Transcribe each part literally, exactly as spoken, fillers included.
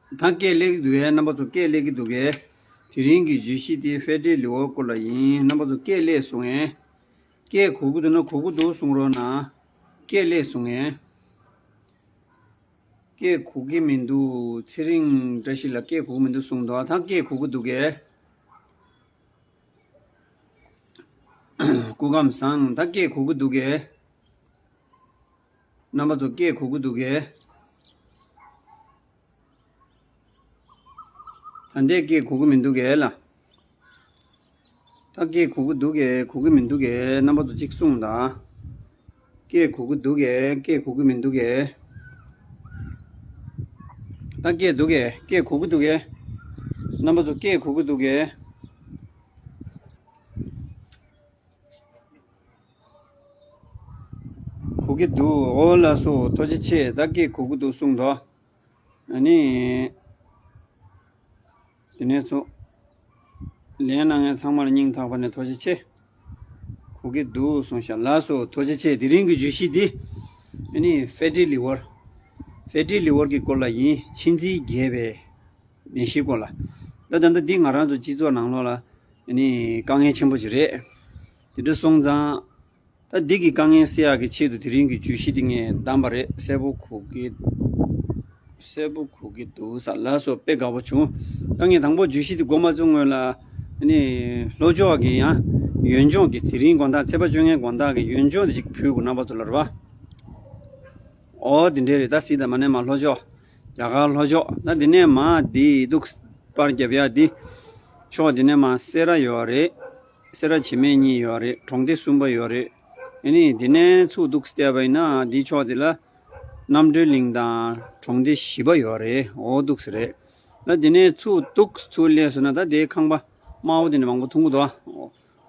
ད་སྐད་སླེབས་ཀྱི་འདུག་གས། རྣམ་པ་ཚོ་སྐད་སླེབས་ཀྱི་འདུག་གས། དེ་རིང་གི་བརྗོད་གཞི་དེ་ཕེ་ཏྲི་ལི་ཝར་སྐོར་ལ་ཡིན། རྣམ་པ་ཚོ་སྐད་སླེབས་སོང་ངས། སྐད་གོ་གི་འདུག་ན་གོ་གི་འདུག་གསུང་རོགས་གནང་། སྐད་སླེབས་སོང་ངས། སྐད་གོ་གི་མི་འདུག་ཚེ་རིང་བཀྲ་ཤིས་ལགས་སྐད་གོ་གི་མི་འདུག་གསུངས་འདུག་ད་སྐད་གོ་གི་འདུག་གས། སྐུ་ཁམས་བཟང་། ད་སྐད་གོ་གི་འདུག་གས། རྣམ་པ་ཚོ་སྐད་གོ་གི་འདུག་གས། ད་ལྟའི་སྐད་གོ་གི་མི་འདུག་གས་ལ། ད་སྐད་གོ་གི་འདུག་གས། གོ་གི་མི་འདུག་གས། རྣམ་པ་ཚོ་གཅིག་གསུངས་དང་། སྐད་གོ་གི་འདུག་གས། སྐད་གོ་གི་མི་འདུག་གས། ད་སྐད་འདུག་གས། སྐད་གོ་གི་འདུག་གས། རྣམ་པ་ཚོ་སྐད་གོ་གི་འདུག་གས། གོ་གི་འདུག་འོ་ལགས་སོ། ཐུགས་རྗེ་ཆེ། ད་སྐད་གོ་གི་འདུག་གསུངས་འདུག་ཨ་ནི། དེ་ནས་ཚོ། ལན་གནང་མཁན་ཚང་མར་སྙིང་ཐག་པ་ནས་ཐུགས་རྗེ་ཆེ། གོ་གི་འདུག་གསུངས་ཤག་ལགས་སོ། ཐུགས་རྗེ་ཆེ། དེ་རིང་གི་བརྗོད་གཞི་འདི། ཨ་ནི་ཕེ་ཏྲི་ལི་ཝར། ཕེ་ཏྲི་ལི་ཝར་གྱི་སྐོར་ལ་ཡིན། མཆིན་ཚད་རྒྱས་པའི་ནད་གཞིའི་སྐོར་ལ། ད་ད་ལྟ་འདི་ང་རང་ཚོ་སྤྱི་ཚོགས་ནང་ལོགས་ལ། ཨ་ནི་དཀའ་ངལ་ཆེན་པོ་ཞིག་རེད། དེ་འདྲ་སོང་ཙང་། ད་འདི་གི་དཀའ་ངལ་སེལ་ཡག་གི་ཆེད་དུ་དེ་རིང་གི་བརྗོད་གཞི་འདི་ངས་བདམས་པ་རེད། གསལ་པོ་གོ་གི། གསལ་པོ་གོ་གི་འདུག་ས་ལགས་སོ། དཔེ་དགའ་པོ་བྱུང་། ད་ངས་དང་པོ་བརྗོད་གཞི་འདི་འགོ་མ་བཙུགས་སྔོན་ལ། ཨ་ནི་ལྷོ་ཕྱོགས་ཀྱི་ཡང་ཡོན་ལྗོངས་ཀྱི་དེ་རིང་དགོང་དག་ཚེས་པ་བཅོ་ལྔའི་དགོང་དག་གི་ཡོན་ལྗོངས་འདི་ཅིག་ཕུལ་དགོས། རྣམ་པ་ཚོ་ལ་རེད་པ། ཨོ་དེ་འདྲས་རེད། ད་སྲིད་ད་མ་ནས་མ་ལྷོ་ཕྱོགས། རྒྱ་གར་ལྷོ་ཕྱོགས། ད་དེ་ནས་མ་འདི་འདུག་པར་རྒྱབ་ཡ་འདི། ཕྱོགས་དེ་ནས་མ་སེ་ར་ཡོད་རེད། སེ་ར་བྱེ་མ་གཉིས་ཡོད་རེད། གྲོང་སྡེ་གསུམ་པ་ཡོད་རེད། ཨ་ནི་དེ་ནས་ཚུར་འདུག་བལྟས་པ་ཡིན་ན་འདི་ཕྱོགས་དེ་ལ་རྣམ་གྲོལ་གླིང་དང་གྲོང་སྡེ་བཞི་པ་ཡོད་རེད། འོ་འདུག་སེ་རེད། ད་དེ་ནས་ཚུར་འདུག་ཚུར་སླེབས་སོང་ན་ད་དེའི་ཁང་པ་དམར་པོ་དེ་ནས་མང་པོ་མཐོང་གི་འདུག་ཨ།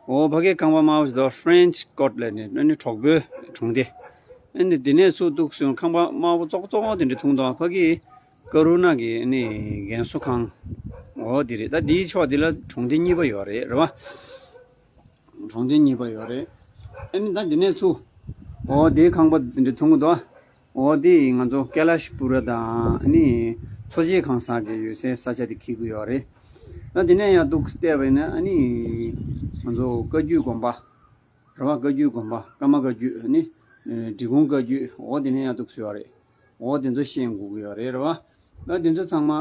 འོ་ཕ་གའི་ཁང་པ་དམར་པོ་ཞིག་འདུག French Quarter ལབ་ནས་ཨ་ནི་གྲོགས་པོའི་གྲོང་སྡེ། ཨ་ནི་དེ་ནས་ཚུར་འདུག་སོང་ཁང་པ་དམར་པོ་ཙོག་ཙོག་དེ་འདྲ་མཐོང་གི་འདུག་ཨ། ཕ་གི་ཀ་རུ་ན་གི་ཨ་ནི་རྒན་གསོ་ཁང་། འོ་དེ་རེད། ད་དེའི་ཕྱོགས་དེ་ལ་གྲོང་སྡེ་གཉིས་པ་ཡོད་རེད། རེད་པ། གྲོང་སྡེ་གཉིས་པ་ཡོད་རེད། ཨ་ནི་ད་འདི་ནས་ཚུར། འོ་དེའི་ཁང་པ་འདི་འདྲ་མཐོང་གི་འདུག་འོ་དེ་ང་ཚོ་ཀེ་ལ་ཤི་པུ་ར་དང་ཨ་ནི་འཚོ་བྱེད་ཁང་གསར་གྱི་ཡོད་སའི་ས་ཆ་དེ་འཁེལ་གྱི་ཡོད་རེད། ད་འདི་ནས་ཡར་འདུག་བལྟས་པ་ཡིན་ན་ཨ་ནི་ང་ཚོ་བཀའ་བརྒྱུད་དགོན་པ། རེད་པ། བཀའ་བརྒྱུད་དགོན་པ། ཀརྨ་བཀའ་བརྒྱུད། ཨ་ནི་འབྲི་གུང་བཀའ་བརྒྱུད། འོ་དེ་ནས་ཡར་འདུག་སེ་ཡོད་རེད། འོ་དེ་ཚོ་ཤེས་དགོས་ཀྱི་ཡོད་རེད། རེད་པ། ད་དེ་ཚོ་ཚང་མ།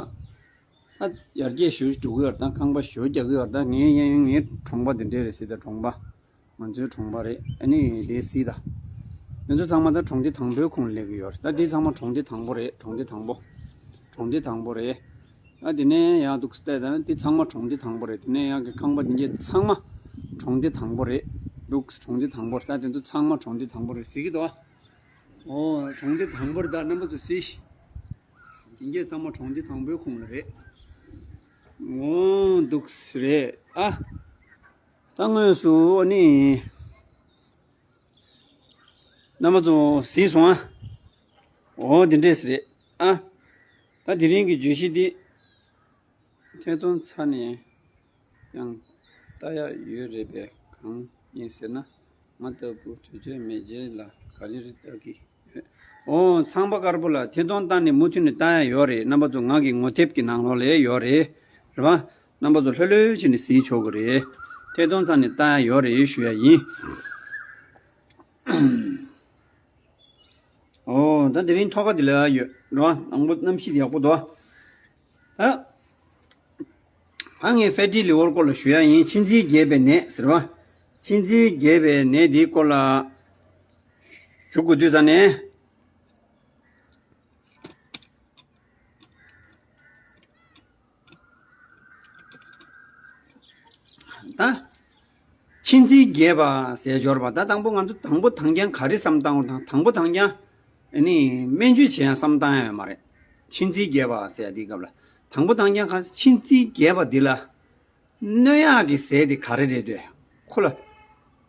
ད་ཡར་རྒྱས་ཞུ་འགྲོ་གི་ཡོད་རེད། ད་ཁང་པ་ཞོ་རྒྱག་གི་ཡོད་རེད། ད་ངའི་གཡས་གཡོན་ངའི་གྲོང་པ་འདི་འདྲས་རེད་ཟེར། ད་གྲོང་པ། ང་ཚོའི་གྲོང་པ་རེད། ཨ་ནི་དེ་སྲིད་ད། དེ་ཚོ་ཚང་མ་ད་གྲོང་སྡེ་དང་པོའི་ཁོངས་སླེབས་ཀྱི་ཡོད་རེད། ད་འདི་ཚང་མ་གྲོང་སྡེ་དང་པོ་རེད། གྲོང་སྡེ་དང་པོ། གྲོང་སྡེ་དང་པོ་རེད། ད་དེ་ནས་ཡར་འདུག་སེ་བལྟས་ད་འདི་ཚང་མ་གྲོང་སྡེ་དང་པོ་རེད། དེ་ནས་ཡར་གྱི་ཁང་པ་འདི་གྱད་ཚང་མ་གྲོང་སྡེ་དང་པོ་རེད། འདུག་སེ་གྲོང་སྡེ་དང་པོ་རེད། ད་དེ་ཚོ་ཚང་མ་གྲོང་སྡེ་དང་པོ་རེད་ཟེར་གྱི་འདུག་ཨ། ཨོ་གྲོང་སྡེ་དང་པོ་རེད། ད་རྣམ་པ་ཚོ་གཟིགས། དེ་གྱད་ཚང་མ་གྲོང་སྡེ་དང་པོའི་ཁོངས་ལ་རེད། ཨོ་འདུག་སེ་རེད་ཨ། ད་དངོས་སུ་ཨ་ནི། རྣམ་པ་ཚོ་གཟིགས་སོང་ཨ། འོ་འདི་འདྲས་རེད་ཨ། ད་དེ་རིང་གི་བརྗོད་གཞི་འདི། ཐད་གཏོང་ཚར་ནས་ཡང་ལྟ་ཡག་ཡོད་རེད་པས། གང་ཡིན་ཟེར་ན། ང་ལྟ་བུ་དུས་ཚོད་མེད་ཅན་ལ་ག་ལེར་ལྟ་གི་ཡོད། འོ་ཚངས་པ་དཀར་པོ་ལ་ཐད་གཏོང་བཏང་ནས་མུ་མཐུད་ནས་ལྟ་ཡག་ཡོད་རེད། རྣམ་པ་ཚོ་ང་གི་ངོ་དེབ་ཀྱི་ནང་ལོགས་ལ་ཡོད་རེད། རེད་པ། རྣམ་པ་ཚོ་ལྷོད་ལྷོད་བྱས་ནས་གཟིགས་ཆོག་གི་རེད། ཐད་གཏོང་བཏང་ནས་ལྟ་ཡག་ཡོད་རེད་ཞུ་ཡག་ཡིན། ཨོ་ད་དེ་རིང་ཐོག་ཁ་འདི་ལ་ཡོད་རེད་པ། དང་པོ་གནམ་གཤིས་ཡག་པོ་འདུག་ཨ། ད་ད་ངས་ཕེ་ཏི་ལི་ཝར་སྐོར་ལ་ཞུ་ཡག་ཡིན། མཆིན་ཚད་རྒྱས་པའི་ནད་ཟེར་བ། མཆིན་ཚད་རྒྱས་པའི་ནད་འདིའི་སྐོར་ལ་ཞུ་དགོས་དུས་ཙ་ནས། ད། མཆིན་ཚད་རྒྱས་པ་ཟེར་སྦྱོར་བ། ད་དང་པོ་ང་ཚོ་དང་པོ་དང་རྐྱང་ག་རེ་བསམ་བཏང་དགོས་དང་། དང་པོ་དང་རྐྱང་ཨ་ནི་སྨན་བཅོས་བྱེད་ཡག་བསམ་བཏང་ཡག་ཡོད་མ་རེད། མཆིན་ཚད་རྒྱས་པ་ཟེར་ཡག་དེའི་སྐབས་ལ། དང་པོ་དང་རྐྱང་ག་མཆིན་ཚད་རྒྱས་པ་འདི་ལ་གནོད་ཡག་གི་ཟས་དེ་ག་རེ་རེད་འདོད། ཁོ་ལ་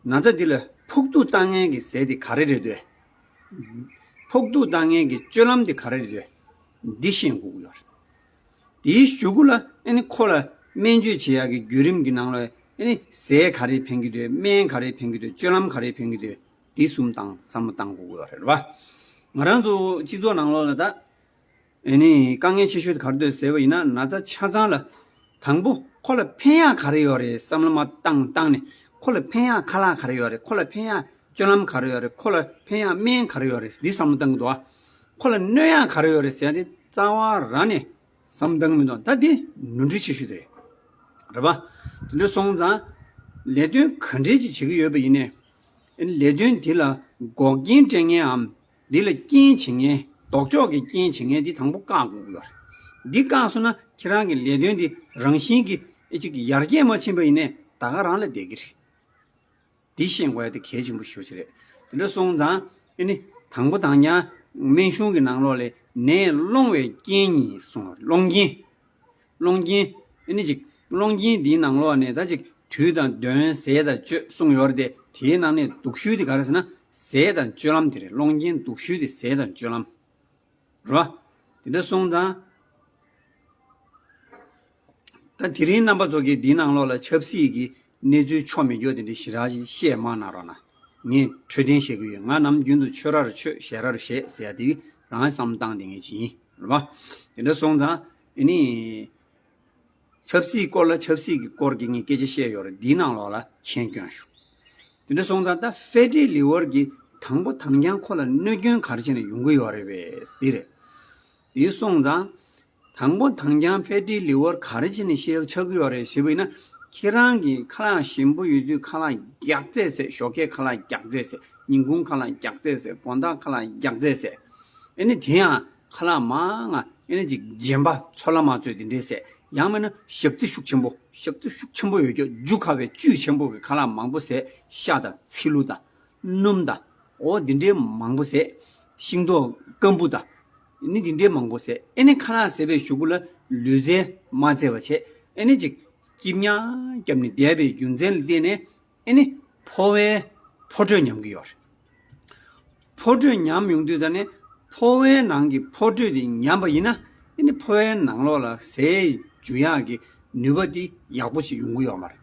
ན་ཚ་འདི་ལ་ཕོག་ཐུག་བཏང་མཁན་གྱི་ཟས་དེ་ག་རེ་རེད་འདོད། ཕོག་ཐུག་བཏང་མཁན་གྱི་སྤྱོད་ལམ་དེ་ག་རེ་རེད། འདི་ཤེས་དགོས་ཀྱི་ཡོད་རེད། དེའི་གཞུག་གུ་ལ་ཨ་ནི་ཁོ་ལ་སྨན་བཅོས་བྱེད་ཡག་གི་བརྒྱུད་རིམ་གྱི་ནང་ལ་ཨ་ནི་ཟས་ག་རེ་ཕན་གྱི་འདུག་སྨན་ག་རེ་ཕན་གྱི་འདུག་སྤྱོད་ལམ་ག་རེ་ཕན་གྱི་འདུག་འདི་གསུམ་བཏང་བསམ་བློ་བཏང་དགོས་ཀྱི་ཡོད་རེད་པ། ང་རང་ཚོ་སྤྱི་ཚོགས་ནང་ལོགས་ལ་ད། ཨེ་ནི་དཀའ་ངལ་ཆེ་ཤོས་དེ་ག་རེ་འདུག་ཟེར་བ་ཡིན་ན། ན་ཚ་ཆ་ཚང་ལ་དང་པོ་ཁོ་ལ་ཕན་ཡག་ག་རེ་ཡོད་རེད་བསམ་བློ་མར་བཏང་བཏང་ནས། ཁོ་ལ་ཕན་ཡག་ཁ་ལག་ག་རེ་ཡོད་རེད། ཁོ་ལ་ཕན་ཡག་སྤྱོད་ལམ་ག་རེ་ཡོད་རེད། ཁོ་ལ་ཕན་ཡག་སྨན་ག་རེ་ཡོད་རེད། འདི་བསམ་བློ་བཏང་གི་འདུག་ཨ། ཁོ་ལ་གནོད་ཡག་ག་རེ་ཡོད་རེད་ཟེར་ཡག་དེ་རྩ་བ་རང་ནས་བསམ་བློ་བཏང་གི་མི་འདུག་ད་འདི་ནོར་འཁྲུལ་ཆེ་ཤོས་དེ་རེད། རེད་པ། དེ་འདྲ་སོང་ཙང་ལས་དོན་ག་འདྲས་ཅིག་བྱེད་ཀྱི་ཡོད་པ་ཡིན་ནའི། ཨེ་ནི་ལས་དོན་འདི་ལ་འགོག་རྐྱེན་སྤྲད་མཁན་འམ། འདི་ལ་རྐྱེན་བྱེད་མཁན། ལྡོག་ཕྱོགས་ཀྱི་རྐྱེན་བྱེད་མཁན་འདི་དང་པོ་བཀག་དགོས་ཀྱི་ཡོད་རེད། འདི་བཀག་སོང་ན་ཁྱེད་རང་གི་ལས་དོན་འདི་རང་བཞིན་གྱིས་ཨེ་ཅིག་ཡར་རྒྱས་མ་ཕྱིན་པ་ཡིན་ནའི་ད་ག་རང་ལ་བསྡད་ཀྱི་རེད། འདི་ཤེས་དགོས་ཡ་དེ་གལ་ཆེན་པོ་ཞེ་པོ་ཅིག་རེད། དེ་འདྲ་སོང་ཙང་ཨེ་ནི་དང་པོ་དང་ཀྱང་སྨན་གཞུང་གི་ནང་ལོགས་ལ་ནད་སློང་བའི་རྐྱེན་གཉིས་གསུངས། སློང་རྐྱེན། སློང་རྐྱེན། ཨེ་ནི་ཅིག་སློང་རྐྱེན་འདིའི་ནང་ལོགས་ནས་ད་ཅིག་དུས་དང་གདོན་ཟས་དང་གཅོད་གསུངས་ཡོད་རེད་དེ། དེའི་ནང་ནས་སྡུག་ཤོས་དེ་ག་རེ་ཟེར་ན་ཟས་དང་སྤྱོད་ལམ་དེ་རེད། སློང་རྐྱེན་སྡུག་ཤོས་དེ་ཟས་དང་སྤྱོད་ལམ་རེད་པ། དེ་འདྲ་སོང་ཙང་། ད་དེ་རིང་རྣམ་པ་ཚོ་གིས་འདིའི་ནང་ལོགས་ལ་ཆབ་སྲིད་ཀྱི་གནས་ཚུལ་ཆོ་མེད་རྒྱུ་དེ་འདྲ་ཞེ་དྲག་ཅིག་བཤད་མ་གནང་རོགས་གནང་། ངས་འཕྲོད་བསྟེན་བྱེད་ཀྱི་ཡོད། ང་ནམ་རྒྱུན་དུ་ཆོས་རར་ཆོས་ཞལ་རར་ཞལ་ཟེར་ཡ་དེ་རང་བསམ་བཏང་བསྡད་མཁན་ཅིག་ཡིན། རེད་པ། དེ་འདྲ་སོང་ཙང་ཨེ་ནི་ཆབ་སྲིད་སྐོར་ལ་ཆབ་སྲིད་ཀྱི་སྐོར་གྱི་ངས་སྐད་ཆ་བཤད་ཡོད་རེད། འདིའི་ནང་ལོགས་ལ་མཆན་སྐྱོན་ཞུ། དེ་འདྲ་སོང་ཙང་ད་ཕེ་ཊི་ལི་ཝར་གྱི་དང་པོ་དང་རྐྱང་ཁོ་ལ་གནོད་སྐྱོན་ག་རེ་བྱས་ནས་ཡོང་གི་ཡོད་རེད་པས་འདི་རེད། དེ་སོང་ཙང་དང་པོ་དང་རྐྱང་ཕེ་ཊི་ལི་ཝར་ག་རེ་བྱས་ནས་ཤེས་ཆགས་ཀྱི་ཡོད་རེད་ཞེས་པ་ཡིན་ན། ཁྱེད་རང་གི་ཁ་ལག་ཞིམ་པོ་ཡོད་དུས་ཁ་ལག་རྒྱགས་ཚད་ཟས། ཞོགས་ཀས་ཁ་ལག་རྒྱགས་ཚད་ཟས། ཉིན་གུང་ཁ་ལག་རྒྱགས་ཚད་ཟས། དགོང་དག་ཁ་ལག་རྒྱགས་ཚད་ཟས། ཨེ་ནི་དེ་ཡང་ཁ་ལག་མང་ང་ཨེ་ནི་ཅིག་རྗེན་པ་ཚོད་ལ་མ་ཚོད་དེ་འདྲས་ཟས། ཡང་མིན་ན་ཞག་རྩི་ཤུགས་ཆེན་པོ། ཞག་རྩི་ཤུགས་ཆེན་པོ་ཡོད་རྒྱུ་རྒྱུ་ཁ་བའི་བཅུད་ཆེན་པོ་གི་ཁ་ལག་མང་པོ་ཟས། ཤ་དང་ཚིལ་ལུ་དང་སྣུམ་དང་། འོ་འདི་འདྲའི་མང་པོ་ཟས། ཤིང་ཏོག་སྐམ་པོ་དང་། ཨེ་ནི་འདི་འདྲའི་མང་པོ་ཟས། ཨེ་ནི་ཁ་ལག་ཟས་པའི་གཞུག་གུ་ལ་ལུས་རྩལ་མ་རྩེ་བ་བྱས། ཨེ་ནི་ཅིག་སྐྱིབ་ཉག་བརྒྱབ་ནས་བསྡད་པའི་རྒྱུ་མཚན་ལ་བརྟེན་ནས། ཨེ་ནི་ཕོ་བའི་ཕོ་དྲོད་ཉམས་ཀྱི་ཡོད་རེད། ཕོ་དྲོད་ཉམས་ཡོང་དུས་ད་ནི་ཕོ་བའི་ནང་གི་ཕོ་དྲོད་དེ་ཉམས་པ་ཡིན་ན། ཨེ་ནི་ཕོ་བའི་ནང་ལོགས་ལ་ཟས་འཇུ་ཡག་གི་ནུས་པ་དེ་ཡག་པོ་ཞིག་ཡོང་གི་ཡོད་མ་རེད།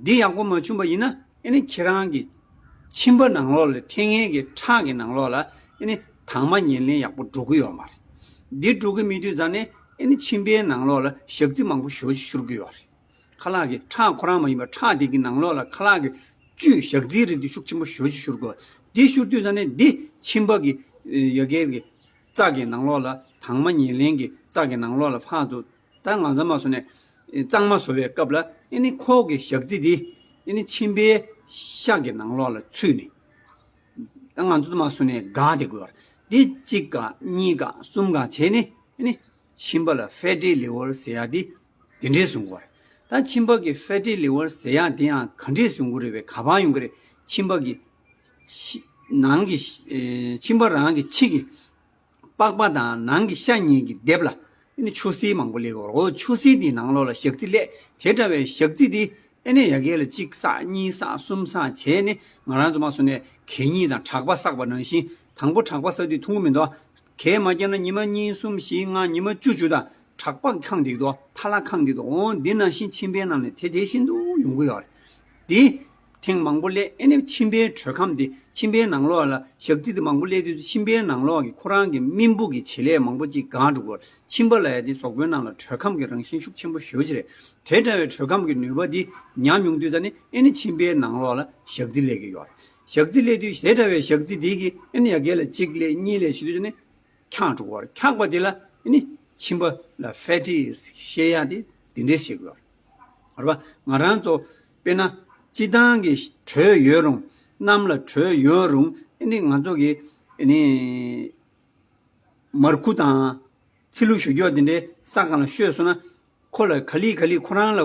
འདི་ཡག་པོ་མ་བྱུང་བ་ཡིན་ན། ཨེ་ནི་ཁྱེད་རང་གི་མཆིན་པ་ནང་ལོགས་ལ་འཐེན་མཁན་གྱི་ཁྲག་གི་ནང་ལོགས་ལ་ཨེ་ནི་དྭངས་མ་ཉེར་ལེན་ཡག་པོ་འགྲོ་གི་ཡོད་མ་རེད། འདི་འགྲོ་གི་མེད་དུས་ད་ནི་ཨེ་ནི་མཆིན་པའི་ནང་ལོགས་ལ་ཞག་རྩི་མང་པོ་ཞེ་པོ་ཅིག་ཤོར་གི་ཡོད་རེད། ཁ་ལག་གི་ཁྲག་ཁོ་རང་མ་ཡིན་པ་ཁྲག་དེ་གི་ནང་ལོགས་ལ་ཁ་ལག་གི་བཅུད་ཞག་རྩིའི་རིགས་དེ་ཤུགས་ཆེན་པོ་ཞེ་པོ་ཅིག་ཤོར་གི་ཡོད། དེ་ཤོར་དུས་ད་ནི་འདི་མཆིན་པ་གི་ཡ་གའི་གི་རྩ་གི་ནང་ལོགས་ལ་དྭངས་མ་ཉེར་ལེན་གྱི་རྩ་གི་ནང་ལོགས་ལ་ཕར་ཚུར། ད་ང་ཚོ་མ་སོ་ནས་གཙང་མ་བཟོ་བའི་སྐབས་ལ་ཨེ་ནི་ཁོག་གི་ཞག་རྩི་དེ་ཨེ་ནི་མཆིན་པའི་ཤ་གི་ནང་ལོགས་ལ་ཚུད་ནས། ད་ང་ཚོ་མ་སོ་ནས་འགག་དེ་དགོས་པར། འདི་གཅིག་འགག་གཉིས་འགག་གསུམ་འགག་བྱས་ནས་ཨེ་ནི་མཆིན་པ་ལ་ཕེ་ཊི་ལི་ཝར་ཟེར་ཡག་དེ་དེ་འདྲས་བཟོ་གི་ཡོད་རེད། ད་མཆིན་པ་གི་ཕེ་ཊི་ལི་ཝར་ཟེར་ཡག་དེ་ཡང་ག་འདྲས་བཟོ་གི་རེད་པས། ག་པར་ཡོང་གི་རེད། མཆིན་པ་གི་ཕྱི་ནང་གི་ཨེ་མཆིན་པ་རང་གི་ཕྱི་གི་པགས་པ་དང་ནང་གི་ཤ་གཉིས་ཀྱི་ལྡེབས་ལ་ཨེ་ནི་ཆུ་སེར་མང་པོ་སླེབས་ཀྱི་ཡོད་རེད། འོ་ཆུ་སེར་དེའི་ནང་ལོགས་ལ་ཞག་རྩི་སླེབས། དེ་འདྲ་བའི་ཞག་རྩི་དེ་ཨེ་ནི་ཡ་གིར་ལ་གཅིག་བསགས་གཉིས་བསགས་གསུམ་བསགས་བྱས་ནས། ང་རང་ཚོ་མ་སོ་ནས་གད་སྙིགས་དང་དྲེག་པ་བསགས་པ་ནང་བཞིན། དང་པོ་དྲེག་པ་བསགས་དུས་འཐུང་གི་མི་འདུག་གད་མ་བརྒྱབ་ན་ཉི་མ་གཉིས་གསུམ་བཞི་ལྔ་ཉི་མ་བཅུ་བཅུ་དང་དྲེག་པ་ཁེངས་བསྡད་འདུག་ཕ་ལ་ཁེངས་བསྡད་འདུག་འོ་འདི་ནང་བཞིན་མཆིན་པའི་ནང་ནས་དེ་དེ་བཞིན་དུ་ཡོང་གི་ཡོད་རེད། དེ་ཐེངས་མང་པོ་སླེབས། ཨེ་ནི་མཆིན་པའི་དྲོད་ཁམས་དེ། མཆིན་པའི་ནང་ལོགས་ལ་ཞག་རྩི་དེ་མང་པོ་སླེབས་དུས་མཆིན་པའི་ནང་ལོགས་ཀྱི་ཁོ་རང་གི་རྨེན་བུ་གི་བྱེད་ལས་མང་པོ་ཅིག་འགག་འགྲོ་གི་ཡོད་རེད། མཆིན་པ་ལབ་ཡ་དེ་གཟུགས་པོའི་ནང་ལ་དྲོད་ཁམས་ཀྱི་རང་བཞིན་ཤུགས་ཆེན་པོ་ཞེ་པོ་ཅིག་རེད། དེ་འདྲ་བའི་དྲོད་ཁམས་ཀྱི་ནུས་པ་དེ་ཉམས་ཡོང་དུས་ད་ནི་ཨེ་ནི་མཆིན་པའི་ནང་ལོགས་ལ་ཞག་རྩི་སླེབས་ཀྱི་ཡོད་རེད། ཞག་རྩི་སླེབས་དུས་དེ་འདྲ་བའི་ཞག་རྩི་དེ་གིས་ཨེ་ནི་ཡ་གིར་ལ་གཅིག་སླེབས་གཉིས་སླེབས་བྱེད་དུས་ད་ནི་འཁྱགས་འགྲོ་གི་ཡོད་རེད། འཁྱགས་པ་དེ་ལ་ཨེ་ནི་མཆིན་པ་ལ་ཕེ་ཊི་ཟེར་ཡ་དེ་དེ་འདྲས་ཟེར་གི་ཡོད་རེད། རེད་པ། ང་རང་ཚོ་དཔེར་ན་སྤྱིར་བཏང་གི་དྲོད་ཡོད་རུང་། གནམ་ལ་དྲོད་ཡོད་རུང་། ཨེ་ནི་ང་ཚོ་གི་ཨེ་ནི་མར་ཁུ་དང་ཚི་ལུ་ཞུ་རྒྱུ་དེ་འདྲའི་ས་སྒང་ལ་བཤོས་སོང་ན། ཁོ་ལ་ག་ལེ་ག་ལེ་ཁོ་རང་ལ་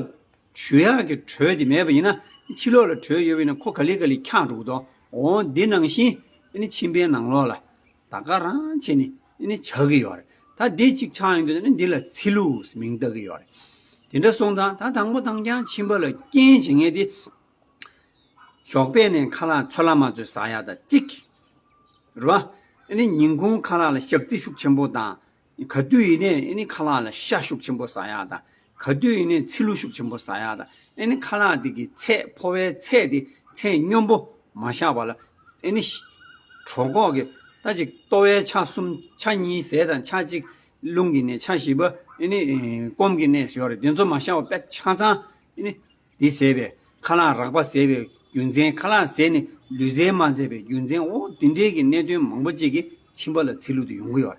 ཞུ་ཡག་གི་དྲོད་དེ་མེད་པ་ཡིན་ན། ཕྱི་ལོགས་ལ་དྲོད་ཡོད་པ་ཡིན་ན་ཁོ་ག་ལེ་ག་ལེ་འཁྱགས་འགྲོ་གི་འདུག་འོ་འདི་ནང་བཞིན་ཨེ་ནི་མཆིན་པའི་ནང་ལོགས་ལ་ད་ག་རང་བྱས་ནས་ཨེ་ནི་ཆགས་ཀྱི་ཡོད་རེད། ད་འདི་གཅིག་ཆགས་ཡོང་དུས་ནི་འདི་ལ་ཚི་ལུ་ཟེར་མིང་བཏགས་ཀྱི་ཡོད་རེད། དེ་འདྲ་སོང་ཙང་ད་དང་པོ་དང་རྐྱང་མཆིན་པ་ལ་རྐྱེན་བྱེད་མཁན་དེ། ཞོགས་པ་ནས་ཁ་ལག་ཚོད་ལ་མ་ཚོད་ཟ་ཡག་དང་གཅིག་རེད་པ། ཨེ་ནི་ཉིན་གུང་ཁ་ལག་ལ་ཞག་རྩི་ཤུགས་ཆེན་པོ་དང་། ག་དུས་ཡིན་ནའི་ཨེ་ནི་ཁ་ལག་ལ་ཤ་ཤུགས་ཆེན་པོ་ཟ་ཡག་དང་། ག་དུས་ཡིན་ནའི་ཚི་ལུ་ཤུགས་ཆེན་པོ་ཟ་ཡག་དང་། ཨེ་ནི་ཁ་ལག་དེ་གི་ཚད། ཕོ་བའི་ཚད་དེ་ཚད་སྙོམས་པོ་མ་བཞག་པ་ལ། ཨེ་ནི་གྲོད་ཁོག་གི་ད་ཅིག་ལྟོ་བའི་ཆ་གསུམ་ཆ་གཉིས་ཟས་དང་ཆ་གཅིག་རླུང་གི་གནས། ཆ་བཞི་པ་ཨེ་ནི་སྐོམ་གྱི་གནས་ཡོད་རེད། དེ་ཚོ་མ་ཤར་བ་དཔེ་ཆ་ཚང་ཨེ་ནི་དེ་ཟད་པའི་ཁ་ལག་རགས་པ་ཟད་པའི་རྒྱུ་མཚན། ཁ་ལག་ཟད་ནས་ལུས་རྩལ་མ་མཛད་པའི་རྒྱུ་མཚན། འོ་དེ་འདྲའི་གི་གནད་དོན་མང་པོ་ཅིག་གིས་མཆིན་པ་ལ་ཚིལ་ལུ་དེ་ཡོང་གི་ཡོད་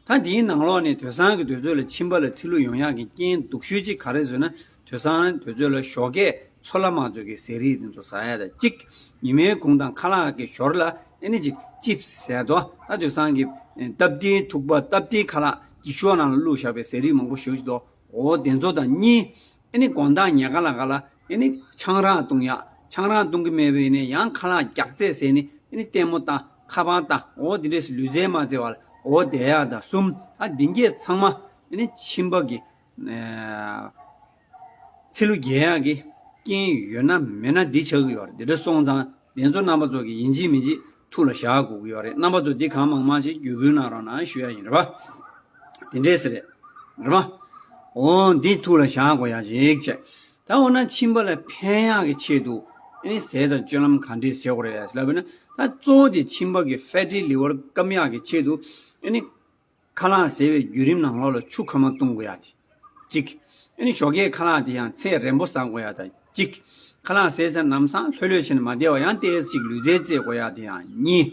རེད། ད་དེའི་ནང་ལོགས་ནས་དུས་སང་གི་དུས་ཚོད་ལ་མཆིན་པ་ལ་ཚིལ་ལུ་ཡོང་ཡག་གི་རྐྱེན་སྡུག་ཤོས་ཅིག་ག་རེ་ཟེར་ན། དུས་སང་དུས་ཚོད་ལ་ཞོགས་ཀས་ཚོད་ལ་མ་ཚོད་ཀྱི་ཟས་རིགས་དེ་ཚོ་ཟ་ཡ་དང་གཅིག་ཉི་མའི་གུང་དང་ཁ་ལག་གི་ཞོར་ལ་ཨེ་ནི་ཅིག་ཅིབ་སི་ཟས་དོ། ད་དུས་སང་གི་སྟབས་བདེའི་ཐུག་པ། སྟབས་བདེའི་ཁ་ལག་འགྱིག་ཤོག་ནང་ལ་བླུགས་བཞག་པའི་ཟས་རིགས་མང་པོ་ཞེ་ཅིག་དོ། འོ་དེ་ཚོ་དང་གཉིས། ཨེ་ནི་དགོང་དག་ཉལ་ཁ་ལ་ག་ལ་ཨེ་ནི་ཆང་རག་བཏུང་ཡག་ཆང་རག་བཏུང་གི་མེད་པ་ཡིན་ན་ཡང་ཁ་ལག་རྒྱགས་ཚད་ཟས་ནི་ཨེ་ནི་ལྟད་མོ་ལྟ། ཁ་པར་ལྟ། འོ་དེ་འདྲས་ལུས་རྩལ་མ་རྩེ་བ་ལ་འོ་བསྡད་ཡག་དང་གསུམ། ཨ་འདི་གས་ཚང་མ་ཨེ་ནི་མཆིན་པ་གི་ཚིལ་ལུ་རྒྱས་ཡག་གི་རྐྱེན་ཡོད་ན་མེད་ན་འདི་ཆགས་ཀྱི་ཡོད་རེད། འདི་འདྲ་སོང་ཙང་དེ་ཚོ་རྣམ་པ་ཚོ་གི་ཡིན་གཅིག་མིན་གཅིག་ཐུགས་ལ་བཞག་དགོས་ཀྱི་ཡོད་རེད། རྣམ་པ་ཚོ་འདི་གང་མང་མང་ཞིག་བརྒྱུད་སྐུལ་གནང་རོགས་གནང་ཞུ་ཡ་ཡིན་རེད་པ། དེ་འདྲས་རེད། རེད་པ། འོ་འདི་ཐུགས་ལ་བཞག་དགོས་ཡ་ཅིག་བྱས། ད་འོ་ན་མཆིན་པ་ལ་ཕན་ཡག་གི་ཆེད་དུ་ཨེ་ནི་ཟས་དང་སྤྱོད་ལམ་ག་འདྲས་བྱེད་དགོས་རེད་ལབ་ན། ད་གཙོ་བོ་དེ་མཆིན་པ་གི་ཕེ་ཊི་ལི་ཝར་སྐམ་ཡག་གི་ཆེད་དུ་ཨེ་ནི་ཁ་ལག་ཟས་པའི་བརྒྱུད་རིམ་ནང་ལོགས་ལ་ཆུ་ཁོལ་མ་བཏུང་དགོས་ཡ་དེ་གཅིག་ཨེ་ནི་ཞོགས་ཀས་ཁ་ལག་དེ་ཡང་ཚད་རན་པོ་ཟ་དགོས་ཡ་དང་གཅིག་ཁ་ལག་ཟས་ཚར་ལམ་སང་ལྷོད་ལྷོད་བྱས་ནས་མ་བསྡད་པ་ཡང་ཏོག་ཙམ་ལུས་རྩལ་རྩེད་དགོས་ཡ་དེ་ཡང་གཉིས།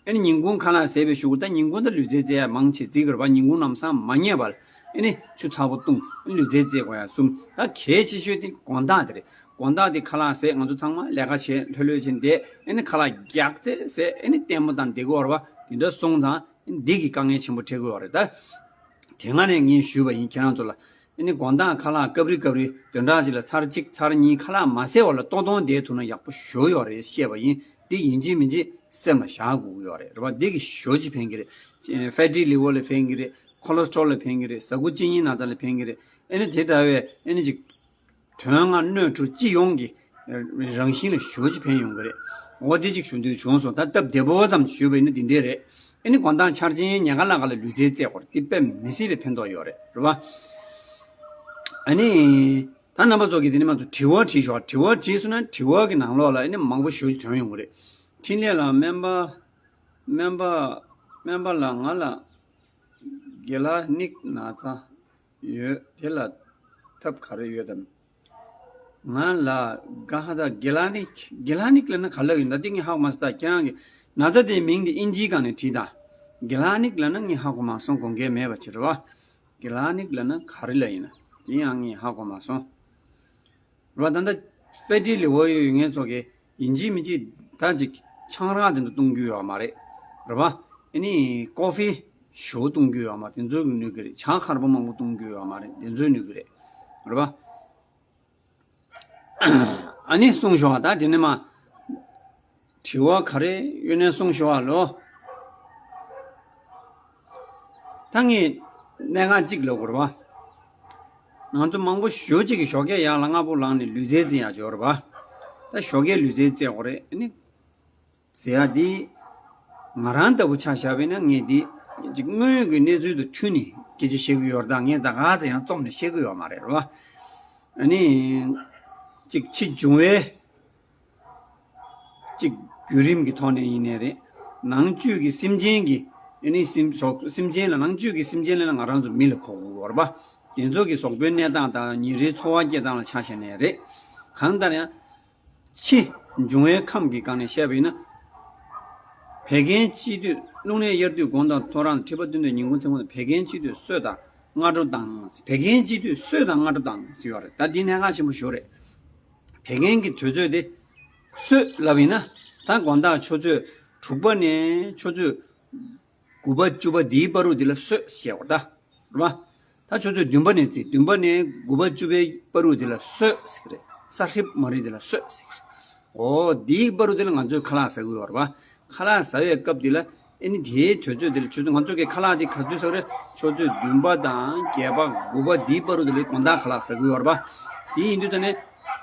ཨེ་ནི་ཉིན་གུང་ཁ་ལག་ཟས་པའི་གཞུག་གུ་ད་ཉིན་གུང་ད་ལུས་རྩལ་རྩེད་ཡ་མང་ཆེ་བརྩི་གི་རེད་པ། ཉིན་གུང་ལམ་སང་མ་ཉལ་བར་ཨེ་ནི་ཆུ་ཚ་པོ་བཏུང་ལུས་རྩལ་རྩེད་དགོས་ཡ་གསུམ། ད་གལ་ཆེ་ཤོས་དེ་དགོང་དག་དེ་རེད། དགོང་དག་དེ་ཁ་ལག་ཟས་ང་ཚོ་ཚང་མ་ལས་ཀ་བྱས་ལྷོད་ལྷོད་བྱས་བསྡད། ཨེ་ནི་ཁ་ལག་རྒྱགས་ཚད་ཟས་ཨེ་ནི་ལྟད་མོ་དང་བསྡད་དགོས་རེད་པ། དེ་འདྲ་སོང་ཙང་འདི་གི་དཀའ་ངལ་ཆེན་པོ་འཕྲད་དགོས་པ་རེད། ད་དེ་སྔ་ནས་ངས་ཞུས་པ་ཡིན་ཁྱེད་རང་ཚོ་ལ། ཨེ་ནི་དགོང་དག་ཁ་ལག་སྐབས་རེ་སྐབས་རེ་བདུན་ཕྲག་གཅིག་ལ་ཚར་གཅིག་ཚར་གཉིས་ཁ་ལག་མ་ཟས་པ་ལ་ཏོག་ཏོག་བསྡད་ཐུབ་ན་ཡག་པོ་ཞེ་པོ་ཡོད་རེད་བཤད་པ་ཡིན། འདི་ཡིན་གཅིག་མིན་གཅིག་སེམས་ལ་བཞག་དགོས་ཀྱི་ཡོད་རེད། རེད་པ། འདི་གིས་ཞེ་པོ་ཅིག་ཕན་གྱི་རེད། ཕེ་ཊི་ལི་ཝར་ལ་ཕན་གྱི་རེད། ཁོ་ལེ་སི་ཊོལ་ལ་ཕན་གྱི་རེད། ཟ་ཁུ་གཅིན་སྙི་ན་ཚ་ལ་ཕན་གྱི་རེད། ཨེ་ནི་དེ་ལྟ་བས་ཨེ་ནི་ཅིག་དོན་ལྔ་སྣོད་དྲུག་སྤྱི་ཡོངས་ཀྱི་རང་བཞིན་ལ་ཞེ་པོ་ཅིག་ཕན་ཡོང་གི་རེད། འོ་དེ་ཅིག་ཞུ་འདོད་བྱུང་སོང་། ད་སྟབས་བདེ་པོ་ཙམ་ཞུས་པ་ཡིན་ན་འདི་འདྲས་རེད། ཨེ་ནི་དགོང་དག་འཆར་ཅན་ཉལ་ཁ་ལ་ག་ལ་ལུས་རྩལ་རྩེད་དགོས་རེད། དེ་དཔེ་མི་སྲིད་པའི་ཕན་ཐོགས་ཡོད་རེད། རེད་པ། ཨ་ནི་ད་རྣམ་པ་ཚོ་གིས་དེ་ནས་མ་གཏོགས་དྲི་བ་དྲིས་ཤོག་དྲི་བ་དྲིས་སོང་ན་དྲི་བ་གི་ནང་ལོགས་ལ་ཨེ་ནི་མང་པོ་ཞེ་པོ་ཅིག་ཐོན་ཡོང་གི་རེད། འཕྲིན་ལས་ལགས། སྨན་པ་སྨན་པ་སྨན་པ་ལགས། ང་ལ་དགེ་ལ་ནིག་ན་ཚ་ཡོད། དེ་ལ་ཐབས་ག་རེ་ཡོད་དམ། ང་ལ་ག་ཧ་ད་དགེ་ལ་ནིག་དགེ་ལ་ནིག་ལབ་ན་ག་ལབ་ཡིན་ད། འདི་ངས་ཧ་གོ་མ་སོང་ད། ཁྱེད་རང་གི་ན་ཚ་དེའི་མིང་དེ་ཨིན་ཇིའི་སྒང་ནས་བྲིས་དང་། དགེ་ལ་ནིག་ལབ་ན་ངས་ཧ་གོ་མ་སོང་། དགོངས་འགལ་མེད་པ་བྱེད་རོགས། དགེ་ལ་ནིག་ལབ་ན་ག་རེ་ལབ་ཡིན་ན་དེ་ཡང་ངས་ཧ་གོ་མ་སོང་། རེད་པ། ད་ལྟ་ཕེ་ཊི་ལི་ཝར་ཡོད་མཁན་ཚོ་གིས་ཡིན་གཅིག་མིན་གཅིག་ད་ཅིག་ཆང་རག་དེ་ཚོ་བཏུང་རྒྱུ་ཡོད་མ་རེད། རེད་པ། ཨ་ནི་ཀོ་ཧྥི་ཞེ་པོ་བཏུང་རྒྱུ་ཡོད་མ་རེད། དེ་ཚོས་ནུས་ཀྱི་རེད། ཇ་མཁར་པོ་མང་པོ་བཏུང་རྒྱུ་ཡོད་མ་རེད། དེ་ཚོས་ནུས་ཀྱི་རེད། རེད་པ། ཨ་ནི་གསུངས་ཤོག་ད་དེ་ནས་མ། དྲི་བ་ག་རེ་ཡོད་ན་གསུངས་ཤོག་ཨ་ལོ། ད་ངས་གནད་འགག་གཅིག་ལབ་དགོས་རེད་པ། ང་ཚོ་མང་པོ་ཞེ་པོ་ཅིག་གིས་ཞོགས་ཀས་ཡར་ལ་སྔ་པོ་ལངས་ནས་ལུས་རྩལ་རྩེ་ཡག་ཡོད་རེད་པ། ད་ཞོགས་ཀས་ལུས་རྩལ་རྩེ་དགོས་རེད། ཨ་ནི་རྩེ་ཡག་འདི་ང་རང་ལྟ་བུ་ཆ་བཞག་པ་ཡིན་ན་ངས་འདི་ཅིག་དངོས་ཡོད་ཀྱི་གནས་ཚུལ་དང་མཐུན་ནས་སྐད་ཆ་བཤད་ཀྱི་ཡོད་རེད། ད་ངས་ད་ག་ཚོད་ཡང་རྩོམ་ནས་བཤད་ཀྱི་ཡོད་མ་རེད་རེད་པ། ཨ་ནི་ཅིག་ཕྱི་འབྱུང་བའི་གཅིག་བརྒྱུད་རིམ་གྱི་ཐོག་ནས་ཡིན་ནའི་རེད། ནང་བཅུད་ཀྱི་སེམས་ཅན་གྱི་ཨ་ནི་སེམས་ཟོག་སེམས་ཅན་ལ་ནང་བཅུད་ཀྱི་སེམས་ཅན་ལ་ང་རང་ཚོ་མི་ལ་གོ་དགོས་པ་རེད་པ། དེ་ཚོ་གི་གཟུགས་པོའི་གནས་སྟངས་དང་ཉིན་རེའི་འཚོ་བ་སྐྱེལ་སྟངས་ལ་ཆ་བཞག་ནའི་རེད། གང་ལྟར་ཡང་ཕྱི་འབྱུང་བའི་ཁམས་ཀྱི་སྒང་ནས་བཤད་པ་ཡིན་ན། བད་ཀན་སྐྱིད་དུས་རླུང་ནད་དབྱར་དུས་དགོང་དང་ཐོ་རངས་མཁྲིས་པ་སྟོད་འདོད་ཉིན་གུང་མཚན་གུང་དང་། བད་ཀན་སྐྱིད་དུས་གསོད་དང་སྔ་དྲོ་དང་། བད་ཀན་སྐྱིད་དུས་གསོད་དང་སྔ་དྲོ་དང་ཟེར་བ་རེད། ད་འདི་གནད་འགག་ཆེན་པོ་ཞིག་རེད། བད་ཀན་གྱི་དུས་ཚོད་དེ་གསོད་ལབ་ཡིན་ན། ད་དགོང་དག་ཆུ་ཚོད་དྲུག་པ་ནས་ཆུ་ཚོད་དགུ་པ་བཅུ་པ་འདིའི་བར་དུ་འདི་ལ་གསོད་ཟེར་བ་ད། རེད་པ། ད་ཆུ་ཚོད་བདུན་པ་ནས་བརྩིས། བདུན་པ་ནས་དགུ་པ་བཅུ་པའི་བར་དུ་འདི་ལ་གསོད་ཟེར་གི་རེད། ས་ཧྲིབ་མ་རིག་འདི་ལ་གསོད་ཟེར་གི་རེད། འོ་འདིའི་བར་དུ་འདི་ལ་ང་ཚོས་ཁ་ལག་ཟ་གི་ཡོད་རེད་པ། ཁ་ལག་ཟ་བའི་སྐབས་འདི་ལ་ཨེ་ནི་དེའི་དུས་ཚོད་འདི་ལ་ཆུ་ཚོད་ང་ཚོ་གི་ཁ་ལག་འདི་ག་དུས་ཟ་གི་རེད། ཆུ་ཚོད་བདུན་པ་དང་བརྒྱད་པ་དགུ་པ་འདིའི་བར་དུ་འདི་ལ་དགོང་དག་ཁ་ལག་ཟ་གི་ཡོད་རེད་པ། དེ་ཡིན་དུས་ད་ནི་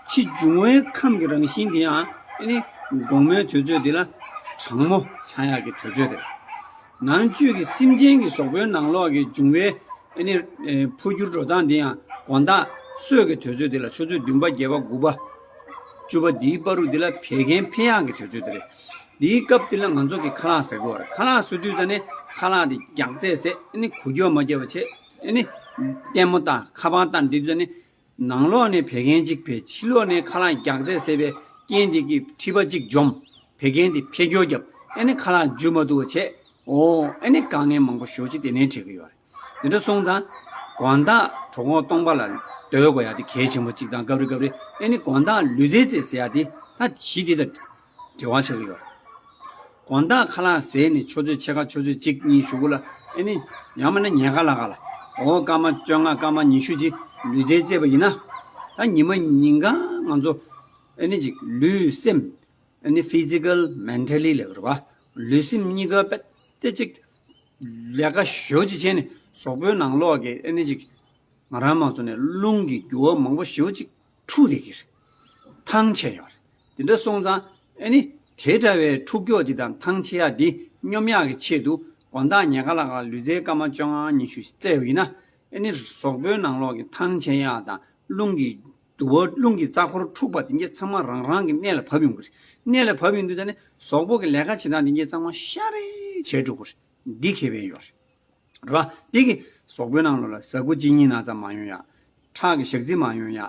ཕྱི་འབྱུང་བའི་ཁམས་ཀྱི་རང་བཞིན་དེ་ཡང་ཨེ་ནི་དགོང་མོའི་དུས་ཚོད་འདི་ལ་གྲང་མོ་ཆགས་ཡག་གི་དུས་ཚོད་དེ་རེད། ནང་བཅུད་ཀྱི་སེམས་ཅན་གྱི་གཟུགས་པོའི་ནང་ལོགས་ཀྱི་འབྱུང་བའི་ཨེ་ནི་ཨེ་འཕོ་འགྱུར་འགྲོ་སྟངས་འདི་ཡང་དགོང་དག་གསོད་ཀྱི་དུས་ཚོད་འདི་ལ་ཆུ་ཚོད་བདུན་པ་བརྒྱད་པ་དགུ་པ་བཅུ་པ་འདིའི་བར་དུ་འདི་ལ་བད་ཀན་འཕེལ་ཡག་གི་དུས་ཚོད་དེ་རེད། འདིའི་སྐབས་འདི་ལ་ང་ཚོ་གི་ཁ་ལག་ཟ་དགོས་རེད། ཁ་ལག་ཟ་དུས་ཙ་ནས་ཁ་ལག་འདི་རྒྱགས་ཚད་ཟས་ཨ་ནི་འགུལ་སྐྱོད་མ་བརྒྱབ་པ་བྱས་ཨ་ནི་ལྟད་མོ་ལྟ་ཁ་པར་ལྟ་འདི་དུས་ཙ་ནས། ནང་ལོགས་ནས་བད་ཀན་གཅིག་བད། ཕྱི་ལོགས་ནས་ཁ་ལག་རྒྱགས་ཚད་ཟས་པའི་རྐྱེན་དེ་གིས་མཁྲིས་པ་གཅིག་འཇོམས། བད་ཀན་དེ་འཕེལ་འགྱུར་བརྒྱབ། ཨ་ནི་ཁ་ལག་འཇུ་མ་ཐུབ་པ་བྱས། འོ་ཨ་ནི་དཀའ་ངལ་མང་པོ་ཞེ་པོ་ཅིག་དེ་ནས་འཕྲད་ཀྱི་ཡོད་རེད། དེ་འདྲ་སོང་ཙང་དགོང་དག་གྲོད་ཁོག་སྟོང་པ་ལ་སྡོད་དགོས་ཡ་དེ་གལ་ཆེན་པོ་གཅིག་དང་། སྐབས་རེ་སྐབས་རེ་ཨ་ནི་དགོང་དག་ལུས་རྩལ་རྩེད་ཟེར་ཡ་དེ་ད་གཞི་དེ་དང་འབྲེལ་བ་ཆགས་ཀྱི་ཡོད་རེད། དགོང་དག་ཁ་ལག་ཟས་ནས་ཆུ་ཚོད་ཕྱེད་ཀ་ཆུ་ཚོད་གཅིག་གཉིས་གཞུག་གུ་ལ་ཨེ་ནི་ཡང་མིན་ན་ཉལ་ཁ་ལ་ཁ་ལ་འོ་སྐར་མ་བཅོ་ལྔ་སྐར་མ་ཉི་ཤུ་ཅིག་ལུས་རྩལ་རྩེས་པ་ཡིན་ན། ད་ཉི་མ་ཉིན་གང་ང་ཚོ་ཨེ་ནི་ཅིག་ལུས་སེམས་ཨེ་ནི་ཕི་ཛི་ཀལ་མེན་ཊལ་ལི་ལབ་ཀྱི་རེད་པ། ལུས་སེམས་གཉིས་ཀ་དཔེ་ཏེ་ཅིག་ལས་ཀ་ཞེ་པོ་ཅིག་བྱས་ནས་གཟུགས་པོའི་ནང་ལོགས་ཀྱི་ཨེ་ནི་ཅིག་ང་རང་མ་སོང་ནས་རླུང་གི་རྒྱུ་བ་མང་པོ་ཞེ་པོ་ཅིག་འཁྲུགས་བསྡད་ཀྱི་རེད། ཐང་ཆད་ཡོད་རེད། དེ་འདྲ་སོང་ཙང་ཨེ་ནི་དེ་འདྲ་བའི་འཁྲུགས་སྐྱོག་ཅིག་དང་ཐང་ཆད་ཡག་འདི་སྙོམས་ཡག་གི་ཆེད་དུ་དགོང་དག་ཉལ་ཁ་ལ་ཁ་ལུས་རྩལ་སྐར་མ་བཅོ་ལྔ་ཉི་ཤུ་ཞིག་རྩེས་པ་ཡིན་ན། ཨེ་ནི་གཟུགས་པོའི་ནང་ལོགས་ཀྱི་ཐང་ཆད་ཡག་དང་རླུང་གི་དུ་བ་རླུང་གི་རྩ་འཁོར་འཁྲུགས་པ་དེ་འདྲ་ཚང་མ་རང་རང་གི་གནས་ལ་བབས་ཡོང་གི་རེད། གནས་ལ་བབས་ཡོང་དུས་ད་ནི་གཟུགས་པོ་གི་ལས་ཀ་བྱེད་སྟངས་དེ་འདྲ་ཚང་མ་ཤ་རེ་བྱས་འགྲོ་གི་རེད། འདི་ཁེ་ཕན་ཡོད་རེད། རེད་པ། དེ་གི་གཟུགས་པོའི་ནང་ལོགས་ལ་ཟ་ཁུ་གཅིན་སྙི་ན་ཚ་མ་ཡོང་ཡ། ཁྲག་གི་ཞག་རྩི་མ་ཡོང་ཡ།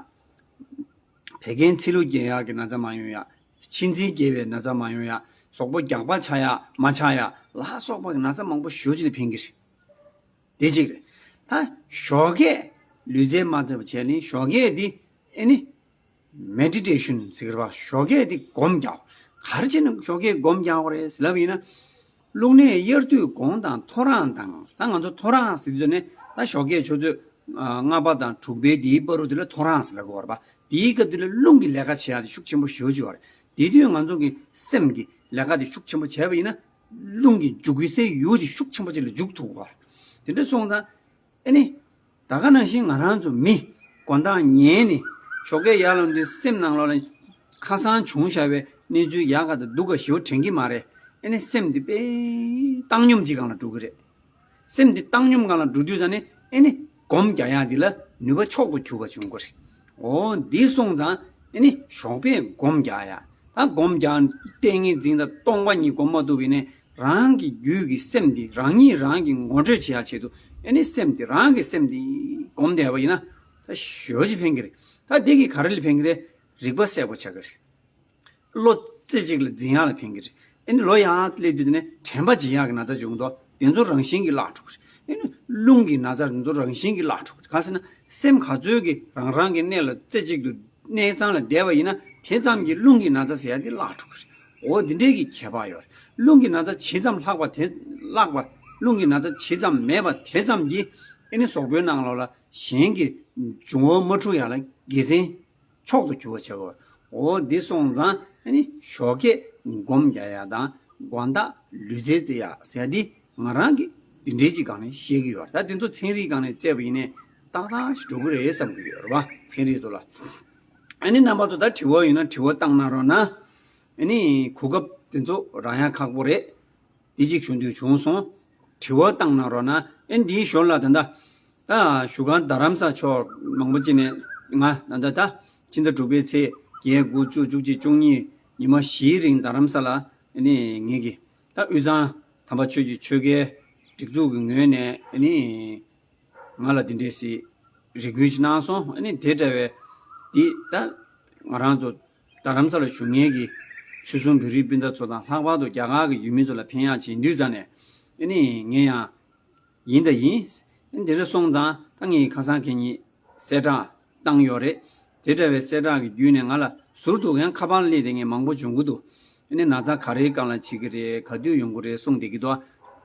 བད་ཀན་ཚིལ་ལུ་རྒྱས་ཡག་གི་ན་ཚ་མ་ཡོང་ཡ། མཆིན་ཚིལ་རྒྱས་པའི་ན་ཚ་མ་ཡོང་ཡ། གཟུགས་པོ་རྒྱགས་པ་ཆགས་ཡ་མ་ཆགས་ཡ་ལ་སོགས་པ་གི་ན་ཚ་མང་པོ་ཞེ་པོ་ཅིག་ལ་ཕན་གི་རེད། དེ་གཅིག་རེད། ད་ཞོགས་ཀས་ལུས་རྩལ་མ་རྩེས་པ་བྱས་ནས་ཞོགས་ཀས་འདི་ཨེ་ནི་མེ་ཌི་ཊེ་ཤན་ཟེར་གི་རེད་པ། ཞོགས་ཀས་འདི་སྒོམ་རྒྱག་ག་རེ་བྱས་ནས་ཞོགས་ཀས་སྒོམ་རྒྱག་དགོས་རེད་ཟེར་ལབ་ཡིན་ན། གློག་ནད་དབྱར་དུས་དགོང་དང་ཐོ་རངས་དང་། ད་ང་ཚོ་ཐོ་རངས་ཟེར་དུས་ནས་ད་ཞོགས་ཀས་ཆུ་ཚོད་ལྔ་པ་དང་དྲུག་པའི་དེའི་བར་དུ་དེ་ལ་ཐོ་རངས་ཟེར་ལབ་ཀྱི་ཡོད་རེད་པ། དེའི་སྐབས་དེ་ལ་རླུང་གི་ལས་ཀ་བྱེད་ཡག་དེ་ཤུགས་ཆེན་པོ་ཞེ་པོ་ཅིག་ཡོད་རེད། དེ་དུས་ང་ཚོ་གི་སེམས་ཀྱི་ལས་ཀ་དེ་ཤུགས་ཆེན་པོ་བྱས་པ་ཡིན་ན། རླུང་གི་འཇུག་གི་སའི་ཡུལ་དེ་ཤུགས་ཆེན་པོ་ཅིག་ལ་འཇུག་ཐུབ་ཀྱི་ཡོད་རེད། དེ་འདྲ་སོང་ཙང་ཨེ་ནི། ད་ག་ནང་བཞིན་ང་རང་ཚོ་མི་དགོང་དག་ཉལ་ནས་ཞོགས་ཀས་ཡར་ལངས་དུས་སེམས་ནང་ལོགས་ལ་ཁ་སང་བྱུང་བཞག་པའི་གནས་ཚུལ་ཡག་ག་དང་སྡུག་ག་ཞེ་པོ་དྲན་གྱི་མ་རེད། ཨེ་ནི་སེམས་འདི་དཔེ་བཏང་སྙོམས་ཅིག་སྒང་ལ་འགྲོ་གི་རེད། སེམས་འདི་བཏང་སྙོམས་སྒང་ལ་འགྲོ་དུས་ཙང་ནས་ཨེ་ནི་སྒོམ་རྒྱག་ཡག་འདི་ལ་ནུས་པ་མཆོག་ཏུ་གྱུར་པ་བྱུང་གི་རེད། འོ་འདི་སོང་ཙང་ཨེ་ནི་ཞོགས་པས་སྒོམ་རྒྱག་ཡག་ད་སྒོམ་རྒྱག་ཏིང་ངེ་འཛིན་དང་སྟོང་པ་ཉིད་སྒོམ་མ་ཐུབ་པ་ཡིན་ནའི་རང་གི་རྒྱུད་ཀྱི་སེམས་འདི་རང་ཉིད་རང་གིས་ངོ་སྤྲོད་བྱེད་ཡག་ཆེད་དུ་ཨེ་ནི་སེམས་འདི་རང་གི་སེམས་འདི་སྒོམ་བསྡད་པ་ཡིན་ན་ད་ཞེ་པོ་ཅིག་ཕན་གྱི་རེད། ད་འདི་གིས་ག་རེ་ལ་ཕན་གྱི་རེད། རིག་པ་གསལ་པོ་ཆགས་ཀྱི་རེད། བློ་རྩེ་གཅིག་ལ་འཛིན་ཡག་ལ་ཕན་གྱི་རེད། ཨེ་ནི་ལོ་ཡག་སླེབས་དུས་དེ་ནས་དྲན་པ་བརྗེད་ཡག་གི་ན་ཚ་བྱུང་འདུག་དེ་ཚོ་རང་བཞིན་གྱིས་བརླག་འགྲོ་གི་རེད། ཨེ་ནི་རླུང་གི་ན་ཚ་དེ་ཚོ་རང་བཞིན་གྱིས་བརླག་འགྲོ་གི་རེད། གང་ཟེར་ན་སེམས་ག་ཚོད་ཀྱིས་རང་རང་གི་གནས་ལ་རྩེ་གཅིག་ཏུ་གནས་གཙང་ལ་བསྡད་པ་ཡིན་ན་དེ་ཙམ་གྱིས་རླུང་གི་ན་ཚ་ཟེར་ཡག་དེ་བརླག་འགྲོ་གི་རེད། འོ་འདི་འདྲའི་གི་ཁྱད་པར་ཡོད་རེད། རླུང་གི་ན་ཚ་ཇི་ཙམ་ལྷག་པ་དེ་བརླག་པ། རླུང་གི་ན་ཚ་ཇི་ཙམ་མེད་པ་དེ་ཙམ་གྱིས་ཨེ་ནི་གཟུགས་པོའི་ནང་ལོགས་ལ་གཞན་གྱི་འབྱུང་བ་མ་འཁྲུགས་ཡག་ལ་དགེ་མཚན་མཆོག་ཏུ་གྱུར་པ་བྱ་དགོས། འོ་འདི་སོང་ཙང་ཨ་ནི་ཞོགས་ཀས་སྒོམ་རྒྱག་ཡག་དང་དགོང་དག་ལུས་རྩལ་རྩེ་ཡག་ཟེར་ཡག་འདི་ང་རང་གིས་འདི་འདྲའི་ཅིག་སྒང་ནས་བཤད་ཀྱི་ཡོད་རེད། ད་དེ་ཚོ་ཚན་རིག་སྒང་ནས་བཙལ་བ་ཡིན་ནའི་ཏག་ཏག་ཞིག་འགྲོ་གི་རེད་བསམ་གྱི་ཡོད་རེད་པ། ཚན་རིག་ཚོ་ལ། ཨ་ནི་རྣམ་པ་ཚོ་ད་དྲི་བ་ཡོད་ན་དྲི་བ་བཏང་གནང་རོགས་གནང་། ཨ་ནི་གོ་སྐབས་དེ་ཚོ་རག་ཡག་ཁག་པོ་རེད། འདི་གཅིག་ཞུ་འདོད་བྱུང་སོང་། དྲི་བ་བཏང་གནང་རོགས་གནང་། ཨེ་འདིའི་ཞོར་ལ་ད་ལྟ་ད་བཞུགས་སྒར་རྡ་རམ་ས་ཕྱོགས་མང་པོ་ཅིག་ནས་ང་ད་ལྟ་ད་ཕྱི་ཟླ་དྲུག་པའི་ཚེས་བརྒྱད་དགུ་བཅུ་བཅུ་གཅིག་བཅུ་གཉིས་ཉི་མ་བཞིའི་རིང་རྡ་རམ་ས་ལ་ཨེ་ནི་ངེད་ཀྱི་ད་དབུས་གཙང་དམ་པ་ཆོས་ཀྱི་ཆོལ་ཁའི་སྒྲིག་འཛུགས་ཀྱི་ངོས་ནས་ཨེ་ནི་ང་ལ་འདི་འདྲས་སི་རེ་སྐུལ་ཅིག་གནང་སོང་། ཨ་ནི་དེ་འདྲ་བའི་འདི་ད་ང་རང་ཚོ་རྡ་རམ་ས་ལ་བཞུགས་མཁན་གྱི་ཆོལ་གསུམ་བོད་རིགས་སྤུན་ཟླ་ཚོ་དང་ལྷག་པར་དུ་རྒྱ་གར་གྱི་ཡུལ་མི་ཚོ་ལ་ཕན་ཡག་བྱེད་འདུག་ཙང་ནས་ཨ་ནི་ངས་ཡང་ཡིན་ད་ཡིན། ཨ་ནི་དེ་འདྲ་སོང་ཙང་ད་ངས་ཁ་སང་ཁེ་ཉིན་གསལ་བསྒྲགས་བཏང་ཡོད་རེད། དེ་འདྲ་བའི་གསལ་བསྒྲགས་ཀྱི་བརྒྱུད་ནས་ང་ལ་ཟུར་དུ་ཡང་ཁ་པར་སླེབས་བསྡད་མཁན་མང་པོ་བྱུང་གི་འདུག་ཨ་ནི་ན་ཚ་ག་རེའི་སྒང་ལ་བྱེད་ཀྱི་རེད། ག་དུས་ཡོང་གི་རེད་གསུངས་བསྡད་ཀྱི་འདུག་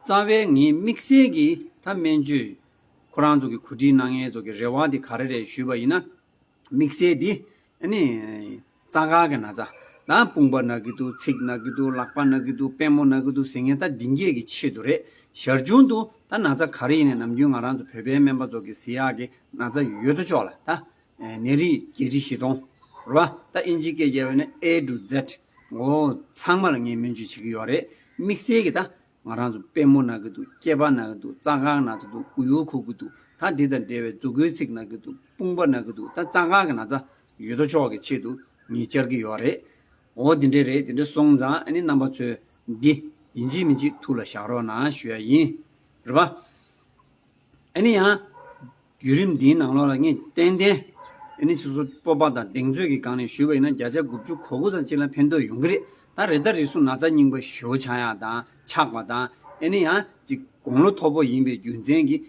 རྩ་བའི་ངའི་དམིགས་བསལ་གྱི་ད་སྨན་བཅོས་ཁོ་རང་ཚོ་གི་གོ་སྒྲིག་གནང་མཁན་ཚོ་གི་རེ་བ་དེ་ག་རེ་རེད་ཞུས་པ་ཡིན་ན། དམིགས་བསལ་འདི་ཨ་ནི་རྩ་སྒང་གི་ན་ཚ། ད་དཔུང་པ་ན་གི་འདུག་ཚིགས་ན་གི་འདུག་ལག་པ་ན་གི་འདུག་པུས་མོ་ན་གི་འདུག་ཟེར་མཁན་ད་འདི་གས་ཀྱི་ཆེད་དུ་རེད། ཞར་བྱུང་དུ་ད་ན་ཚ་ག་རེ་ཡིན་ནའི་ནམ་རྒྱུན་ང་རང་ཚོ་བོད་པའི་སྨན་པ་ཚོ་གི་ཟེར་ཡག་གི་ན་ཚ་ཡོད་དོ་ཅོག་ལ་ད་ནད་རིགས་བརྒྱད་ཁྲི་བཞི་སྟོང་རེད་པ། ད་ཨིན་ཇི་སྐད་རྒྱག་པ་ཡིན་ན་A to Z། འོ་ཚང་མ་ལ་ངས་སྨན་བཅོས་བྱེད་ཀྱི་ཡོད་རེད། དམིགས་བསལ་གྱི་ད་ང་རང་ཚོ་པུས་མོ་ན་གི་འདུག་སྐེད་པ་ན་གི་འདུག་རྩ་སྒང་ན་ཚ་འདུག་སྐུ་ཡུ་ཁུག་གི་འདུག་ད་འདི་དང་འབྲེལ་བའི་མཛུ་གུའི་ཚིགས་ན་གི་འདུག་དཔུང་པ་ན་གི་འདུག་ད་རྩ་སྒང་གི་ན་ཚ་ཡོད་དོ་ཅོག་གི་ཆེད་དུ་ངས་བཅར་གྱི་ཡོད་རེད། འོ་འདི་འདྲས་རེད། འདི་འདྲས་སོང་ཙང་ཨ་ནི་རྣམ་པ་ཚོས་ འདི་ཡིན་གཅིག་མིན་གཅིག་ཐུགས་ལ་བཞག་རོགས་གནང་ཞུ་ཡ་ཡིན། རེད་པ། ཨ་ནི་ཡང་བརྒྱུད་རིམ་འདིའི་ནང་ལོགས་ལ་ངས་ཏན་ཏན་ཨ་ནི་སོ་སོ་སྤོབས་པ་དང་གདེང་ཚོད་ཀྱི་སྒང་ནས་ཞུས་པ་ཡིན་ན་བརྒྱ་ཆ་དགུ་བཅུ་གོ་དགུ་ཙམ་ཅིག་ལ་ཕན་ཐོགས་ཡོང་གི་རེད། ད་རེ་ད་རེ་སུ་ན་ཚ་སྙིང་པོ་ཞེ་པོ་ཆགས་ཡག་དང་ཆགས་པ་དང་ཨ་ནི་ཡང་ཅིག་དགུང་ལོ་མཐོ་པོ་ཡིན་པའི་རྒྱུ་མཚན་གྱིས་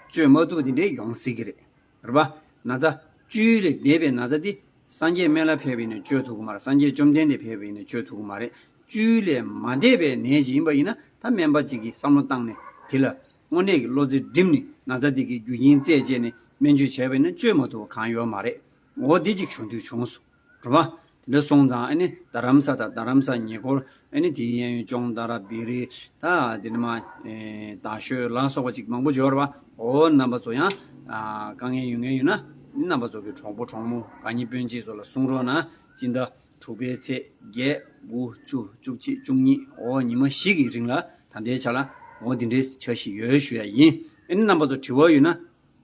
བཅོས་མ་ཐུབ་པ་དེ་འདྲས་ཡོང་སྲིད་ཀྱི་རེད། རེད་པ། ན་ཚ་བཅུ་ལས་འདས་པའི་ན་ཚ་དེ་སངས་རྒྱས་སྨན་བླ་ཕེབས་པ་ཡིན་ན་བཅོས་ཐུབ་ཀྱི་མ་རེད། སངས་རྒྱས་བཅོམ་ལྡན་འདས་ཕེབས་པ་ཡིན་ན་བཅོས་ཐུབ་ཀྱི་མ་རེད། བཅུ་ལས་མ་འདས་པའི་ནད་ཅིག་ཡིན་པ་ཡིན་ན་ད་སྨན་པ་གཅིག་གིས་བསམ་བློ་བཏང་ནས་དེ་ལ་དངོས་གནས་ཀྱི་བློ་རྩེ་བསྒྲིམས་ནས་ན་ཚ་དེ་གི་རྒྱུ་རྐྱེན་རྩད་བཅད་ནས་སྨན་བཅོས་བྱས་པ་ཡིན་ན་བཅོས་མ་ཐུབ་པ་གང་ཡོད་མ་རེད། འོ་དེ་གཅིག་བྱུང་དུས་བྱུང་སོང་། རེད་པ། དེ་འདྲ་སོང་ཙང་ཨ་ནི་རྡ་རམ་ས་དང་རྡ་རམ་ས་ཉེ་འཁོར་ཨ་ནི་དེའི་གཡས་གཡོན་ཅོང་ཏ་ར་བེ་རི་ད་དེ་ནི་མ་ཨེ་རྡ་ཤོད་ལ་སོགས་པ་ཅིག་མང་པོ་ཡོད་རེད་པ། འོ་རྣམ་པ་ཚོ་ཡང་ཨ་དཀའ་ངལ་ཡོད་མཁན་ཡོད་ན་ཨ་ནི་རྣམ་པ་ཚོ་གི་གྲོགས་པོ་གྲོགས་མོ་དགའ་ཉེ་སྤུན་མཆེད་ཚོ་ལ་གསུང་རོགས་གནང་། སྤྱི་ཟླ་དྲུག་པའི་ཚེས་བརྒྱད་དགུ་བཅུ་བཅུ་གཅིག་བཅུ་གཉིས་འོ་ཉི་མ་བཞི་གི་རིང་ལ་ད་ལྟའི་ཆ་ལ་འོ་འདི་འདྲའི་འཆར་གཞི་ཡོད་ཞུ་ཡ་ཡིན། ཨ་ནི་རྣམ་པ་ཚོ་དྲི་བ་ཡོད་ན་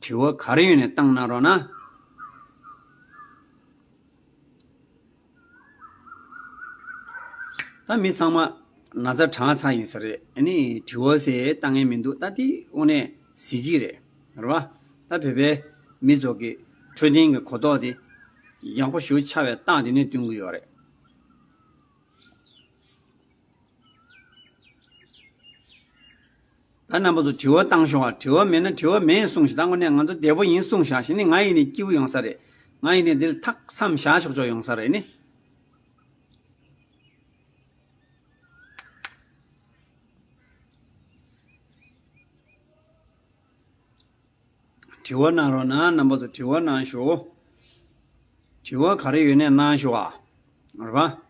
དྲི་བ་ག་རེ་ཡོད་ནས་བཏང་གནང་རོགས་གནང་། ད་མི་ཚང་མ་ན་ཚ་གྲང་ཚ་ཡིན་ས་རེད། ཨ་ནི་དྲི་བ་ཟེར་བཏང་ཡས་མི་འདུག་ད་དེ་དངོས་གནས་གཟི་བརྗིད་རེད། རེད་པ། ད་བོད་པའི་མི་ཚོ་གི་འཕྲོད་བསྟེན་གྱི་གོ་རྟོགས་དེ་ཡག་པོ་ཞེ་པོ་ཆགས་པའི་རྟགས་དེ་ནས་སྟོན་གྱི་ཡོད་རེད། ད་རྣམ་པ་ཚོ་དྲི་བ་བཏང་ཤོག་ཨ། དྲི་བ་མེད་ན་དྲི་བ་མེད་གསུངས་ཤིག་ད་དངོས་གནས་ང་ཚོ་བདེ་པོ་ཡིན་གསུངས་ཤག་ཞེས་ནི་ང་ཡིན་ནས་སྐྱིད་པོ་ཡོང་ས་རེད། ང་ཡིན་ནས་འདིར་ཐག་མཚམས་བཞག་ཆོག་ཆོག་ཡོང་ས་རེད་ནི། དྲི་བ་གནང་རོགས་གནང་། རྣམ་པ་ཚོ་དྲི་བ་གནང་ཤོག་དྲི་བ་ག་རེ་ཡོད་ནས་གནང་ཤོག་ཨ། རེད་པ།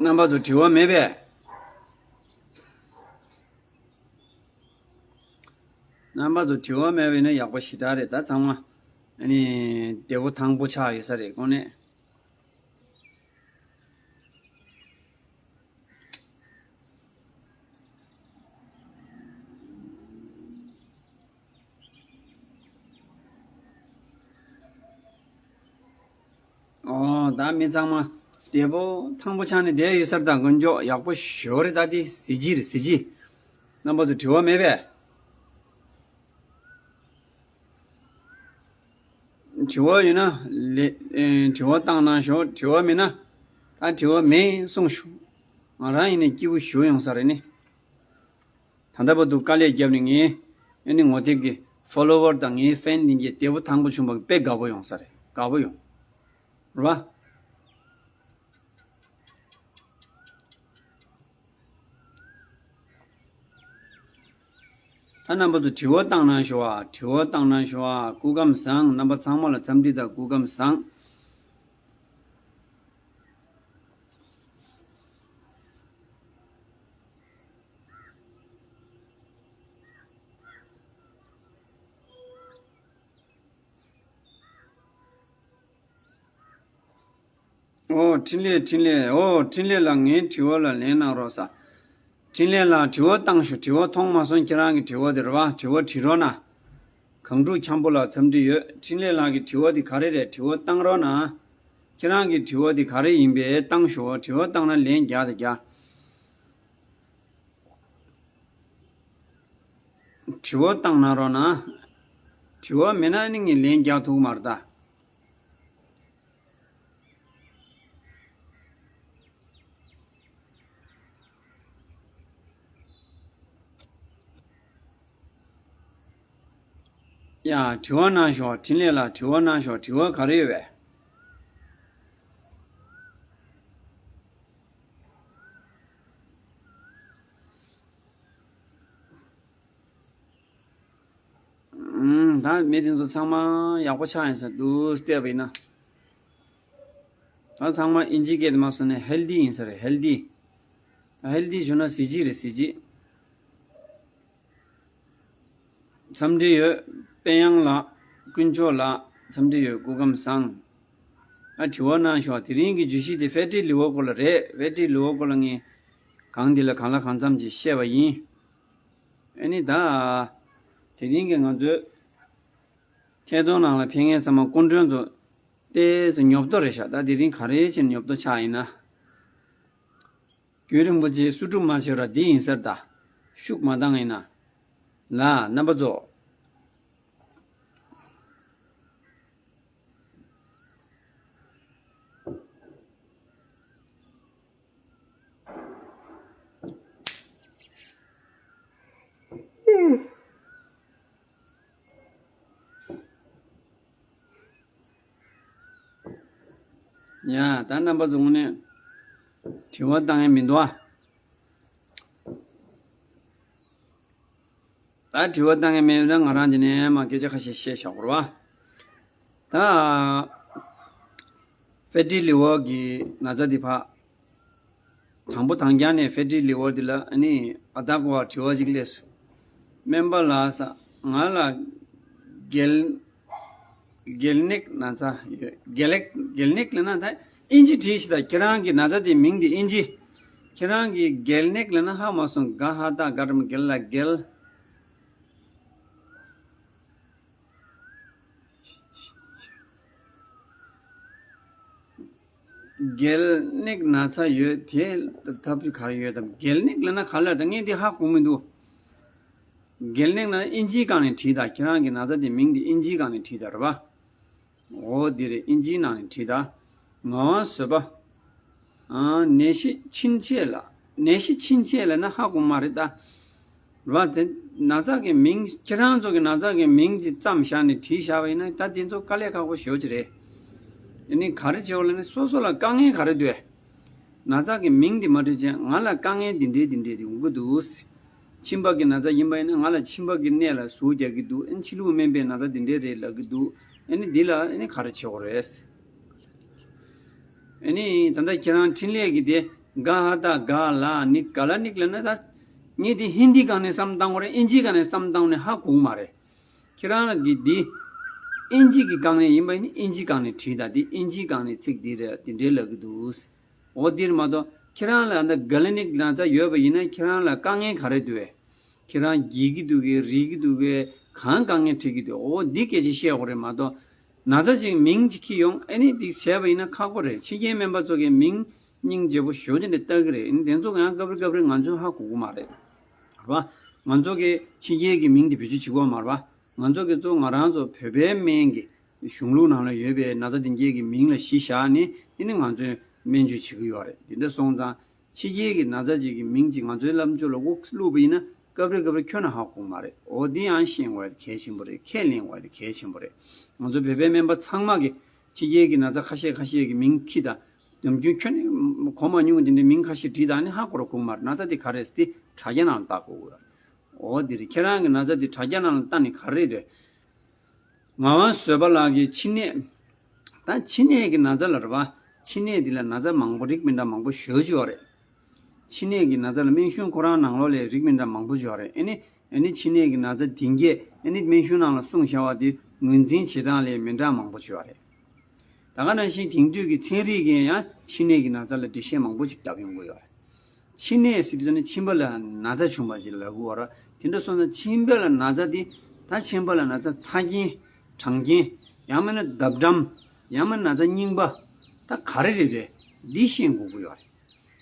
རྣམ་པ་ཚོ་དྲི་བ་མེད་པས། རྣམ་པ་ཚོ་དྲི་བ་མེད་པས་ན་ཡག་པོ་ཞེ་དྲག་རེད། ད་ཚང་མ་ཨ་ནི་བདེ་པོ་ཐང་པོ་ཆགས་ཡོད་ས་རེད་དངོས་གནས། ཨོ་ད་མི་ཚང་མ་བདེ་པོ་ཐང་པོ་ཆགས་ནས་བསྡད་ཡོད་ས་རེད། ད་དཀོན་མཆོག་ཡག་པོ་ཞེ་པོ་རེད། ད་དེ་གཟི་བརྗིད་རེད་གཟི་བརྗིད། རྣམ་པ་ཚོ་དྲི་བ་མེད་པས། དྲི་བ་ཡོད་ན་ལེ་ཨེ་དྲི་བ་བཏང་གནང་ཤོག་དྲི་བ་མེད་ན་ད་དྲི་བ་མེད་གསུངས་ཤོག་ང་རང་ཡིན་ནས་སྐྱིད་པོ་ཞེ་པོ་ཡོང་ས་རེད་ནི། ད་ལྟ་བར་དུ་དཀའ་ལས་བརྒྱབ་ནས་ངས་ཨ་ནི་ངོ་དེབ་ཀྱི་ཕོ་ལོ་ཝར་དང་ངའི་ཧྥེན་དེ་གས་བདེ་པོ་ཐང་པོ་བྱུང་བ་དཔེ་དགའ་པོ་ཡོང་ས་རེད། དགའ་པོ་ཡོང་། རེད་པ། ད་རྣམ་པ་ཚོ་དྲི་བ་བཏང་གནང་ཤོག་ཨ། དྲི་བ་བཏང་གནང་ཤོག་ཨ། སྐུ་ཁམས་བཟང་། རྣམ་པ་ཚང་མ་ལ་འཚམས་འདྲི་དང་སྐུ་ཁམས་བཟང་། ཨོ་འཕྲིན་ལས། འཕྲིན་ལས། ཨོ་འཕྲིན་ལས་ལགས། ངའི་དྲི་བ་ལ་ལན་གནང་རོགས་ཟེར། འཕྲིན་ལས་ལགས་དྲི་བ་བཏང་ཤོག་དྲི་བ་མཐོང་མ་སོང་། ཁྱེད་རང་གི་དྲི་བ་དེ་རེད་པ། དྲི་བ་དྲི་རོགས་གནང་། གངས་ཕྲུག་འཁྱམ་པོ་ལགས་འཚམས་འདྲི་ཡོད། འཕྲིན་ལས་ལགས་ཀྱི་དྲི་བ་དེ་ག་རེ་རེད། དྲི་བ་བཏང་རོགས་གནང་། ཁྱེད་རང་གི་དྲི་བ་དེ་ག་རེ་ཡིན་པས་བཏང་ཤོག་དྲི་བ་བཏང་ན་ལན་རྒྱག་དང་རྒྱག་དྲི་བ་བཏང་གནང་རོགས་གནང་། དྲི་བ་མེད་ན་ནི་ངས་ལན་རྒྱག་ཐུབ་ཀྱི་མ་རེད་ད། ཡ། དྲི་བ་གནང་ཤོག་འཕྲིན་ལས་ལགས། དྲི་བ་གནང་ཤོག་དྲི་བ་ག་རེ་ཡོད་པས། ཨུམ། ད་མི་དེ་ཚོ་ཚང་མ་ཡག་པོ་ཆགས་ཡིན་ས་འདུག་བལྟས་པ་ཡིན་ན། ད་ཚང་མ་ཨིན་ཇི་སྐད་དུ་མ་སོང་ནས་ཧེལ་དི་ཡིན་ས་རེད། ཧེལ་དི། ཧེལ་དི་བྱུང་ན་གཟི་བརྗིད་རེད་གཟི་བརྗིད། འཚམས་འདྲི་ཡོད། དཔལ་དབྱངས་ལགས། དཀོན་མཆོག་ལགས། འཚམས་འདྲི་ཡོད། སྐུ་ཁམས་བཟང་། ཨ་དྲི་བ་གནང་ཤོག་དེ་རིང་གི་བརྗོད་གཞི་དེ་ཧྥེ་ཏྲི་ལི་ཝོ་སྐོར་ལ་རེད། ཧྥེ་ཏྲི་ལི་ཝོ་སྐོར་ལ་ངས་གང་འདི་ལ་གང་ལ་གང་འཚམ་ཅིག་བཤད་པ་ཡིན། ཨ་ནི་ད་ དེ་རིང་གི་ང་ཚོའི་ཐད་གཏོང་ནང་ལ་ཕེབས་མཁན་ཚང་མ་སྐུ་མགྲོན་ཚོ་ཏོག་ཙམ་ཉོབ་ཏོ་རེད་ཤག་ད་དེ་རིང་ག་རེ་བྱས་ནས་ཉོབ་ཏོ་ཆགས་ཡིན་ན། རྒྱུན་རིང་པོ་ཅིག་སུ་སྒྲུབ་མ་བྱས་ར་འདི་ཡིན་ཟེར། ད་ཤུགས་མ་བཏང་ཡིན་ན། ལ་རྣམ་པ་ཚོ། ཡ། ད་རྣམ་པ་ཚོ་ངོ་ནས་དྲི་བ་བཏང་ཡ་མི་འདུག་ཨ། ད་དྲི་བ་བཏང་ཡ་མེད་ན་ང་རང་འདི་ནས་མ་སྐད་ཆ་ཁ་ཤས་བཤད་བཞག་དགོས་རེད་བ། ད་ཕེ་ཏི་ལི་ཝར་གྱི་ན་ཚ་འདི་ཕ། དང་པོ་དང་རྒྱ་ནས་ཕེ་ཏི་ལི་ཝར་འདི་ལ་ཨ་ནི་ཨ་ད་གོ་བ་དྲི་བ་ཅིག་སླེབས་སོང་། སྨན་པ་ལགས་ས། ང་ལ་རྒྱལ་རྒྱལ་ནད་ན་ཚ་ཡོད། རྒྱལ་ལག་རྒྱལ་ནད་ལབ་ན་ད་ཨིན་ཇི་བྲིས་ཤིག་ད་ཁྱེད་རང་གི་ན་ཚ་དེ་མིང་དེ་ཨིན་ཇི། ཁྱེད་རང་གི་རྒྱལ་ནད་ལབ་ན་ཧ་མ་སོང་། ག་ཧ་ད་ག་རམ་རྒྱལ་ལ་རྒྱལ། རྒྱལ་ནད་ན་ཚ་ཡོད་དེ་ཐབས་ཤེས་ག་རེ་ཡོད་དམ། རྒྱལ་ནད་ལབ་ན་ག་ལ་ད་ངས་འདི་ཧ་གོ་མི་འདུག་རྒྱལ་ནད་ལབ་ན་ཨིན་ཇིའི་སྒང་ནས་བྲིས་ད། ཁྱེད་རང་གི་ན་ཚ་དེ་མིང་དེ་ཨིན་ཇིའི་སྒང་ནས་བྲིས་ད་རེད་པ། འོ་འདི་རེད། ཨིན་ཇིའི་ནང་ནས་བྲིས་ད། ངག་དབང་བཟོད་པ། ཨ། ནད་གཞི་ཕྱིན་ཆད་ལ། ནད་གཞི་ཕྱིན་ཆད་ལབ་ན་ཧ་གོ་མ་རེད་ད། རེད་པ། དེ་ན་ཚ་གི་མིང་། ཁྱེད་རང་ཚོ་གི་ན་ཚ་གི་མིང་ཅིག་བརྩམས་བཞག་ནས་བྲིས་བཞག་པ་ཡིན་ན་ད་དེ་ཚོ་དཀའ་ལས་ཁག་པོ་ཞེ་པོ་ཅིག་རེད། ཨ་ནི་ག་རེ་བྱེད་དགོས་ལབ་ན་སོ་སོ་ལ་དཀའ་ངལ་ག་རེ་འདུག་ན་ཚ་གི་མིང་འདི་མ་བྲིས་བྱས་ང་ལ་དཀའ་ངལ་འདི་འདྲས་འདི་འདྲས་འདི་ཡོང་གི་འདུག་མཆིན་པ་གི་ན་ཚ་ཡིན་པ་ཡིན་ན་ང་ལ་མཆིན་པ་གི་ནད་ལ་ཟུག་རྒྱག་གི་འདུག་ཨ་ནི་ཕྱི་ལུགས་སྨན་པས་ན་ཚ་འདི་འདྲས་རེད་ལབ་གི་འདུག་ཨ་ནི་འདི་ལ་ཨ་ནི་ག་རེ་བྱེད་དགོས་རེད། ཨ་ནི་ད་ལྟ་ཁྱེད་རང་འཕྲིན་ལས་ཀྱི་དེ་ག་ཧ་ད་ག་ལ་ནི་ག་ལ་ནི་ལབ་ན་ད་ངས་དེ་ཧིན་དིའི་སྒང་ནས་བསམ་བཏང་དགོས་རེད། ཨིན་ཇིའི་སྒང་ནས་བསམ་བཏང་ནས་ཧ་གོ་གི་མ་རེད། ཁྱེད་རང་ལ་གི་འདི་ཨིན་ཇི་གི་སྒང་ནས་ཡིན་པ་ཡིན་ན་ཨིན་ཇིའི་སྒང་ནས་བྲིས་ད། འདི་ཨིན་ཇིའི་སྒང་ནས་ཚིག་འདི་རེད། འདི་འདྲའི་ལབ་གི་འདུག་འོ་འདིར་མ་གཏོགས་ཁྱེད་རང་ལ་ད་ག་ལ་ནི་ན་ཚ་ཡོད་པ་ཡིན་ན་ཁྱེད་རང་ལ་དཀའ་ངལ་ག་རེ་འདུག་གས། ཁྱེད་རང་འགྱིག་གི་འདུག་གས། རིལ་གི་འདུག་གས། གང་དཀའ་ངལ་འཕྲད་ཀྱི་འདུག་འོ་འདི་སྐད་ཆ་བཤད་དགོས་རེད་མ་གཏོགས། ན་ཚ་ཅིག་མིང་ཅིག་འཁྱེར་ཡོང་ཨ་ནི་འདི་བྱས་པ་ཡིན་ན་ཁག་པོ་རེད། ཕྱི་རྒྱལ་སྨན་པ་ཚོ་གི་མིང་སྙིང་རྗེ་པོ་ཞེ་པོ་ཅིག་འདི་ལྟ་གི་རེད། ཨ་ནི་དེ་ཚོ་ཡང་སྐབས་རེ་སྐབས་རེ་ང་ཚོས་ཧ་གོ་གི་མ་རེད། རེད་པ། ང་ཚོ་གི་ཕྱི་རྒྱལ་གི་མིང་འདི་བེད་སྤྱོད་བྱེད་དགོས་མ་རེད་པ། ང་ཚོ་གི་གཙོ་ང་རང་ཚོ་བོད་པའི་སྨན་གྱི་གཞུང་ལུགས་ནང་ལ་ཡོད་པའི་ན་ཚ་དེ་འགས་ཀྱི་མིང་ལ་གཞི་བཞག་ནས་ཨ་ནི་ང་ཚོས་སྨན་བཅོས་བྱེད་ཀྱི་ཡོད་རེད། དེ་འདྲ་སོང་ཙང་ཕྱི་རྒྱལ་གྱི་ན་ཚ་ཅིག་གི་མིང་ཅིག་ང་ཚོའི་ལམ་ཕྱོགས་ལ་དབུགས་བླུགས་པ་ཡིན་ན་སྐབས་རེ་སྐབས་རེ་ཁྱོན་ནས་ཧ་གོ་གི་མ་རེད། འོ་འདི་ཡང་ཤེས་དགོས་ཡ་དེ་གལ་ཆེན་པོ་རེད། ཁས་ལེན་དགོས་ཡ་དེ་གལ་ཆེན་པོ་རེད། ང་ཚོ་བོད་པའི་སྨན་པ་ཚང་མ་གི་ཕྱི་རྒྱལ་གྱི་ན་ཚ་ཁ་ཤས་ཁ་ཤས་ཀྱི་མིང་འཁྱེར་དང་། ནམ་རྒྱུན་ཁྱོན་ནས་གོ་མ་མྱོང་དེ་འདྲའི་མིང་ཁ་ཤས་བྲིས་དང་ནི་ཧ་གོ་ར་གོ་མ་རེད། ན་ཚ་དེ་ག་རེ་རེད་དེ་དྲ་རྒྱ་ནང་ལ་བལྟ་དགོས་ཀྱི་ཡོད་རེད། འོ་དེ་རེད། ཁྱེད་རང་གི་ན་ཚ་དེ་དྲ་རྒྱ་ནང་ལ་བལྟ་ནས་ག་རེ་རེད་དེ། ངག་དབང་བཟོད་པ་ལགས་ཀྱིས་མཆིན་ནད། ད་མཆིན་ནད་ཀྱི་ན་ཚ་ལ་རེད་པ། མཆིན་ནད་འདི་ལ་ན་ཚ་མང་པོ་རིགས་མི་འདྲ་མང་པོ་ཞེ་པོ་ཅིག་ཡོད་རེད། མཆིན་ནད་ཀྱི་ན་ཚ་ལ་སྨན་གཞུང་ཁོ་རང་ནང་ལོགས་ལ་རིགས་མི་འདྲ་མང་པོ་ཅིག་ཡོད་རེད། ཨ་ནི་ཨ་ནི་མཆིན་ནད་ཀྱི་ན་ཚ་འདི་གས་ཨ་ནི་སྨན་གཞུང་ནང་ལ་གསུངས་བཞག་པ་དེ་ངོས་འཛིན་བྱེད་སྟངས་ལ་མི་འདྲ་མང་པོ་ཅིག་ཡོད་རེད། ད་ག་ནང་བཞིན་དེང་དུས་ཀྱི་ཚན་རིག་གིས་ཡང་མཆིན་ནད་ཀྱི་ན་ཚ་ལ་འགྲེལ་བཤད་མང་པོ་ཅིག་བརྒྱབ་ཡོང་གི་ཡོད་རེད། མཆིན་ནད་ཟེར་དུས་ནི་མཆིན་པ་ལ་ན་ཚ་བྱུང་བ་ཞིག་ལབ་དགོས་རེད། དེ་འདྲ་སོང་ཙང་མཆིན་པ་ལ་ན་ཚ་དེ་ད་མཆིན་པ་ལ་ན་ཚ་ཚ་རྐྱེན། གྲང་རྐྱེན། ཡང་མིན་ན་འདབ་འགྲམ། ཡང་མིན་ན་ན་ཚ་རྙིང་པ། ད་ག་རེ་རེད་རེད། འདི་ཤེས་དགོས་ཀྱི་ཡོད་རེད།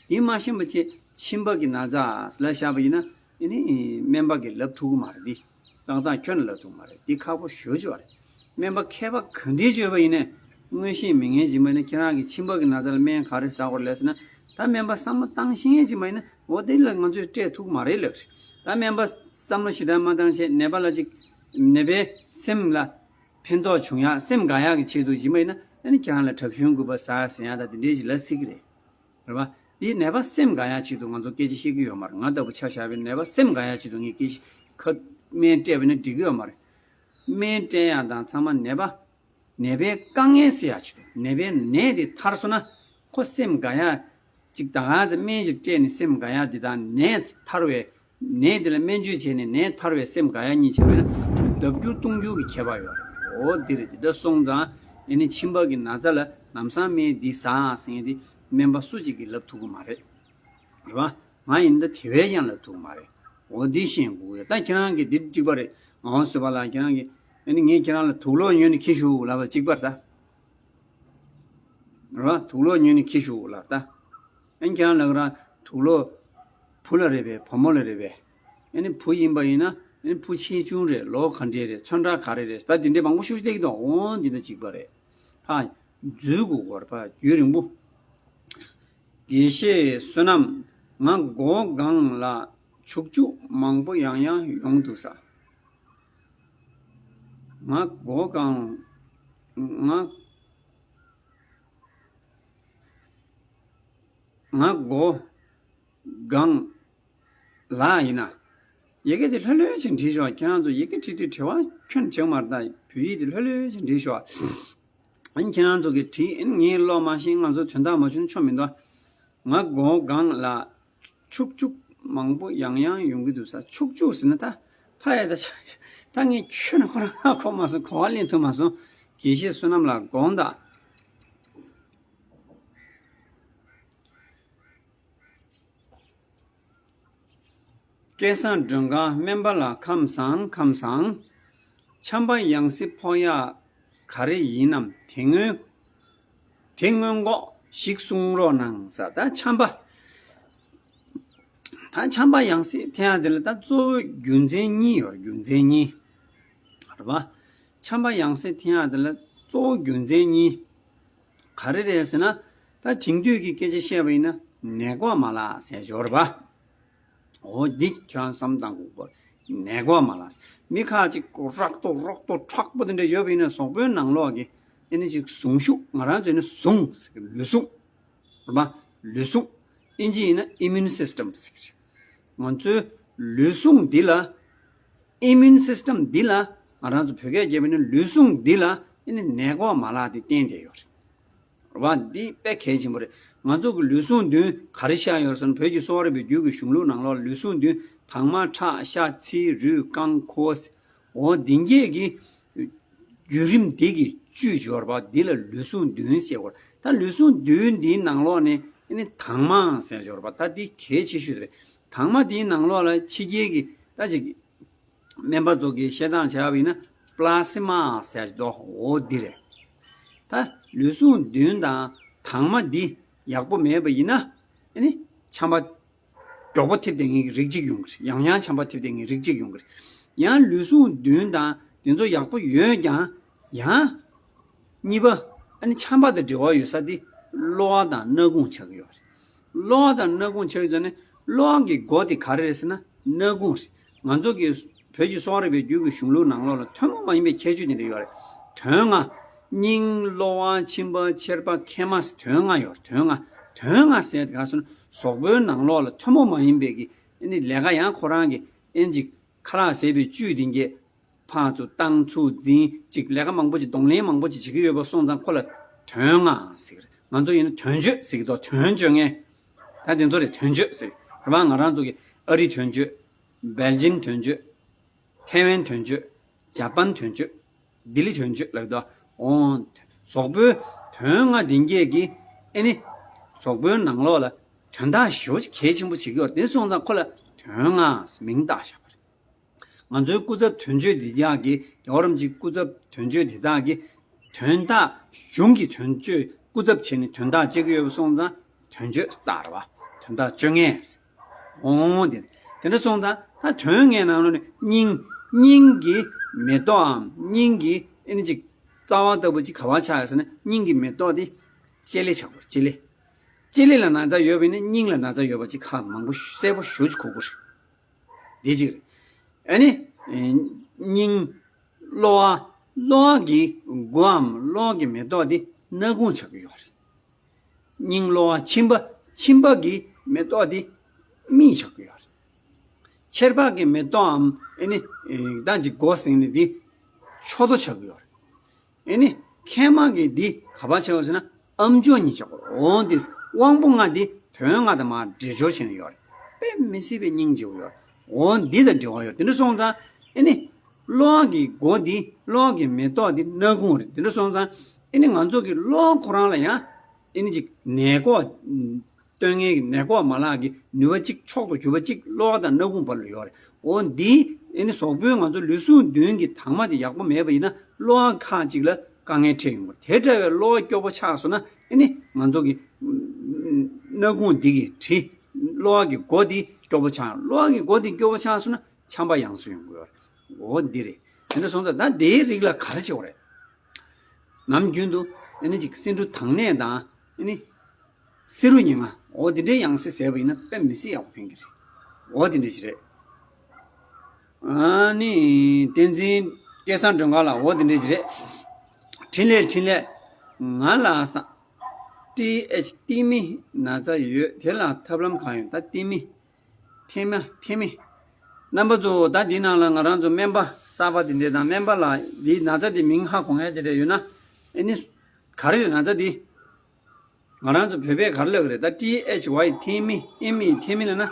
དེ་མ་ཤེས་པ་བྱས་མཆིན་པ་གི་ན་ཚ་ལབ་བཞག་པ་ཡིན་ན་ཨ་ནི་སྨན་པ་གིས་ལབ་ཐུབ་ཀྱི་མ་རེད་འདི། ཏག་ཏག་ཁྱོན་ནས་ལབ་ཐུབ་མ་རེད། འདི་ཁག་པོ་ཞེ་པོ་ཅིག་རེད། སྨན་པ་མཁས་པ་ག་འདྲས་བྱས་པ་ཡིན་ནའི་མངོན་ཤེས་མེད་མཁན་ཅིག་མ་ཡིན་ན་ཁྱེད་རང་གི་མཆིན་པ་གི་ན་ཚ་ལ་སྨན་ག་རེ་ཟ་དགོས་རེད་ཟེར་ན། ད་སྨན་པ་བསམ་བློ་བཏང་ཤེས་མཁན་ཅིག་མ་ཡིན་ན་འོ་དེ་ལ་ང་ཚོས་སྤྲད་ཐུབ་མ་རེད་ལབ་རེད། ད་སྨན་པ་བསམ་བློ་ཞེ་དྲག་མ་བཏང་བྱས་ནད་པ་ལ་ཅིག་ནད་པའི་སེམས་ལ་ཕན་ཐོགས་བྱུང་ཡག་སེམས་དགའ་ཡག་གི་ཆེད་དུ་ཅིག་མ་ཡིན་ན་ཨ་ནི་ཁྱེད་རང་ལ་དྲག་ཤུལ་འགུལ་པ་ཟ་ཟེར་ཡག་ད་དེ་འདྲས་ཅིག་ལབ་སྲིད་ཀྱི་རེད། རེད་པ། འདི་ནད་པ་སེམས་དགའ་ཡག་ཆེད་དུ་ང་ཚོ་སྐད་ཆ་བཤད་ཀྱི་ཡོད་མ་རེད། ང་ལྟ་བུ་ཆ་བཞག་པའི་ནད་པ་སེམས་དགའ་ཡག་ཆེད་དུ་ངས་སྐད་ཆ་ཁ་སྨན་སྤྲད་པ་ཡིན་ན་འགྲིག་གི་ཡོད་མ་རེད། སྨན་སྤྲད་ཡག་དང་ཚང་མ་ནད་པ། ནད་པའི་དཀའ་ངལ་སེལ་ཡག་ཆེད་དུ། ནད་པའི་ནད་དེ་ཐར་སོང་ན་ཁོ་སེམས་དགའ་ཡག་ཅིག་ད་ག་ཚོད་སྨན་ཞིག་སྤྲད་ནས་སེམས་དགའ་ཡག་འདི་དང་ནད་ཐར་བའི། ནད་དེ་ལ་སྨན་བཅོས་བྱས་ནས་ནད་ཐར་བའི་སེམས་དགའ་ཡག་གཉིས་བྱས་པ་ཡིན་ན་ལྡབ་འགྱུར་སྟོང་འགྱུར་གྱི་ཁྱད་པར་ཡོད་རེད། འོ་འདི་རེད། འདི་འདྲ་སོང་ཙང་ཨ་ནི་མཆིན་པ་གི་ན་ཚ་ལ་ལམ་སང་སྨན་འདི་ཟ་ཟེར་མཁན་དེ་སྨན་པ་སུ་གཅིག་གིས་ལབ་ཐུབ་ཀྱི་མ་རེད། རེད་པ། ང་ཡིན་ད་དེ་བས་ཀྱང་ལབ་ཐུབ་ཀྱི་མ་རེད། འོ་འདི་ཤེས་དགོས་ཡོད། ད་ཁྱེད་རང་གིས་འདི་འགྲིག་པ་རེད། འོ་ཟེར་བ་ལ་ཁྱེད་རང་གིས་ཨ་ནི་ངས་ཁྱེད་རང་ལ་དུག་ལོག་ཉོས་ནས་འཁྱེར་ཤོག་ལབ་པ་གཅིག་པ་རེད་ད། རེད་བ། དུག་ལོག་ཉོས་ནས་འཁྱེར་ཤོག་ལབ་ད། ཨ་ནི་ཁྱེད་རང་ལ་རང་དུག་ལོག་བུ་ལ་རེད་པས་བུ་མོ་ལ་རེད་པས། ཨ་ནི་བུ་ཡིན་པ་ཡིན་ན་ཨ་ནི་བུ་ཆེ་ཆུང་རེད། ལོ་ག་འདྲས་རེད། ཚོན་ཁྲ་ག་རེ་རེད། ད་དེ་འདྲས་མང་པོ་ཤོད་བསྡད་ཀྱི་འདུག་འོ་འདི་ད་གཅིག་པ་རེད། ཕ་འཛུལ་དགོས་གོ་རེད་ཕ་རྒྱུན་རིང་པོ། དགེ་བཤེས་བསོད་ནམས། ང་མགོ་སྒང་ལ་ཕྱུག་ཕྱུག་མང་པོ་ཡང་ཡང་ཡོང་འདུག་ས། ང་མགོ་སྒང་། ང་། ང་མགོ་སྒང་ལ་ཡིན་ན། ཡི་གེ་དེ་ལྷོད་ལྷོད་ཅིག་བྲིས་ཤོག་ཁྱེད་རང་ཚོ་ཡི་གེ་བྲིས་དུས་བྲེལ་བ་ཁྱོན་བྱེད་མ་རེད་ད། བོད་ཡིག་དེ་ལྷོད་ལྷོད་ཅིག་བྲིས་ཤོག་ཨ་ནི་ཁྱེད་རང་ཚོ་གིས་བྲིས། ཨ་ནི་ངས་ཀློག་མ་ཤེས། ང་ཚོ་དོན་དག་མ་བྱུང་ན་ཆོ་མི་འདུག་ང་མགོ་སྒང་ལ་ཕྱུག་ཕྱུག་མང་པོ་ཡང་ཡང་ཡོང་གི་འདུག་ས། ཕྱུག་ཕྱུག་ཟེར་ན་ད་ཕ་ཡ་ད་ཆ་ད་ངས་ཁྱོན་ནས་ཁོ་རང་ཧ་གོ་མ་སོང་། གོ་བ་ལེན་ཐུབ་མ་སོང་། དགེ་བཤེས་བསོད་ནམས་ལགས་དགོངས་དག་སྐལ་བཟང་སྒྲོལ་དཀར་སྨན་པ་ལགས་ཁམས་བཟང་ཁམས་བཟང་། ཆམ་པ་ཡང་སྲིད་ཕོག་ཡག་ག་རེ་ཡིན་ནམ། དེ་སྔོན་དེ་སྔོན་འགོག་ཞིག་གསུང་རོགས་གནང་ཟེར། ད་ཆམ་པ། ད་ཆམ་པ་ཡང་སྲིད་ཐེབས་ཡག་དེ་ལ་ད་གཙོ་བོ་རྒྱུ་མཚན་གཉིས་ཡོད་རེད། རྒྱུ་མཚན་གཉིས་རེད་པ། ཆམ་པ་ཡང་སྲིད་ཐེབས་ཡག་དེ་ལ་གཙོ་བོ་རྒྱུ་མཚན་གཉིས། ག་རེ་རེད་ཟེར་ན། ད་དེང་དུས་ཀྱི་སྐད་ཆ་བཤད་པ་ཡིན་ན་ནད་འགོག་མ་ལག་ཟེར་ཡོད་རེད་པ། འོ་འདི་ཁྱེད་རང་བསམ་བཏང་དགོས་པ། ནད་འགོག་མ་ལག་ཟེར། མི་ཁ་ཅིག་རག་ཏོ་རོག་ཏོ་མཁྲེགས་པོ་དེ་འདྲ་ཡོད་པ་ཡིན་ན་གཟུགས་པོའི་ནང་ལོགས་ཀྱི་ཨ་ནི་ཅིག་ཟུངས་ཤུགས། ང་རང་ཚོ་ཡིན་ན་ཟུངས་ཟེར་གི། ལུས་ཟུངས་རེད་པ། ལུས་ཟུངས། ཨིན་ཇི་ཡིན་ན་immune system ཟེར་གི་རེད། ང་ཚོའི་ལུས་ཟུངས་འདི་ལ། immune system འདི་ལ། ང་རང་ཚོ་བོད་སྐད་རྒྱབ་པ་ཡིན་ན་ལུས་ཟུངས་འདི་ལ་ཨ་ནི་ནད་འགོག་མ་ལག་འདི་བསྟེན་བསྡད་ཡོད་རེད། རེད་པ། འདི་དཔེ་གལ་ཆེན་པོ་རེད། ང་ཚོ་གི་ལུས་ཟུངས་མདུན་ག་རེ་བཞག་ཡོད་རེད་ཟེར་ན། བོད་ཀྱི་གསོ་བ་རིག་པའི་རྒྱུད་ཀྱི་གཞུང་ལུགས་ནང་ལོགས་ལུས་ཟུངས་མདུན་དྭངས་མ་ཁྲག་ཤ་ཚིལ་རུས་རྐང་ཁོག་ཟེར། འོ་འདི་འགྱེད་ཀྱི་བརྒྱུད་རིམ་འདི་གི་བཅུད་སྦྱོར་བ་འདི་ལ་ལུས་ཟུངས་མདུན་ཟེར་བ། ད་ལུས་ཟུངས་མདུན་འདིའི་ནང་ལོགས་ནས་ཨ་ནི་དྭངས་མ་ཟེར་སྦྱོར་བ། ད་འདི་གལ་ཆེ་ཤོས་རེད། དྭངས་མ་འདིའི་ནང་ལོགས་ལ་ཕྱི་རྒྱལ་གྱི་ད་ཅིག་སྨན་པ་ཚོ་གིས་བཤད་སྟངས་བྱས་པ་ཡིན་ན་པླ་སི་མ་ཟེར་དོ། འོ་འདི་རེད། ད་ལུས་ཟུངས་མདུན་དང་དྭངས་མ་འདི་ཡག་པོ་མེད་པ་ཡིན་ན་ཨ་ནི་ཆམ་པ་མགྱོགས་པོ་ཐེབས་བསྡད་མཁན་གྱི་རིགས་གཅིག་ཡོང་གི་རེད། ཡང་ཡང་ཆམ་པ་ཐེབས་བསྡད་མཁན་རིགས་གཅིག་ཡོང་གི་རེད། ཡང་ལུས་ཟུངས་མདུན་དང་དེ་ཚོ་ཡག་པོ་ཡོད་ཀྱང་ཡང་གཉིས་པ་ཨ་ནི་ཆམ་པ་དང་འབྲེལ་བ་ཡོད་ས་དེ་གློ་བ་དང་སྣ་ཁུང་ཆགས་ཀྱི་ཡོད་རེད། གློ་བ་དང་སྣ་ཁུང་ཆགས་ཀྱི་ཡོད་ནས་གློ་བ་གི་མགོ་དེ་ག་རེ་རེད་ཟེར་ན་སྣ་ཁུང་རེད། ང་ཚོ་གི་བོད་ཀྱི་གསོ་བ་རིག་པའི་རྒྱུད་ཀྱི་གཞུང་ལུགས་ནང་ལོགས་ལ་ཐུན་མོང་མ་ཡིན་པའི་ཁྱད་ཆོས་དེ་འདྲ་ཡོད་རེད། དོན་ལྔ། སྙིང་། གློ་བ། མཆིན་པ། མཆེར་པ། མཁལ་མ་ཟེར་དོན་ལྔ་ཡོད་རེད། དོན་ལྔ། དོན་ལྔ་ཟེར་དེ་ག་རེ་ཟེར་ན་གཟུགས་པོའི་ནང་ལོགས་ལ་ཐུན་མོང་མ་ཡིན་པའི་གི་ཨ་ནི་ལས་ཀ་ཡང་ཁོ་རང་གི་ཨ་ནི་ཅིག་ཁ་ལག་ཟས་པའི་བཅུད་དེ་འགྱེད། ཕར་ཚུར་བཏང་ཚུར་འཛིན་ཅིག་ལས་ཀ་མང་པོ་ཅིག་གདོང་ལེན་མང་པོ་ཅིག་བྱེད་ཀྱི་ཡོད་པ་སོང་ཙང་ཁོ་ལ་དོན་ལྔ་ཟེར་གི་རེད། ང་ཚོ་ཡིན་ན་དོན་གཅོད་ཟེར་གི་འདུག་དོན་གཅོད་མཁན། ད་དེ་ཚོ་རེད། དོན་གཅོད་ཟེར་གི་རེད་པ། ང་རང་ཚོ་གི་ཨ་རི་དོན་གཅོད། སྦེལ་ཇམ་དོན་གཅོད། ཐའེ་ཝན་དོན་གཅོད། ཇ་པན་དོན་གཅོད། ལྡི་ལི་དོན་གཅོད་ལབ་འདུག་འོ། གཟུགས་པོའི་དོན་ལྔ་འདི་འགྱེད་ཀྱི་ཨ་ནི་གཟུགས་པོའི་ནང་ལོགས་ལ་དོན་དག་ཞེ་པོ་ཅིག་གལ་ཆེན་པོ་བྱེད་ཀྱི་ཡོད་རེད། དེ་སོང་ཙང་ཁོ་ལ་དོན་ལྔ་ཟེར་མིང་བཏགས་བཞག་པ་རེད། ང་ཚོའི་སྐུ་ཚབ་དོན་གཅོད་འདི་དག་གིས། རྒྱལ་བ་རིན་པོ་ཆེའི་སྐུ་ཚབ་དོན་གཅོད་འདི་དག་གིས་དོན་དག་གཞུང་གི་དོན་གཅོད་སྐུ་ཚབ་བྱས་ནས་དོན་དག་བྱེད་ཀྱི་ཡོད་པ་སོང་ཙང་དོན་གཅོད་ཟེར་བཏགས་རེད་པ། དོན་དག་གཅོད་མཁན་ཟེར། འོང་དེ། དེ་འདྲ་སོང་ཙང་ད་དོན་ལྔའི་ནང་ལོགས་ནས་སྙིང་། སྙིང་གི་མེ་ཏོག་གམ་སྙིང་གི་ཨ་ནི་ཅིག་རྩ་བ་ལྟ་བུ་ཅིག་ག་པར་ཆགས་ཡོད་ཟེར་ན་སྙིང་གི་མེ་ཏོག་དེ་ལྕེ་ལེ་ཆགས་པ་རེད། ལྕེ་ལེ། ལྕེ་ལེ་ལ་ན་ཚ་ཡོད་པ་ཡིན་ན་སྙིང་ལ་ན་ཚ་ཡོད་པ་ཅིག་ཧ་མང་པོ་གསལ་པོ་ཞེ་པོ་ཅིག་གོ་གི་རེད། དེ་གཅིག་རེད། ཨ་ནི། ཨེ། སྙིང་། གློ་བ། གློ་བ་གི་མགོའམ་གློ་བ་གི་མེ་ཏོག་དེ་སྣ་ཁུང་ཆགས་ཀྱི་ཡོད་རེད། སྙིང་། གློ་བ། མཆིན་པ། མཆིན་པ་གི་མེ་ཏོག་དེ་མིག་ཆགས་ཀྱི་ཡོད་རེད། མཆེར་པ་གི་མེ་ཏོག་གམ་ཨ་ནི། ཨེ། ད་ཅིག་མགོ་ཟེར་ནི་དེ་མཆུ་ཏོ་ཆགས་ཀྱི་ཡོད་རེད། ཨེ་ནི། མཁལ་མ་གི་འདི་ག་པར་ཆགས་ཡོད་ཟེར་ན་ཨམ་ཅོག་གཉིས་ཆགས་ཀྱི་ཡོད་རེད། འོ་འདི་དབང་པོ་ལྔ་འདི་དོན་ལྔ་དང་མར་འདྲེས་སྦྱོར་བྱས་ནས་ཡོད་རེད། དཔེ་མི་སྲིད་པའི་སྙིང་རྗེ་པོ་ཡོད་རེད། འོ་འདི་དང་འབྲེལ་བ་ཡོད། དེ་འདྲ་སོང་ཙང་ཨེ་ནི། གློ་བ་གི་མགོ་འདི། གློ་བ་གི་མེ་ཏོག་འདི་སྣ་ཁུང་རེད། དེ་འདྲ་སོང་ཙང་ཨེ་ནི་ང་ཚོ་གི་གློ་བ་ཁོ་རང་ལ་ཡང་ཨེ་ནི་ཅིག་ནད་འགོག་སྟོན་མཁན་གྱི་ནད་འགོག་མ་ལག་གི་ནུས་པ་གཅིག་མཆོག་ཏུ་གྱུར་པ་གཅིག་གློ་བ་དང་སྣ་ཁུང་བར་ལ་ཡོད་རེད། འོ་འདི་ ཨེ་ནི་གཟུགས་པོའི་ང་ཚོ་ལུས་ཟུངས་མདུན་གྱི་དྭངས་མ་དེ་ཡག་པོ་མེད་པ་ཡིན་ན་གློ་བ་ཁག་ཅིག་ལ་དཀའ་ངལ་འཕྲད་ཡོང་གི་རེད། དེ་འདྲ་བའི་གློ་བ་སྐྱོ་པོ་ཆགས་སོང་ན་ཨེ་ནི་ང་ཚོ་གི་སྣ་ཁུང་འདི་གི་གྲི་གློ་བ་གི་མགོ་འདི་སྐྱོ་པོ་ཆགས། གློ་བ་གི་མགོ་འདི་སྐྱོ་པོ་ཆགས་སོང་ན་ཆམ་པ་ཡང་སེ་ཡོང་གི་ཡོད་རེད། འོ་འདི་རེད། དེ་འདྲ་སོང་ཙང་ད་འདིའི་རིགས་ལ་ག་རེ་བྱེད་དགོས་རེད། ནམ་རྒྱུན་དུ་ཨེ་ནི་ཅིག་སེ་འབྲུ་དྭངས་སྣས་དང་ཨེ་ནི་བསེ་རུ་ཉེར་ལྔ། འོ་དེ་འདྲའི་ཡང་སེ་ཟས་པ་ཡིན་ན་དཔེ་མི་སྲིད་ཡག་པོ་ཕན་གྱི་རེད། འོ་དེ་འདྲ་ཞིག་རེད། ཨ་ནི་བསྟན་འཛིན་སྐལ་བཟང་སྒྲོལ་དཀར་ལགས། འོ་དེ་འདྲ་ཞིག་རེད། འཕྲིན་ལས་འཕྲིན་ལས། ང་ལ་ས་ཊི་ཨེཆ་ཏི་མི་ན་ཚ་ཡོད། དེ་ལ་ཐབས་ལམ་གང་ཡོད། ད་ཏི་མི། ཐེ་མ་ཐེ་མི། རྣམ་པ་ཚོ་ད་འདི་ནང་ལ་ང་རང་ཚོ་སྨན་པ་གསར་པ་དེ་འདྲས་དང་སྨན་པ་ལ་འདིའི་ན་ཚ་དེ་མིང་ཧ་གོ་མཁན་དེ་འདྲས་ཡོད་ན། ཨེ་ནི་ག་རེ་རེད་ན་ཚ་འདི། ང་རང་ཚོ་བོད་པས་ག་རེ་ལབ་ཀྱི་རེད། ད་ཊི་ཨེཆ་ཝའི་ཐེ་མི་ཨེམ་ཨི་ཐེ་མི་ལབ་ན།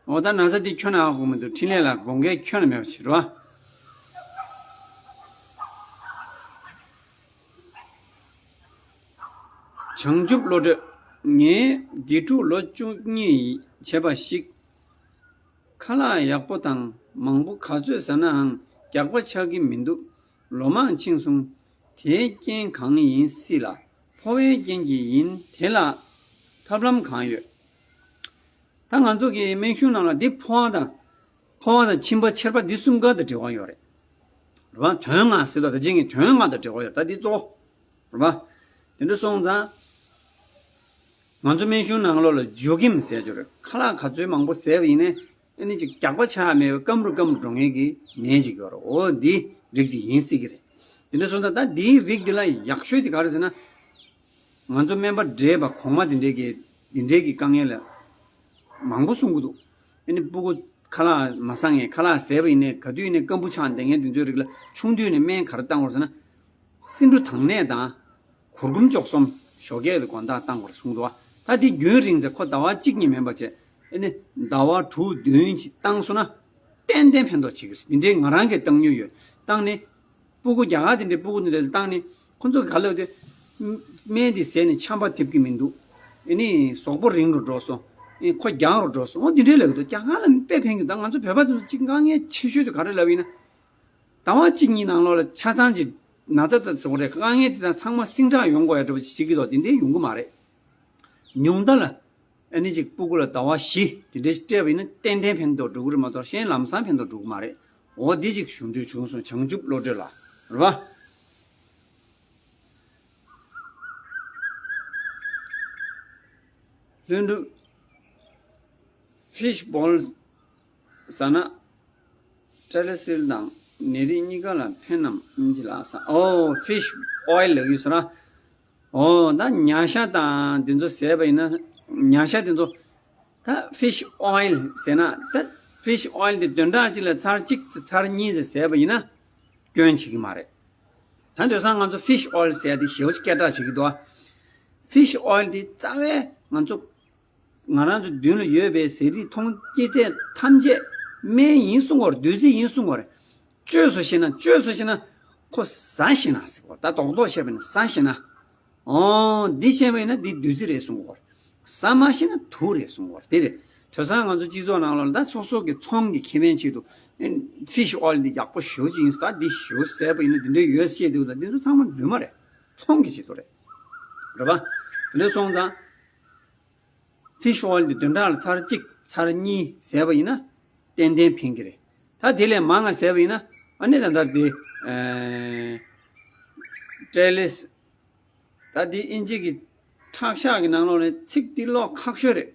འོ་ད་ན་ཚ་འདི་ཁྱོན་ནས་ཧ་གོ་མི་འདུག་འཕྲིན་ལས་ལ་དགོངས་འགལ་ཁྱོན་ནས་མེད་པ་ཞིག་རེད་བ། བྱང་ཆུབ་བློ་གྲོས། ངས་དགེ་ཕྲུག་ལོ་བཅུ་གཉིས་བྱས་པ་ཞིག་ཁ་ལག་ཡག་པོ་དང་མང་པོ་ག་ཚོད་ཟ་ནའང་རྒྱགས་པ་ཆགས་ཀྱི་མི་འདུག་ལོ་མང་ཕྱིན་སོང་། དེའི་རྐྱེན་གང་ཡིན་སྲིད་ལ། ཕོ་བའི་རྐྱེན་གྱིས་ཡིན། དེ་ལ་ཐབས་ལམ་གང་ཡོད། ད་ང་ཚོ་གི་སྨན་གཞུང་ནང་ལ་འདི་ཕོ་བ་དང་། ཕོ་བ་དང་མཆིན་པ་མཆེར་པ་འདི་གསུམ་ཀ་དང་འབྲེལ་བ་ཡོད་རེད། རེད་བ། དོན་ལྔ་ཟེར་དོ། ད་ཅི་ངས་དོན་ལྔ་དང་འབྲེལ་བ་ཡོད། ད་འདི་གཙོ་བོ། རེད་བ། དེ་འདྲ་སོང་ཙང་། ང་ཚོ་སྨན་གཞུང་ནང་ལོགས་ལ་འཇུ་སྐྱེམས་ཟེར་རྒྱུ་རེད། ཁ་ལག་ག་ཚོད་མང་པོ་ཟས་པ་ཡིན་ནའི་ཨ་ནི་ཅིག་རྒྱགས་པ་ཆགས་མེད་པའི་སྐམ་རུ་སྐམ་རུ་འགྲོ་མཁན་གྱི་ནད་ཅིག་ཡོད་རེད། འོ་འདི་རིགས་འདི་ཡིན་སྲིད་ཀྱི་རེད། དེ་འདྲ་སོང་ཙང་ད་འདིའི་རིགས་འདི་ལ་ཡག་ཤོས་དེ་ག་རེ་ཟེར་ན། ང་ཚོ་སྨན་པ་བགྲེས་པ་གོང་མ་དེ་འདྲས་ཀྱིས་དེ་འདྲས་ཀྱི་དཀའ་ངལ་ལ་མང་པོ་གསུང་གི་འདུག་ཨ་ནི་སྤུ་གུ་ཁ་ལག་མ་ཟ་མཁན། ཁ་ལག་ཟས་པ་ཡིན་ནའི་ག་དུས་ཡིན་ནའི་སྐམ་པོ་ཆགས་བསྡད་མཁན་དེ་ཚོའི་རིགས་ལ་ཆུང་དུས་ནས་སྨན་ག་རེ་བཏང་དགོས་ཟེར་ན། སེ་འབྲུ་དྭངས་སྣས་དང་། གུར་གུམ་བཅུ་གསུམ། ཞོགས་ཀས་དེ་དགོང་དག་བཏང་དགོས་རེད་གསུངས་འདུག་ད་འདི་རྒྱུན་རིང་ཙམ་ཁོ་ཟླ་བ་གཅིག་གཉིས་མིན་པ་བྱས། ཨ་ནི་ཟླ་བ་དྲུག་བདུན་ཅིག་བཏང་སོང་ན། ཏན་ཏན་ཕན་ཐོགས་བྱེད་ཀྱི་རེད། འདི་འདྲའི་ང་རང་གིས་བཏང་མྱོང་ཡོད། བཏང་ནས། སྤུ་གུ་རྒྱ་གར་དེ་འདྲའི་སྤུ་གུ་དེ་འདྲ་ལ་བཏང་ནས་ཁོ་ཚོ་ག་ལབ་དེ། སྨན་དེ་ཟས་ནས་ཆམ་པ་ཐེབས་ཀྱི་མི་འདུག་ཨེ་ནི་གཟུགས་པོ་རིང་རུ་འགྲོ་སོང་། ཨེ་ཁོ་རྒྱགས་རུ་འགྲོ་སོང་། འོ་འདི་འདྲའི་ལབ་ཀྱི་འདུག་རྒྱ་གར་ལ་དཔེ་ཕན་གྱི་འདུག་ང་ཚོ་བོད་པ་ཚོ་གཅིག་དཀའ་ངལ་ཆེ་ཤོས་དེ་ག་རེ་ལབ་ཡིན་ན། ཟླ་བ་གཅིག་གཉིས་ནང་ལོགས་ལ་ཆ་ཚང་གི་ན་ཚ་དང་ཟེར་བ་རེད། དཀའ་ངལ་དེ་དག་ཚང་མ་སིང་དྲག་ཡོང་དགོས་ཡ་འདྲ་པོ་ཅིག་བྱེད་ཀྱི་འདུག་དེ་འདྲའི་ཡོང་གི་མ་རེད། ཉུང་མཐའ་ལ། ཨ་ནི་ཅིག་སྤུ་གུ་ལ་ཟླ་བ་བཞི་དེ་འདྲའི་སྤྲད་པ་ཡིན་ན་ཏན་ཏན་ཕན་ཐོགས་འགྲོ་གི་རེད་མ་གཏོགས་གཞན་ལམ་སང་ཕན་ཐོགས་འགྲོ་གི་མ་རེད། འོ་འདི་ཅིག་ཞུ་འདོད་བྱུང་སོང་། བྱང་ཆུབ་བློ་གྲོས་ལགས། རེད་པ། ལྷུན་གྲུབ། ཕིཤ་བོལ་ཟ་ན་ཊེ་ལེ་སིལ་དང་ནད་རིགས་གཉིས་ཀ་ལ་ཕན་ནམ་སྙིང་རྗེ་ལགས་ཟེར། ཨོ་ཕིཤ་ཨོ་ཡིལ་ལབ་ཀྱི་ཡོད་ཟེར་ན། ཨོ་ད་ཉ་ཤ་དང་དེ་ཚོ་ཟས་པ་ཡིན་ན། ཉ་ཤ་དེ་ཚོ་ད་ཕིཤ་ཨོ་ཡིལ་ཟེར་ན། ད་ཕིཤ་ཨོ་ཡིལ་དེ་བདུན་ཕྲག་གཅིག་ལ་ཚར་གཅིག་ཙམ་ཚར་གཉིས་ཙམ་ཟས་པ་ཡིན་ན་སྐྱོན་བྱེད་ཀྱི་མ་རེད། ད་དེང་སང་ང་ཚོ་ཕིཤ་ཨོ་ཡིལ་ཟེར་ཡ་དེ་ཞེ་པོ་ཅིག་སྐད་གྲགས་བྱེད་ཀྱི་འདུག་ཕིཤ་ཨོ་ཡིལ་དེ་རྩ་བའི་ང་ཚོ་ང་རང་ཚོ་མདུན་ལ་ཡོད་པའི་ཟས་རིགས་མཐོང་སྐྱེ་ཚད་ཐམས་ཅད་སྨན་ཡིན་གསུང་གི་ཡོད་རེད། བདུད་རྩི་ཡིན་གསུང་གི་ཡོད་རེད། བཅོས་སོ་ཞེ་ན། བཅོས་སོ་ཞེ་ན། ཁོ་ཟ་ཞེ་ན་ཟེར་གོ། ད་རྡོག་རྡོག་བཤད་པ་ཡིན་ན་ཟ་ཞེ་ན། ཨོ་འདི་བཤད་པ་ཡིན་ན་འདི་བདུད་རྩི་རེད་གསུང་གི་ཡོད་རེད། ཟ་མ་ཤེས་ན་དུག་རེད་གསུང་བར་དེ་རེད། དེང་སང་ང་ཚོ་སྤྱི་ཚོགས་ནང་ལོགས་ལ་ད་སོ་སོ་གི་ཚོང་གི་ཁེ་ཕན་ཆེད་དུ་ཕིཤ་ཨོ་ཡིལ་འདི་ཡག་པོ་ཞེ་པོ་ཅིག་ཡིན་ཟེར། ད་འདི་ཞེ་པོ་ཟས་པ་ཡིན་ན་འདི་འདྲའི་ཡོད་ཟེར་དུས། ད་འདི་ཚོ་ཚང་མ་རྫུན་མ་རེད། ཚོང་གི་ཆེད་དུ་རེད། རེད་པ། དེ་འདྲ་སོང་ཙང་ཕིཤ་ཨོ་ཡིལ་འདི་བདུན་ཕྲག་ལ་ཚར་གཅིག་ཚར་གཉིས་ཟས་པ་ཡིན་ན་ཏན་ཏན་ཕན་གྱི་རེད། ད་དེ་ལས་མང་ང་ཟས་པ་ཡིན་ན་ཨ་ནི་ད་ལྟ་དེ་ཨེ་ཊེ་ལེ་སི། ད་འདི་དབྱིན་ཇི་གི་ཁྲག་ཤ་གི་ནང་ལོགས་ནས་ཚིག་འདི་ཀློག་ཁག་ཤོས་རེད།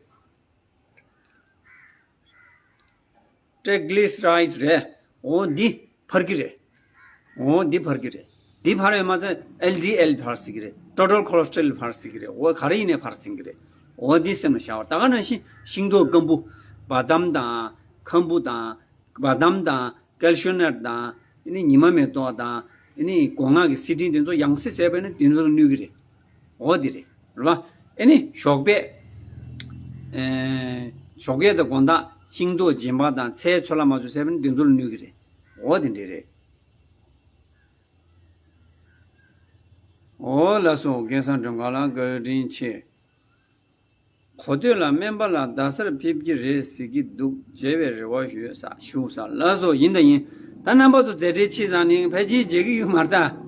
ཊེ་གི་ལི་སི་རའི་ཌི་རེད། འོ་འདི་འཕར་གྱི་རེད། འོ་འདི་འཕར་གྱི་རེད། འདི་འཕར་བས་མ་ཚད་ཨེལ་ཌི་ཨེལ་འཕར་སྲིད་ཀྱི་རེད། ཊོ་ཊལ་ཁོ་ལེ་སི་ཊོ་རོལ་འཕར་སྲིད་ཀྱི་རེད། འོ་ག་རེ་ཡིན་ནའི་འཕར་སྲིད་ཀྱི་རེད། འོ་འདི་སེམས་ལ་བཞག་པ། ད་ག་ནང་བཞིན་ཤིང་ཏོག་སྐམ་པོ། བ་དམ་དང་། ཁམ་བུ་དང་། བ་དམ་དང་། ཀལ་ཤིའུ་ནཊ་དང་། ཨ་ནི་ཉི་མ་མེ་ཏོག་དང་། ཨ་ནི་སྒོ་ང་གི་སི་ཊིང་དེ་ཚོ་ཡང་སེ་ཟས་པས་ན་དེ་ཚོ་ལ་གནོད་ཀྱི་རེད། འོ་དེ་རེད། རེད་པ། ཨ་ནི་ཞོགས་པས། ཨེ། ཞོགས་ཀས་དང་དགོང་དག་ཤིང་ཏོག་རྗེན་པ་དང་ཚལ་ཚོད་ལ་མ་ཚོད་ཟས་པས་ན་དེ་ཚོ་ལ་གནོད་ཀྱི་རེད། འོ་དེ་འདྲས་རེད། འོ་ལགས་སོ། སྐལ་བཟང་སྒྲོལ་དཀར་ལགས་བཀའ་དྲིན་ཆེ། གོ་ཐོས་ལ་སྨན་པ་ལ་རྡ་སར་ཕེབས་ཀྱི་རེད་ཟེར་གྱི་འདུག་མཇལ་བའི་རེ་བ་ཞུ་ས་ཞུ་ས། ལགས་སོ། ཡིན་ད་ཡིན། ད་རྣམ་པ་ཚོ་མཛད་བྲེལ་ཆེ་དང་ནི་ཕལ་ཆེར་མཇལ་གྱི་ཡོད་མ་རེད་ད།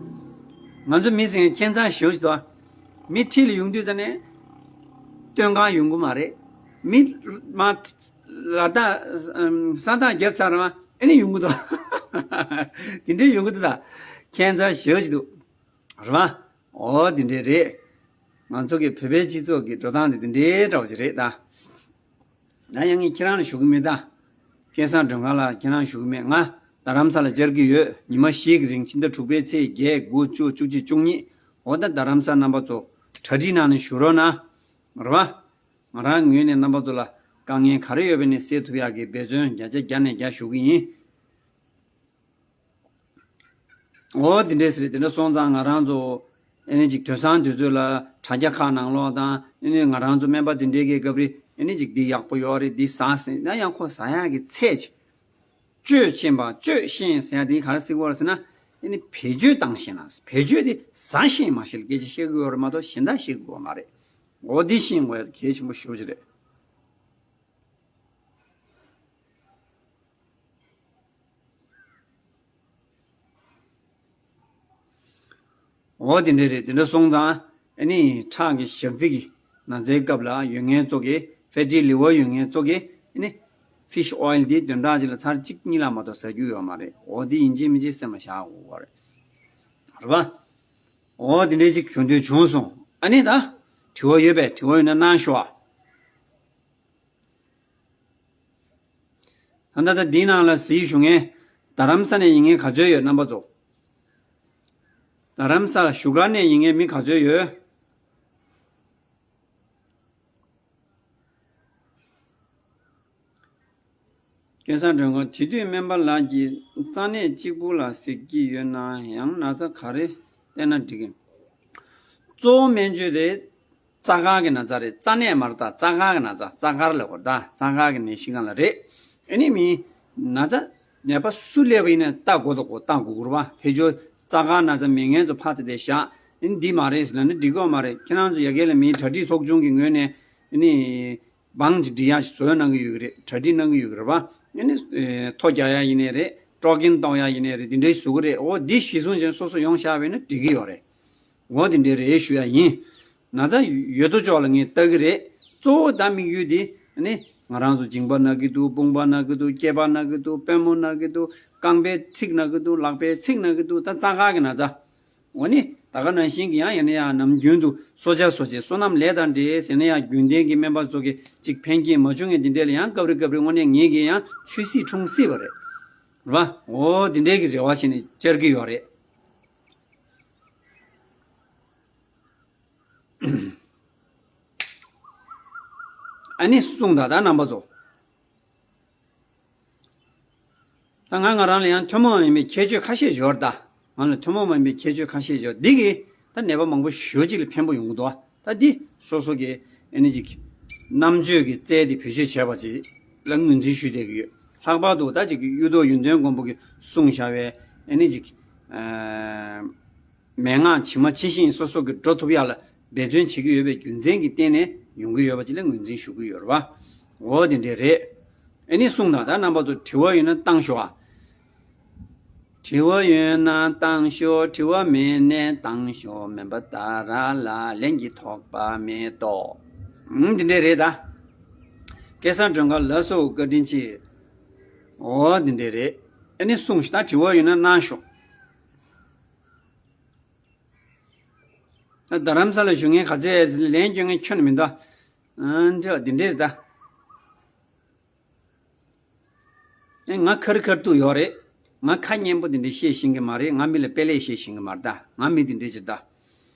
ང་ཚོ་མི་ཟེར་མཁན་ཁྱད་མཚར་ཞེ་པོ་ཞིག་འདུག་མི་འཁྲིས་ལ་ཡོང་དུས་ཙ་ནས་སྟོན་གང་ཡོང་གི་མ་རེད། མི་མ་ལ་ད་ས་ཐག་བརྒྱབ་ཚར་མ་ཨེ་ནི་ཡོང་གི་འདུག་དེ་འདྲའི་ཡོང་གི་འདུག་ད་ཁྱད་མཚར་ཞེ་པོ་ཞིག་འདུག་རེད་བ། འོ་དེ་འདྲས་རེད། ང་ཚོ་གི་བོད་པའི་སྤྱི་ཚོགས་ཀྱི་འགྲོ་སྟངས་དེ་དེ་འདྲའི་འདྲ་བོ་ཞིག་རེད་ད། ང་ཡང་ངས་ཁྱེད་རང་ལ་ཞུ་གི་མེད་ད། སྐལ་བཟང་སྒྲོལ་དཀར་ལ་ཁྱེད་རང་ཞུ་གི་མེད། ང་རྡ་རམ་ས་ལ་བཅར་གྱི་ཡོད། ཉི་མ་བཞི་གི་རིང་ཕྱི་ཟླ་དྲུག་པའི་ཚེས་བརྒྱད་དགུ་བཅུ་བཅུ་གཅིག་བཅུ་གཉིས། འོ་ད་རྡ་རམ་ས་རྣམ་པ་ཚོ་གྲ་སྒྲིག་གནང་ནས་བཞུགས་རོགས་གནང་། རེད་བ། ང་རང་ངོས་ནས་རྣམ་པ་ཚོ་ལ་དཀའ་ངལ་ག་རེ་ཡོད་པ་ནས་སེལ་ཐུབ་ཡག་གི་འབད་བརྩོན་བརྒྱ་ཆ་བརྒྱ་ནས་བརྒྱ་ཞུ་གི་ཡིན། འོ་དེ་འདྲས་ཟེར། དེ་འདྲ་སོང་ཙང་ང་རང་ཚོ་ཨེ་ནི་ཅིག་དུས་སང་དུས་ཚོད་ལ་དྲ་རྒྱ་ཁག་ནང་ལོགས་དང་ཨེ་ནི་ང་རང་ཚོ་སྨན་པ་དེ་འདྲས་ཀྱི་སྐབས་རེ་ཨེ་ནི་ཅིག་འདི་ཡག་པོ་ཡོད་རེད། འདི་ཟ་ཟེར་ན་ཡང་ཁོ་ཟ་ཡག་གི་ཚད་ཅིག་སྤྱོད་ཤེས་པ་སྤྱོད་ཤེས་ཟེར་ཡག་དེ་ག་རེ་ཟེར་དགོས་རེད་ཟེར་ན། ཨེ་ནི་བེད་སྤྱོད་བཏང་ཤེས་ན། བེད་སྤྱོད་དེ་ཟ་ཤེས་མ་ཤེས་ལ་སྐད་ཆ་བཤད་དགོས་ཡོད་རེད་མ་གཏོགས་གཞན་དག་བཤད་དགོས་མ་རེད། འོ་འདི་ཤེས་དགོས་ཡག་གལ་ཆེན་པོ་ཞེ་པོ་ཅིག་རེད། འོ་དེ་འདྲ་རེད། དེ་འདྲ་སོང་ཙང་ཨ་ནི་ཁྲག་གི་ཞག་རྩི་གི་ན་ཚའི་སྐབས་ལ་ཡོད་མཁན་ཚོ་གི་ཕེ་ཊི་ལི་ཝར་ཡོད་མཁན་ཚོ་གི་ཨ་ནི་ཕིཤ་ཨོ་ཡིལ་དེ་བདུན་ཕྲག་གཅིག་ལ་ཚར་གཅིག་གཉིས་ལ་མ་གཏོགས་ཟ་རྒྱུ་ཡོད་མ་རེད། འོ་དེ་ཡིན་གཅིག་མིན་གཅིག་སེམས་ལ་བཞག་དགོས་པ་རེད། རེད་པ། འོ་དེ་འདྲ་ཅིག་བྱུང་དུས་བྱུང་སོང་། ཨ་ནི་ད་དྲི་བ་ཡོད་པས། དྲི་བ་ཡོད་ན་གནང་ཤོག་ཨ། ད་ལྟ་ད་འདིའི་ནང་ལ་གཟིགས་བཞུགས་མཁན་རྡ་རམ་ས་ནས་ཡིན་མཁན་ག་ཚོད་ཡོད་རྣམ་པ་ཚོ། རྡ་རམ་ས་བཞུགས་སྒར་ནས་ཡིན་མཁན་མི་ག་ཚོད་ཡོད། སྐལ་བཟང་སྒྲོལ་དཀར། དེ་དུས་སྨན་པ་ལགས་ཀྱིས་རྩ་ནད་གཅིག་པུ་ལ་ཟེར་གྱི་ཡོད་ན་ཡང་ན་ཚ་ག་རེ་བསྟེན་ན་འགྲིག་གི། གཙོ་བོ་སྨན་བཅོས་དེ་རྩ་དཀར་གྱི་ན་ཚ་རེད། རྩ་ནད་མ་རེད་ད། རྩ་དཀར་གྱི་ན་ཚ། རྩ་དཀར་ལབ་དགོས་ད། རྩ་དཀར་གྱི་ནད་གཞི་སྒང་ལ་རེད། ཨ་ནི་མི་ན་ཚ་ནད་པ་སུ་སླེབས་པ་ཡིན་ན་ལྟ་དགོས་དང་དགོས་ལྟ་དགོས་དགོས་རེད་པ། ཕལ་ཆེར་རྩ་དཀར་ན་ཚ་མེད་མཁན་ཚོ་ཕར་ཚུར་དེ་བཞག་ཨ་ནི་འདི་མ་རེད་ཟེར་ལབ་ན་འགྲིག་གི་ཡོད་མ་རེད། ཁྱེད་རང་ཚོ་ཡ་གི་ལ་མིའི་གྲ་སྒྲིག་ཚོགས་ཆུང་གི་ངོས་ནས་ཨ་ནི་བང་ཅིག་སྒྲིག་ཡག་ཞིག་བཟོ་གནང་གི་ཡོད་ཀྱི་རེད། གྲ་སྒྲིག་གནང་གི་ཡོད་ཀྱི་རེད་པ། ཨ་ནི་ཨེ་ཐོ་རྒྱག་ཡག་ཡིན་ནའི་རེད། སྤྲོ་སྐྱིད་གཏོང་ཡག་ཡིན་ནའི་རེད། འདི་འདྲའི་བཟོ་གི་རེད། འོ་འདི་གཞི་བཟུང་བྱས་ནས་སོ་སོ་ཡོང་བཞག་པ་ཡིན་ན་འགྲིག་གི་ཡོད་རེད། འོ་འདི་འདྲའི་རེད་ཞུ་ཡག་ཡིན། ན་ཚ་ཡོད་དོ་ཅོག་ལ་ངས་ལྟ་གི་རེད། གཙོ་བོ་ད་དམིགས་ཡུལ་འདི་ཨ་ནི་ང་རང་ཚོ་མཇིང་པ་ན་གི་འདུག་དཔུང་པ་ན་གི་འདུག་སྐེད་པ་ན་གི་འདུག་པུས་མོ་ན་གི་འདུག་རྐང་པའི་ཚིགས་ན་གི་འདུག་ལག་པའི་ཚིགས་ན་གི་འདུག་ད་རྩ་དཀར་གྱི་ན་ཚ། འོ་ནི་ད་ག་ནང་བཞིན་གྱི་ཡང་ཡིན་ན་ཡང་ནམ་རྒྱུན་དུ་གསོ་བྱ་བཟོ་བྱེད་བསོད་ནམས་ལས་དང་འབྲེལ་ཟེར་ན་ཡང་རྒྱུན་ལྡན་གྱི་སྨན་པ་ཚོ་གི་ཅིག་ཕན་སྐྱེད་མ་བྱུང་ངས་འདི་འདྲས་ལ་ཡང་སྐབས་རེ་སྐབས་རེ་དངོས་གནས་ངེད་ཀྱིས་ཡང་ཆུད་ཟོས་འཁྲུངས་སྲིད་པ་རེད། རེད་པ། འོ་འདི་འདྲས་ཀྱི་རེ་བ་བྱས་ནས་བཅར་གྱི་ཡོད་རེད། ཨ་ནི་གསུངས་དང་ད་རྣམ་པ་ཚོ། ད་ང་ང་རང་ལ་ཡང་ཐུན་མོང་མ་ཡིན་པའི་ཁྱད་ཆོས་ཁ་ཤས་ཡོད་རེད་ད། ང་ལ་ཐུན་མོང་མ་ཡིན་པའི་ཁྱད་ཆོས་ཁ་ཤས་ཡོད། འདི་གིས་ད་ནད་པ་མང་པོ་ཞེ་པོ་ཅིག་ལ་ཕན་པོ་ཡོང་གི་འདུག་ད་འདི་སོ་སོ་གི་ཨེ་ནི་ཅིག་རྣམ་དཔྱོད་ཀྱི་རྩལ་དེ་བེད་སྤྱོད་བྱས་པ་ཅིག་ལ་ངོས་འཛིན་ཞུ་བསྡད་ཀྱི་ཡོད། ལྷག་པར་དུ་ད་ཅིག་གི་གཡུ་ཐོག་ཡོན་ཏན་མགོན་པོ་གིས་གསུངས་བཞག་པའི་ཨེ་ནི་ཅིག་ཨ། མན་ངག་ཇི་མ་ཇི་བཞིན་སོ་སོ་གིས་འགྲོ་ཐུབ་ཡག་ལ་འབད་བརྩོན་བྱེད་ཀྱི་ཡོད་པའི་རྒྱུ་མཚན་གྱི་སྟེང་ནས་ཡོང་གི་ཡོད་པ་ཅིག་ལ་ངོས་འཛིན་ཞུ་གི་ཡོད་རེད་པ། འོ་དེ་འདྲས་རེད། ཨེ་ནི་གསུངས་དང་ད་རྣམ་པ་ཚོ་དྲི་བ་ཡོད་ན་བཏང་ཤོག་ཨ། དྲི་བ་ཡོད་ན་བཏང་ཤོག་དྲི་བ་མེད་ན་བཏང་ཤོག་མེད་པ་ད་ར་ལ་ལན་གྱི་ཐོགས་པ་མེད་དོ། ཨུམ། དེ་འདྲས་རེད་ད། སྐལ་བཟང་སྒྲོལ་དཀར་ལགས་སོ་བཀའ་དྲིན་ཆེ། འོ་དེ་འདྲས་རེད། ཨེ་ནི་གསུངས་ཤོག་ད་དྲི་བ་ཡོད་ན་གནང་ཤོག་ད་རྡ་རམ་ས་ལ་བཞུགས་མཁན་ག་ཚོད་ལན་སྐྱོན་མཁན་ཁྱོན་ནས་མི་འདུག་ཨ་འདྲ་འདི་འདྲས་རེད་ད། ཨེ་ང་ཁར་ཁར་ཐུག་ཡོད་རེད། ང་ཁ་སྙན་པོ་འདི་འདྲས་བཤད་ཤེས་ཀྱི་མ་རེད། ང་མི་ལ་དཔེ་ལེགས་བཤད་ཤེས་ཀྱི་མ་རེད་ད། ང་མི་འདི་འདྲས་ཅིག་ད།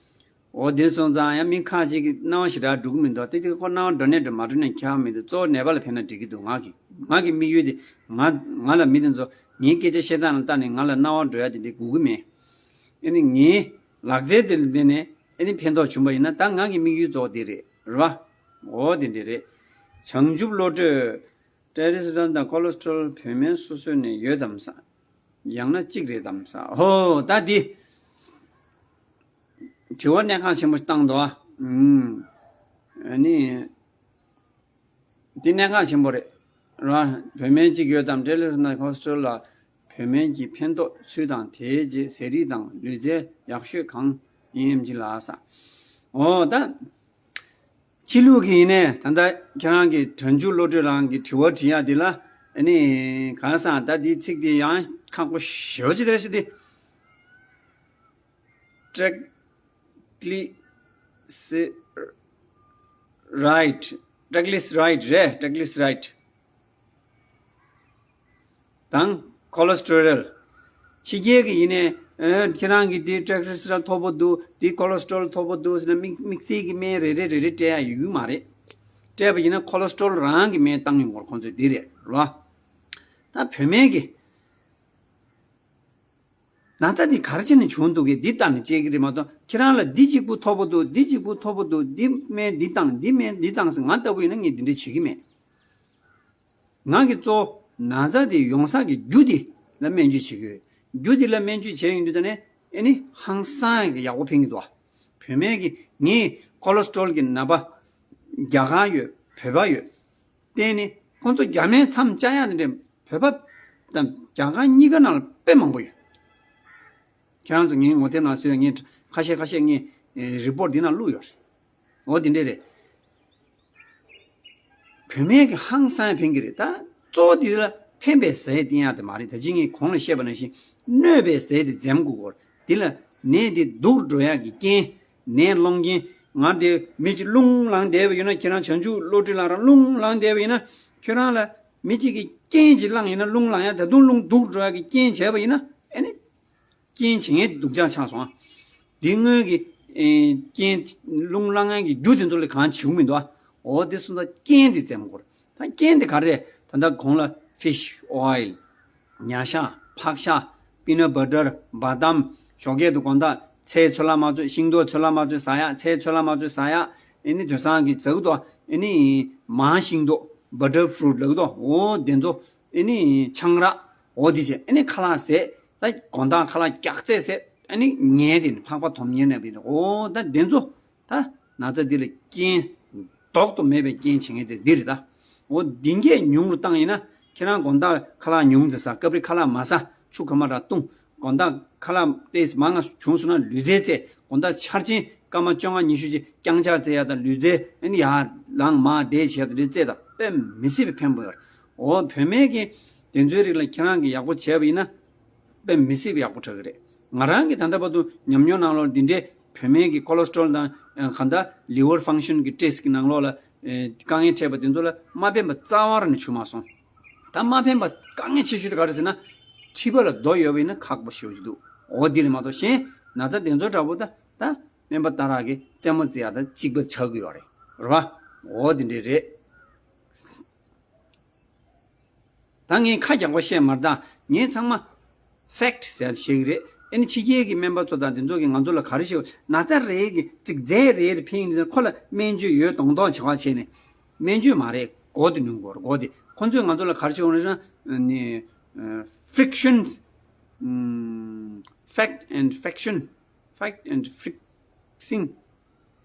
འོ་འདིར་སོང་ཙང་ཡང་མི་ཁ་ཅིག་གི་སྣང་བ་ཞེ་དྲག་འགྲོ་གི་མི་འདུག་དེ་དེ་ཁོ་སྣང་བ་འགྲོ་ནས་འགྲོ་མ་འགྲོ་ནས་ཁྱད་པར་མི་འདུག་གཙོ་བོ་ནད་པ་ལ་ཕན་ན་འགྲིག་གི་འདུག་ང་གི་ང་གི་དམིགས་ཡུལ་དེ་ང་ང་ལ་མི་དེ་ཚོ་ངའི་སྐད་ཆ་བཤད་སྟངས་ལ་བལྟས་ནས་ང་ལ་སྣང་བ་འགྲོ་ཡ་དེ་འདྲས་དགོས་ཀྱི་མེད། ཨེ་ནི་ངའི་ལག་རྩལ་དེ་ལ་བརྟེན་ནས་ཨེ་ནི་ཕན་ཐོགས་བྱུང་པ་ཡིན་ན་ད་ང་གི་དམིགས་ཡུལ་གཙོ་བོ་དེ་རེད། རེད་བ། འོ་དེ་འདྲས་རེད། བྱང་ཆུབ་བློ་གྲོས། ཏྲེ་རི་སི་ཊལ་དང་ཁོ་ལེ་སི་ཊོལ་བོད་སྨན་སོ་སོ་ནས་ཡོད་དམ་ས། ཡང་ན་གཅིག་རེད་དམ་ས། ཧོ་ད་འདི། དྲི་བ་གནད་འགག་ཆེན་པོ་བཏང་འདུག་ཨ། ཨུམ། ཨ་ནི། འདི་གནད་འགག་ཆེན་པོ་རེད། ར། བོད་སྨན་གཅིག་ཡོད་དམ། ཊེ་ཊི་ལི་སི་རའི་ཌི་ཁོ་ལེ་སི་ཊོ་རོལ་ལ་བོད་སྨན་གྱི་ཕན་ཐོགས་ཚུལ་དང་། དེའི་རྗེས་ཟས་རིགས་དང་ལུས་རྩལ་ཡག་ཤོས་གང་ཡིན་གྱི་ལ་ས། འོ་ད། ཕྱི་ལུགས་ཀྱི་ཡིན་ནས་ད་ལྟ་ཁྱེད་རང་གི་དྲན་འཇུག་བློ་གྲོས་རང་གི་དྲི་བ་དྲི་ཡ་འདི་ལ། ཨ་ནི་གང་ཟག་ད་འདིའི་ཚིག་འདི་ཡང་ཁག་པོ་ཞེ་པོ་ཅིག་རེད་ཤག་འདི། ཊེ་ཊི་ལི་སི་རའི་ཌི། ཊེ་ཊི་ལི་སི་རའི་ཌི་རེད། ཊེ་ཊི་ལི་སི་རའི་ཌི་དང་ཁོ་ལེ་སི་ཊོ་རོལ། ཕྱི་རྒྱལ་གྱི་ཡིན་ནས། ཨ། ཁྱེད་རང་གི་འདི་ཊེ་ཊི་ལི་སི་རའི་ཌི་མཐོ་པོ་འདུག་འདི་ཁོ་ལེ་སི་ཊོ་རོལ་མཐོ་པོ་འདུག་ཟེར་ན། དམིགས་དམིགས་བསལ་གྱི་སྨན་རེ་རེ་རེ་རེ་སྤྲད་ཡ་ཡོད་ཀྱི་མ་རེད། སྤྲད་པ་ཡིན་ན་ཁོ་ལེ་སི་ཊོ་རོལ་རང་གི་སྨན་བཏང་ཡོང་གི་རེད། ཁོང་ཚོས་འདི་རེད་རོ། ད་བོད་སྨན་གྱི། ན་ཚ་འདི་ག་རེ་བྱས་ནས་བྱུང་འདུག་གས། འདི་ལྟ་ནས་དཔྱད་ཀྱི་རེད་མ་གཏོགས། ཁྱེད་རང་ལ་འདི་གཅིག་པུ་མཐོ་པོ་འདུག་འདི་གཅིག་པུ་མཐོ་པོ་འདུག་འདི་སྨན་འདི་བཏང་འདི་སྨན་འདི་བཏང་ཟེར། ང་ལྟ་བུ་ཡིན་ན་ངས་འདི་འདྲ་བྱེད་ཀྱི་མེད། ང་གི་གཙོ་བོ་ན་ཚ་འདི་ཡོང་ས་གི་རྒྱུ་འདི་ལ་སྨན་བཅོས་བྱེད་ཀྱི་ཡོད། རྒྱུ་འདི་ལ་སྨན་བཅོས་བྱས་ཡོང་དུས་ད་ནས་ཨེ་ནི་ཧང་སང་ཡག་པོ་ཕན་གྱི་འདུག་བོད་སྨན་གྱི། ངས་ཁོ་ལེ་སི་ཊོ་རོལ་གྱི་ནད་པ་རྒྱ་གར་ཡོད། བོད་པ་ཡོད། བསྟན་ནས་ཁོང་ཚོ་རྒྱ་སྨན་མཚམས་བཅད་ཡག་དེ་འདྲ་བོད་པ་དང་རྒྱ་གར་གཉིས་ཀ་ནང་ལ་དཔེ་མང་པོ་ཡོད། ཁྱེད་རང་ཚོ་ངའི་ངོ་དེབ་ནང་སུས་ངས་ཁ་ཤས་ཁ་ཤས་ངས་རི་པོར་ཊི་འདི་ནང་བླུགས་ཡོད་རེད། འོ་དེ་འདྲ་རེད། བོད་སྨན་གྱི་ཧང་སང་ཕན་གྱི་རེད། ད་གཙོ་བོ་དེ་ལ་ཕན་པའི་ཟས་བསྟེན་ཡག་དེ་མ་རེད། ད་ཅི་ངས་གོང་ལ་བཤད་པ་ནང་བཞིན་གནོད་པའི་ཟས་དེ་འཛེམ་དགོས་གོ། དེ་ལ་ནད་དེ་སྡུག་འགྲོ་ཡག་གི་རྐྱེན། ནད་སློང་རྐྱེན། ང་དེ་མི་གཅིག་རླུང་ལངས་བསྡད་པ་ཡིན་ན། ཁྱེད་རང་བྱང་ཆུབ་བློ་གྲོས་ལགས་རང་རླུང་ལངས་བསྡད་པ་ཡིན་ན། ཁྱོད་རང་ལ་མི་གཅིག་གིས་རྐྱེན་གཅིག་བསླངས་ཡིན་ན། རླུང་ལངས་ཡ། ད་དུང་རླུང་སྡུག་འགྲོ་ཡ་གི་རྐྱེན་བྱས་པ་ཡིན་ན། ཨ་ནི་རྐྱེན་བྱེད་མཁན་སྡུག་ཅག་ཆགས་སོང་ཨ། འདི་སྔོན་གྱི་ཨེ་རྐྱེན། རླུང་ལངས་མཁན་གྱི་རྒྱུ་དེ་ཚོ་ལ་གང་བྱེད་མི་འདུག་ཨ། འོ་དེ་སོང་ཙང་རྐྱེན་དེ་འཛེམ་དགོས། ད་རྐྱེན་དེ་ག་རེ་རེད། ད་ལྟ་གོང་ལ་ཕི་ཤི་ཨོ་ཡིལ། ཉ་ཤ། ཕག་ཤ། པི་ནཊ་བ་ཊར། བ་དམ། ཞོགས་ཀས་དུ་དགོང་དག་ཚལ་ཚོད་ལ་མ་ཚོད། ཤིང་ཏོག་ཚོད་ལ་མ་ཚོད་ཟ་ཡ། ཚལ་ཚོད་ལ་མ་ཚོད་ཟ་ཡ། ཨེ་ནི་དེང་སང་གི་ཟ་གི་འདུག་ཨེ་ནི་མང་ཤིང་ཏོག་བ་ཊར་ཕུ་རུ་ཊི་ལབ་གི་འདུག་འོ་དེ་ཚོ། ཨེ་ནི་ཆང་རག་འོ་དེ་བྱས། ཨེ་ནི་ཁ་ལག་ཟས། ད་དགོང་དག་ཁ་ལག་རྒྱགས་ཚད་ཟས། ཨེ་ནི་ཉལ་དེ་ནི་ཕག་པ་དོམ་ཉལ་ནས་བི་འོ་ད་དེ་ཚོ། ད་ན་ཚ་འདི་ལ་རྐྱེན། ལྡོག་ཏུ་མེད་པའི་རྐྱེན་བྱེད་མཁན་དེ་འདི་རེད་ད། འོ་འདི་འགས་ཉུང་རུ་བཏང་ཡིན་ན། ཁྱེད་རང་དགོང་དག་ཁ་ལག་ཉུང་ཙམ་ཟ། སྐབས་རེ་ཁ་ལག་མ་ཟ། ཆུ་གང་མང་རང་བཏུང་། དགོང་དག་ཁ་ལག་ཏོག་ཙམ་མང་ང་བྱུང་སོང་ན་ལུས་རྩལ་རྩེད། དགོང་དག་འཆར་ཅན་སྐར་མ་བཅོ་ལྔ་ཉི་ཤུ་ཅིག་རྐྱང་ཕྱག་རྩེད་ཡ་དང་། ལུས་རྩལ་ཨ་ནི་ཡར་ལངས་མར་བསྡད་བྱས་དེ་འདྲ་རྩེད་དང་། དཔེ་མི་སྲིད་པའི་ཕན་པོ་ཡོད་རེད། འོ་བོད་སྨན་གྱི་དེ་ཚོའི་རིགས་ལ་ཁྱེད་རང་གིས་ཡག་པོ་བྱས་པ་ཡིན་ན། དཔེ་མི་སྲིད་པའི་ཡག་པོ་ཆགས་ཀྱི་རེད། ང་རང་གིས་ད་ལྟ་བར་དུ་ཉམས་མྱོང་ནང་ལོགས་འདི་འདྲའི་བོད་སྨན་གྱི་ཁོ་ལེ་སི་ཊོ་རོལ་དང་། ཨ། གང་ལྟར་ལི་ཝར་ཕང་ཤན་གྱི་ཊེ་སི་ཊི་གི་ནང་ལོགས་ལ། ཨ། དཀའ་ངལ་འཕྲད་པ་དེ་ཚོ་ལ་མ་ཕན་པ་རྩ་བ་རང་ནས་བྱུང་མ་སོང་། ད་མ་ཕན་པ་དཀའ་ངལ་ཆེ་ཤོས་དེ་ག་རེ་ཟེར་ན། མཁྲིས་པ་ལ་རྡོ་ཡོད་པ་ཡིན་ན་ཁག་པོ་ཞེ་པོ་ཅིག་འདུག་འོ་འདི་རེད་མ་གཏོགས། གཞན་ན་ཚ་དེ་ཚོ་འདྲ་པོ་ད་ད་སྨན་པ་ལྟ་ར་གི་རྩེད་མོ་རྩེ་ཡ་དང་གཅིག་པ་ཆགས་ཀྱི་ཡོད་རེད། རེད་པ། འོ་འདི་འདྲ་རེད། ད་ངས་ཁ་རྒྱག་པ་བཤད་མ་རེད་ད། ངས་ཚང་མ་ཕེག་ཊི་ཟེར་བཤད་ཀྱི་རེད། ཨ་ནི་ཕྱི་རྒྱལ་གྱི་སྨན་པ་ཚོ་དང་དེ་ཚོ་གིས་ང་ཚོ་ལ་ག་རེ་བཤད། ན་ཚ་རེད་གི་ཅིག་རྫས་རེད་ཕན་ཡིན་ན་ཁོ་ལ་སྨན་བཅོས་ཡོད་མདོག་མདོག་བྱེད་པ་བྱས་ནས། སྨན་བཅོས་མ་རེད། སྒོ་དེ་ནུས་དགོས་རེད། སྒོ་དེ། ཁོ་ཚོས་ང་ཚོ་ལ་ག་རེ་བྱེད་འོང་རེད་ན། ནི་ཕི་རིག་ཤན། ཕེག་ཊི་ཨེན་ཌི་ཕི་རིག་ཤན། ཕེག་ཊི་ཨེན་ཌི་ཕི་རིག་སིང་།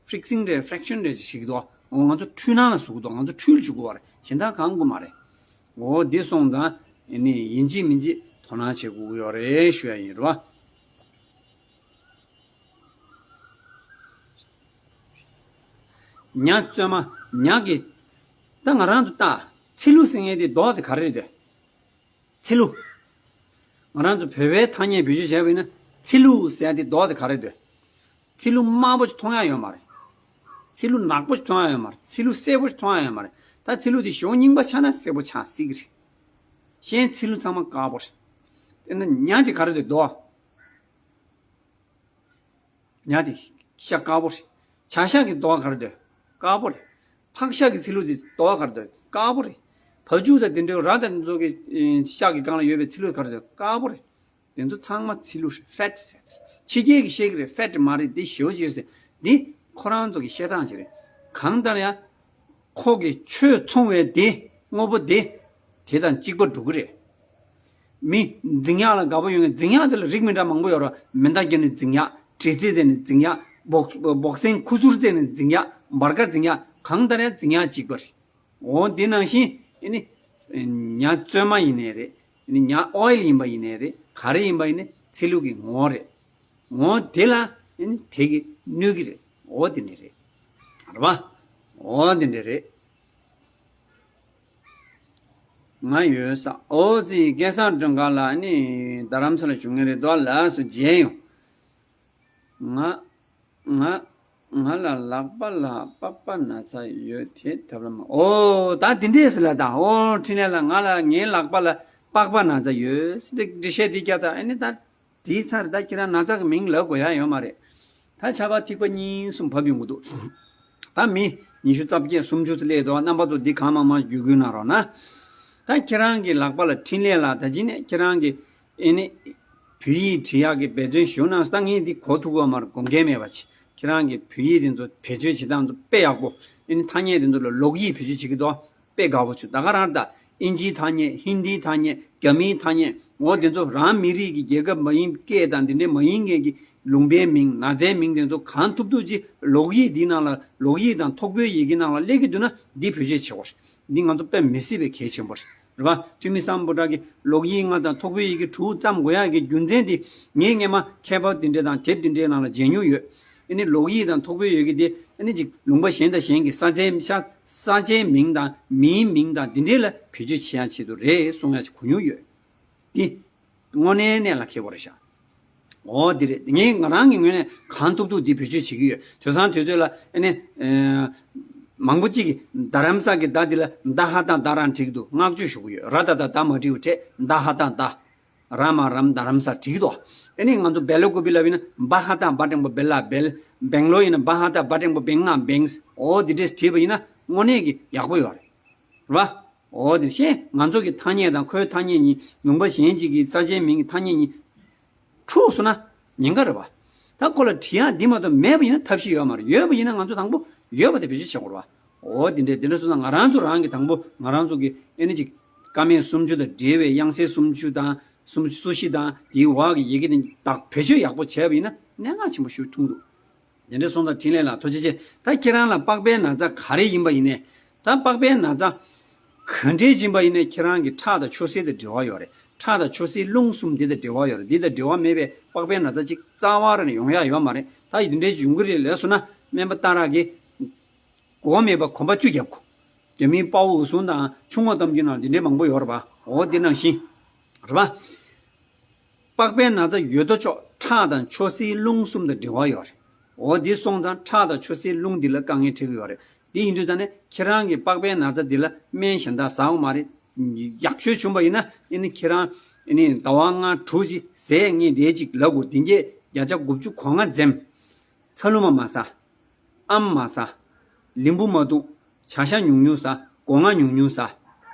ཕི་རིག་སིང་རེད། ཕི་རིག་ཤན་རེད་ཅེས་བཤད་ཀྱི་འདུག་འོ་ང་ཚོ་འཁྲུལ་སྣང་ལ་ཟུག་གི་འདུག་ང་ཚོ་འཁྲུལ་བཅུག་གི་ཡོད་རེད། གཞན་དག་གང་དགོས་མ་རེད། འོ་འདི་སོང་ཙང་ཨ་ནི་ཡིན་གཅིག་མིན་གཅིག་དོ་སྣང་བྱེད་དགོས་ཀྱི་ཡོད་རེད་ཞུ་ཡ་ཡིན། རེད་པ། ཉ་བཙོས་མ། ཉ་གི། ད་ང་རང་ཚོ་ལྟ། ཚི་ལུ་ཟེར་མཁན་དེ་མདོག་དེ་ག་རེ་རེད་དེ། ཚི་ལུ། ང་རང་ཚོ་བོད་པའི་ཐ་སྙད་བེད་སྤྱོད་བྱས་པ་ཡིན་ན། ཚི་ལུ་ཟེར་ཡ་དེ་མདོག་དེ་ག་རེ་འདོད། ཚི་ལུ་དམར་པོ་ཞིག་མཐོང་ཡ་ཡོད་མ་རེད། ཚི་ལུ་ནག་པོ་ཞིག་མཐོང་ཡ་ཡོད་མ་རེད། ཚི་ལུ་སེར་པོ་ཞིག་མཐོང་ཡ་ཡོད་མ་རེད། ད་ཚི་ལུ་དེ་གཞོགས་རྙིང་པ་ཆགས་ན་སེར་པོ་ཆགས་སྲིད་ཀྱི་རེད། གཞན་ཚི་ལུ་ཚང་མ་དཀར་པོ་རེད། དེ་ན་ཉ་དེ་ག་རེ་འདོད། མདོག་ཉ་དེ་ཤ་དཀར་པོ་རེད། བྱ་ཤ་གི་མདོག་ག་རེ་འདོད། དཀར་པོ་རེད། ཕག་ཤ་གི་ཚི་ལུ་དེ་མདོག་ག་རེ་འདོད། དཀར་པོ་རེད། བ་ཕྱུགས་དང་དེ་འདྲའི་ར་དང་དེ་ཚོ་གི་ཨེ་ཤ་གི་སྒང་ལ་ཡོད་པའི་ཚི་ལུ་ག་རེ་འདོད། དཀར་པོ་རེད། དེ་ཚོ་ཚང་མ་ཚི་ལུ་རེད། ཕེག་ཊི་ཟེར། ཕྱི་རྒྱལ་གྱིས་བཤད་ཀྱི་རེད། ཕེག་ཊི་མ་རེད། འདི་ཞེ་པོ་ཅིག་ཡོད་ཟེར། འདི་ཁོ་རང་ཚོ་གི་བཤད་སྟངས་ཅིག་རེད། གང་ལྟར་ཡང་། ཁོ་གི་ཆོས་མཚུངས་པའི་དེ་དངོས་པོ་དེ་དེ་དང་གཅིག་པ་འགྲོ་གི་རེད། མི་འཛིང་ཡག་ལ་དགའ་པོ་ཡོད་མཁན། འཛིང་ཡག་དེ་ལ་རིགས་མི་འདྲ་མང་པོ་ཡོད་རེད། མེ་མདའ་རྒྱག་ནས་འཛིང་ཡག་དྲི་རྩད་རྩེ་ནས་འཛིང་ཡག་སྦོག་སྦོག་སེང་ཁུ་ཚུར་རྩེ་ནས་འཛིང་ཡག་འབར་ཁ་འཛིང་ཡག་གང་ལྟར་ཡང་འཛིང་ཡག་གཅིག་པ་རེད། འོ་དེ་ནང་བཞིན་ཨེ་ནི་ཉ་བཙོས་མ་ཡིན་ནའི་རེད། ཨེ་ནི་ཉ་ཨོ་ཡིལ་ཡིན་པ་ཡིན་ནའི་རེད། ག་རེ་ཡིན་པ་ཡིན་ནའི་ཚིལ་ལུ་གི་ངོ་བོ་རེད། ངོ་བོ་དེ་ལ་ཨེ་ནི་དེ་གི་གནོད་ཀྱི་རེད། འོ་དེ་འདྲ་རེད། རེད་པ། འོ་དེ་འདྲ་རེད། ང་ཡོད་ས། ཨོ་ཙི་སྐལ་བཟང་སྒྲོལ་དཀར་ལགས་ནི་རྡ་རམ་ས་ལ་བཞུགས་མཁན་རེད་དོ། ལགས་སོ་མཇལ་ཡོང་། ང་ང་ང་ལ་ལག་པ་ལ་པགས་པ་ན་ཚ་ཡོད་དེ་ཐབས་ལམ། ཨོ་ད་དེ་འདྲས་ཟེར་ལ་ད། ཨོ་འཕྲིན་ལས་ལགས། ང་ལ་ངའི་ལག་པ་ལ་པགས་པ་ན་ཚ་ཡོད་ཟེར་ཏེ་འགྲེལ་བཤད་འདི་རྒྱག་ད། ཨ་ནི་ད་དེའི་ཚར་ད་ཁྱེད་རང་ན་ཚ་གི་མིང་ལབ་དགོས་ཡ་ཡོད་མ་རེད། ད་ཆར་པ་ཐིགས་པ་གཉིས་གསུམ་བབས་ཡོང་གི་འདུག་ད་མི་ཉི་ཤུ་རྩ་བརྒྱད་སུམ་ཅུ་ཙམ་སླེབས་འདུག་རྣམ་པ་ཚོ་འདི་གང་མང་མང་བརྒྱུད་སྐུལ་གནང་རོགས་གནང་། ད་ཁྱེད་རང་གི་ལག་པ་ལ་འཕྲིན་ལས་ལགས། ད་ཅི་ནས་ཁྱེད་རང་གི་ཨེ་ནི་བོད་ཡིག་བྲིས་ཡག་གི་འབད་བརྩོན་ཞུ་གནང་། ད་ངས་འདི་གོ་ཐུབ་ཀྱི་ཡོད་མ་རེད། དགོངས་འགལ་མེད་པ་བྱེད། ཁྱེད་རང་གི་བོད་ཡིག་དེ་ཚོ་བེད་སྤྱོད་བྱེད་སྟངས་ཚོ་དཔེ་ཡག་པོ། ཨེ་ནི་ཐ་སྙད་དེ་ཚོ་ལ་ལོག་ཡིག་བེད་སྤྱོད་བྱེད་ཀྱི་འདུག་དཔེ་དགའ་པོ་བྱུང་། ད་ག་རང་ད་ཨིན་ཇིའི་ཐ་སྙད། ཧིན་དིའི་ཐ་སྙད། རྒྱ་མིའི་ཐ་སྙད། འོ་དེ་ཚོ་རང་མི་རིགས་ཀྱི་རྒྱལ་ཁབ་མ་ཡིན། སྐད་དང་དེ་འདྲའི་མ་ཡིན་མཁན་གྱི་ལུང་པའི་མིང་། ན་ཚའི་མིང་དེ་ཚོ་གང་ཐུབ་ཐུབ་ཅིག་ལོག་ཡིག་འདིའི་ནང་ལ། ལོག་ཡིག་དང་ཐོག་པའི་ཡི་གེ་ནང་ལ་སླེབས་ཀྱི་འདུག་ན་འདི་བེད་སྤྱོད་བྱེད་དགོས་རེད། འདི་ང་ཚོ་དཔེ་མི་སྲིད་པའི་གལ་ཆེན་པོ་རེད། རེད་པ། ཐུ་མི་སམ་བྷོ་ཊ་གི་ལོག་ཡིག་ལྔ་དང་ཐོག་པའི་ཡི་གེ་དྲུག་བརྩམས་དགོས་ཡག་གི་རྒྱུ་མཚན་དེ་ངས་སྔས་མ་མཁས་པ་དེ་འདྲ་དང་དེབ་དེ་འདྲའི་ནང་ལ་མཇལ་མྱོང་ཡོད། ཨ་ནི་ལོག་ཡིག་དང་ཐོག་པའི་ཡི་གེ་དེ་ཨ་ནི་ཅིག་ལུང་པ་གཞན་དང་གཞན་གྱི་ས་ཆའི་ས་ས་ཆའི་མིང་དང་མིའི་མིང་དང་དེ་འདྲའི་ལ་བེད་སྤྱོད་བྱེད་ཡག་ཆེད་དུ་རེད་གསུང་ཡག་ཅིག་གོ་མྱོང་ཡོད། འདི་དངོས་གནས་གནད་ལ་འཁེལ་བ་རེད་ཤག་འོ་འདི་རེད། ངས་ང་རང་གི་ངོས་ནས་གང་ཐུབ་ཐུབ་འདི་བེད་སྤྱོད་བྱེད་ཀྱི་ཡོད། དུས་སང་དུས་ཚོད་ལ་ཨ་ནི་ཨེ་མང་པོ་གཅིག་གིས་རྡ་རམ་ས་གི་རྡ་འདི་ལ་མདའ་ཧ་ཏང་རྡ་རང་བྲིས་ཀྱི་འདུག་བསྔགས་བརྗོད་ཞུ་གི་ཡོད། ར་ད་བཏགས་རྡ་མ་བྲིས་པ་བྱས། མདའ་ཧ་ཏང་རྡ། ར་མ་རམ་རྡ་རམ་ས་བྲིས་ཀྱི་འདུག་ཨ་ནི་ང་ཚོ་སྦེལ་ཀོབ་ལབ་ཡིན་ན་བ་ཧ་ཏང་བ་འགྲེང་བུ་སྦེ་ལ་སྦེལ། སྦེང་ལོར་ཡིན་ན་བ་ཧ་ཏང་བ་འགྲེང་བུ་སྦེང་ང་སྦེངས། འོ་འདི་འདྲས་བྲིས་པ་ཡིན་ན་དངོས་གནས་ཀྱི་ཡག་པོ་ཡོད་རེད། རེད་པ། འོ་དེ་ཤེས། ང་ཚོ་གི་ཐ་སྙད་དང་ཁོའི་ཐ་སྙད་གཉིས། ལུང་པ་གཞན་ཅིག་གི་ས་ཆའི་མིང་གི་ཐ་སྙད་གཉིས་འཁྲུགས་སོང་ན་ཉེན་ཁ་རེད་པ། ད་ཁོ་ལ་བྲིས་ཡག་འདི་མ་གཏོགས་མེད་པ་ཡིན་ན་ཐབས་ཤེས་ཡོད་མ་རེད། ཡོད་པ་ཡིན་ན་ང་ཚོ་དང་པོ་ཡོད་པ་དེ་བེད་སྤྱོད་བྱེད་དགོས་རེད་པ། འོ་དེ་འདྲས་དེ་འདྲ་སོང་ཙང་ང་རང་ཚོ་རང་གི་དང་པོ་ང་རང་ཚོ་གི་ཨེ་ནི་ཅིག་ཀ་མད་སུམ་ཅུ་དང་འབྲེལ་བའི་དབྱངས་གསལ་སུམ་ཅུ་དང་སུམ་སུ་ཤི་དང་དེའི་འོག་གི་ཡི་གེ་དེ་དག་བེད་སྤྱོད་ཡག་པོ་བྱས་པ་ཡིན་ན་གནད་འགག་ཆེན་པོ་ཞིག་མཐོང་འདུག་དེ་འདྲ་སོང་ཙང་འཕྲིན་ལས་ལགས་ཐུགས་རྗེ་ཆེ། ད་ཁྱེད་རང་ལ་པགས་པའི་ན་ཚ་ག་རེ་ཡིན་པ་ཡིན་ནའི། ད་པགས་པའི་ན་ཚ་ག་འདྲས་ཡིན་པ་ཡིན་ནའི་ཁྱེད་རང་གི་ཁྲག་དང་ཆུ་སེར་དང་འབྲེལ་བ་ཡོད་རེད། ཁྲག་དང་ཆུ་སེར་རླུང་གསུམ་འདི་དང་འབྲེལ་བ་ཡོད་རེད། འདི་དང་འབྲེལ་བ་མེད་པའི་པགས་པའི་ན་ཚ་གཅིག་རྩ་བ་རང་ནས་ཡོང་ཡག་ཡོད་མ་རེད། ད་འདི་འདྲས་ཡོང་གི་རེད་ལབ་སོང་ན་སྨན་པ་སྟག་ར་གིས་མགོ་མེད་པ་གོམ་པ་བཅུ་རྒྱབ་དགོས། རྒྱ་མིའི་དཔའ་བོ་འུ་སུང་དང་ཆུ་ངོགས་གཏམ་རྒྱུད་ནང་འདི་འདྲས་མང་པོ་ཡོད་རེད་པ། འོ་འདི་ནང་བཞིན་རེད་པ། པགས་པའི་ན་ཚ་ཡོད་དོ་ཅོག་ཁྲག་དང་ཆུ་སེར་རླུང་གསུམ་དང་འབྲེལ་བ་ཡོད་རེད། འོ་འདི་སོང་ཙང་ཁྲག་དང་ཆུ་སེར་རླུང་འདི་ལ་དཀའ་ངལ་འཕྲད་ཀྱི་ཡོད་རེད། འདི་ཡིན་དུས་ད་ནི་ཁྱེད་རང་གི་པགས་པའི་ན་ཚ་འདི་ལ་སྨན་གཞན་དག་ཟ་འོང་མ་རེད། ཡག་ཤོས་བྱུང་པ་ཡིན་ན་ཨེ་ནི་ཁྱེད་རང་ཨེ་ནི་ཟླ་བ་ལྔ་དྲུག་ཅིག་ཟས་ངས་འདས་ཅིག་ལབ་དགོས། བདུན་བརྒྱད་བརྒྱ་ཆ་དགུ་བཅུ་གོ་ལྔ་འཛེམ། ཚ་ལུ་མ་མ་ཟ། ཨམ་མ་ཟ། ལིམ་བུ་མ་འཐུང་། བྱ་ཤ་ཉུང་ཉུང་ཟ། སྒོ་ང་ཉུང་ཉུང་ཟ།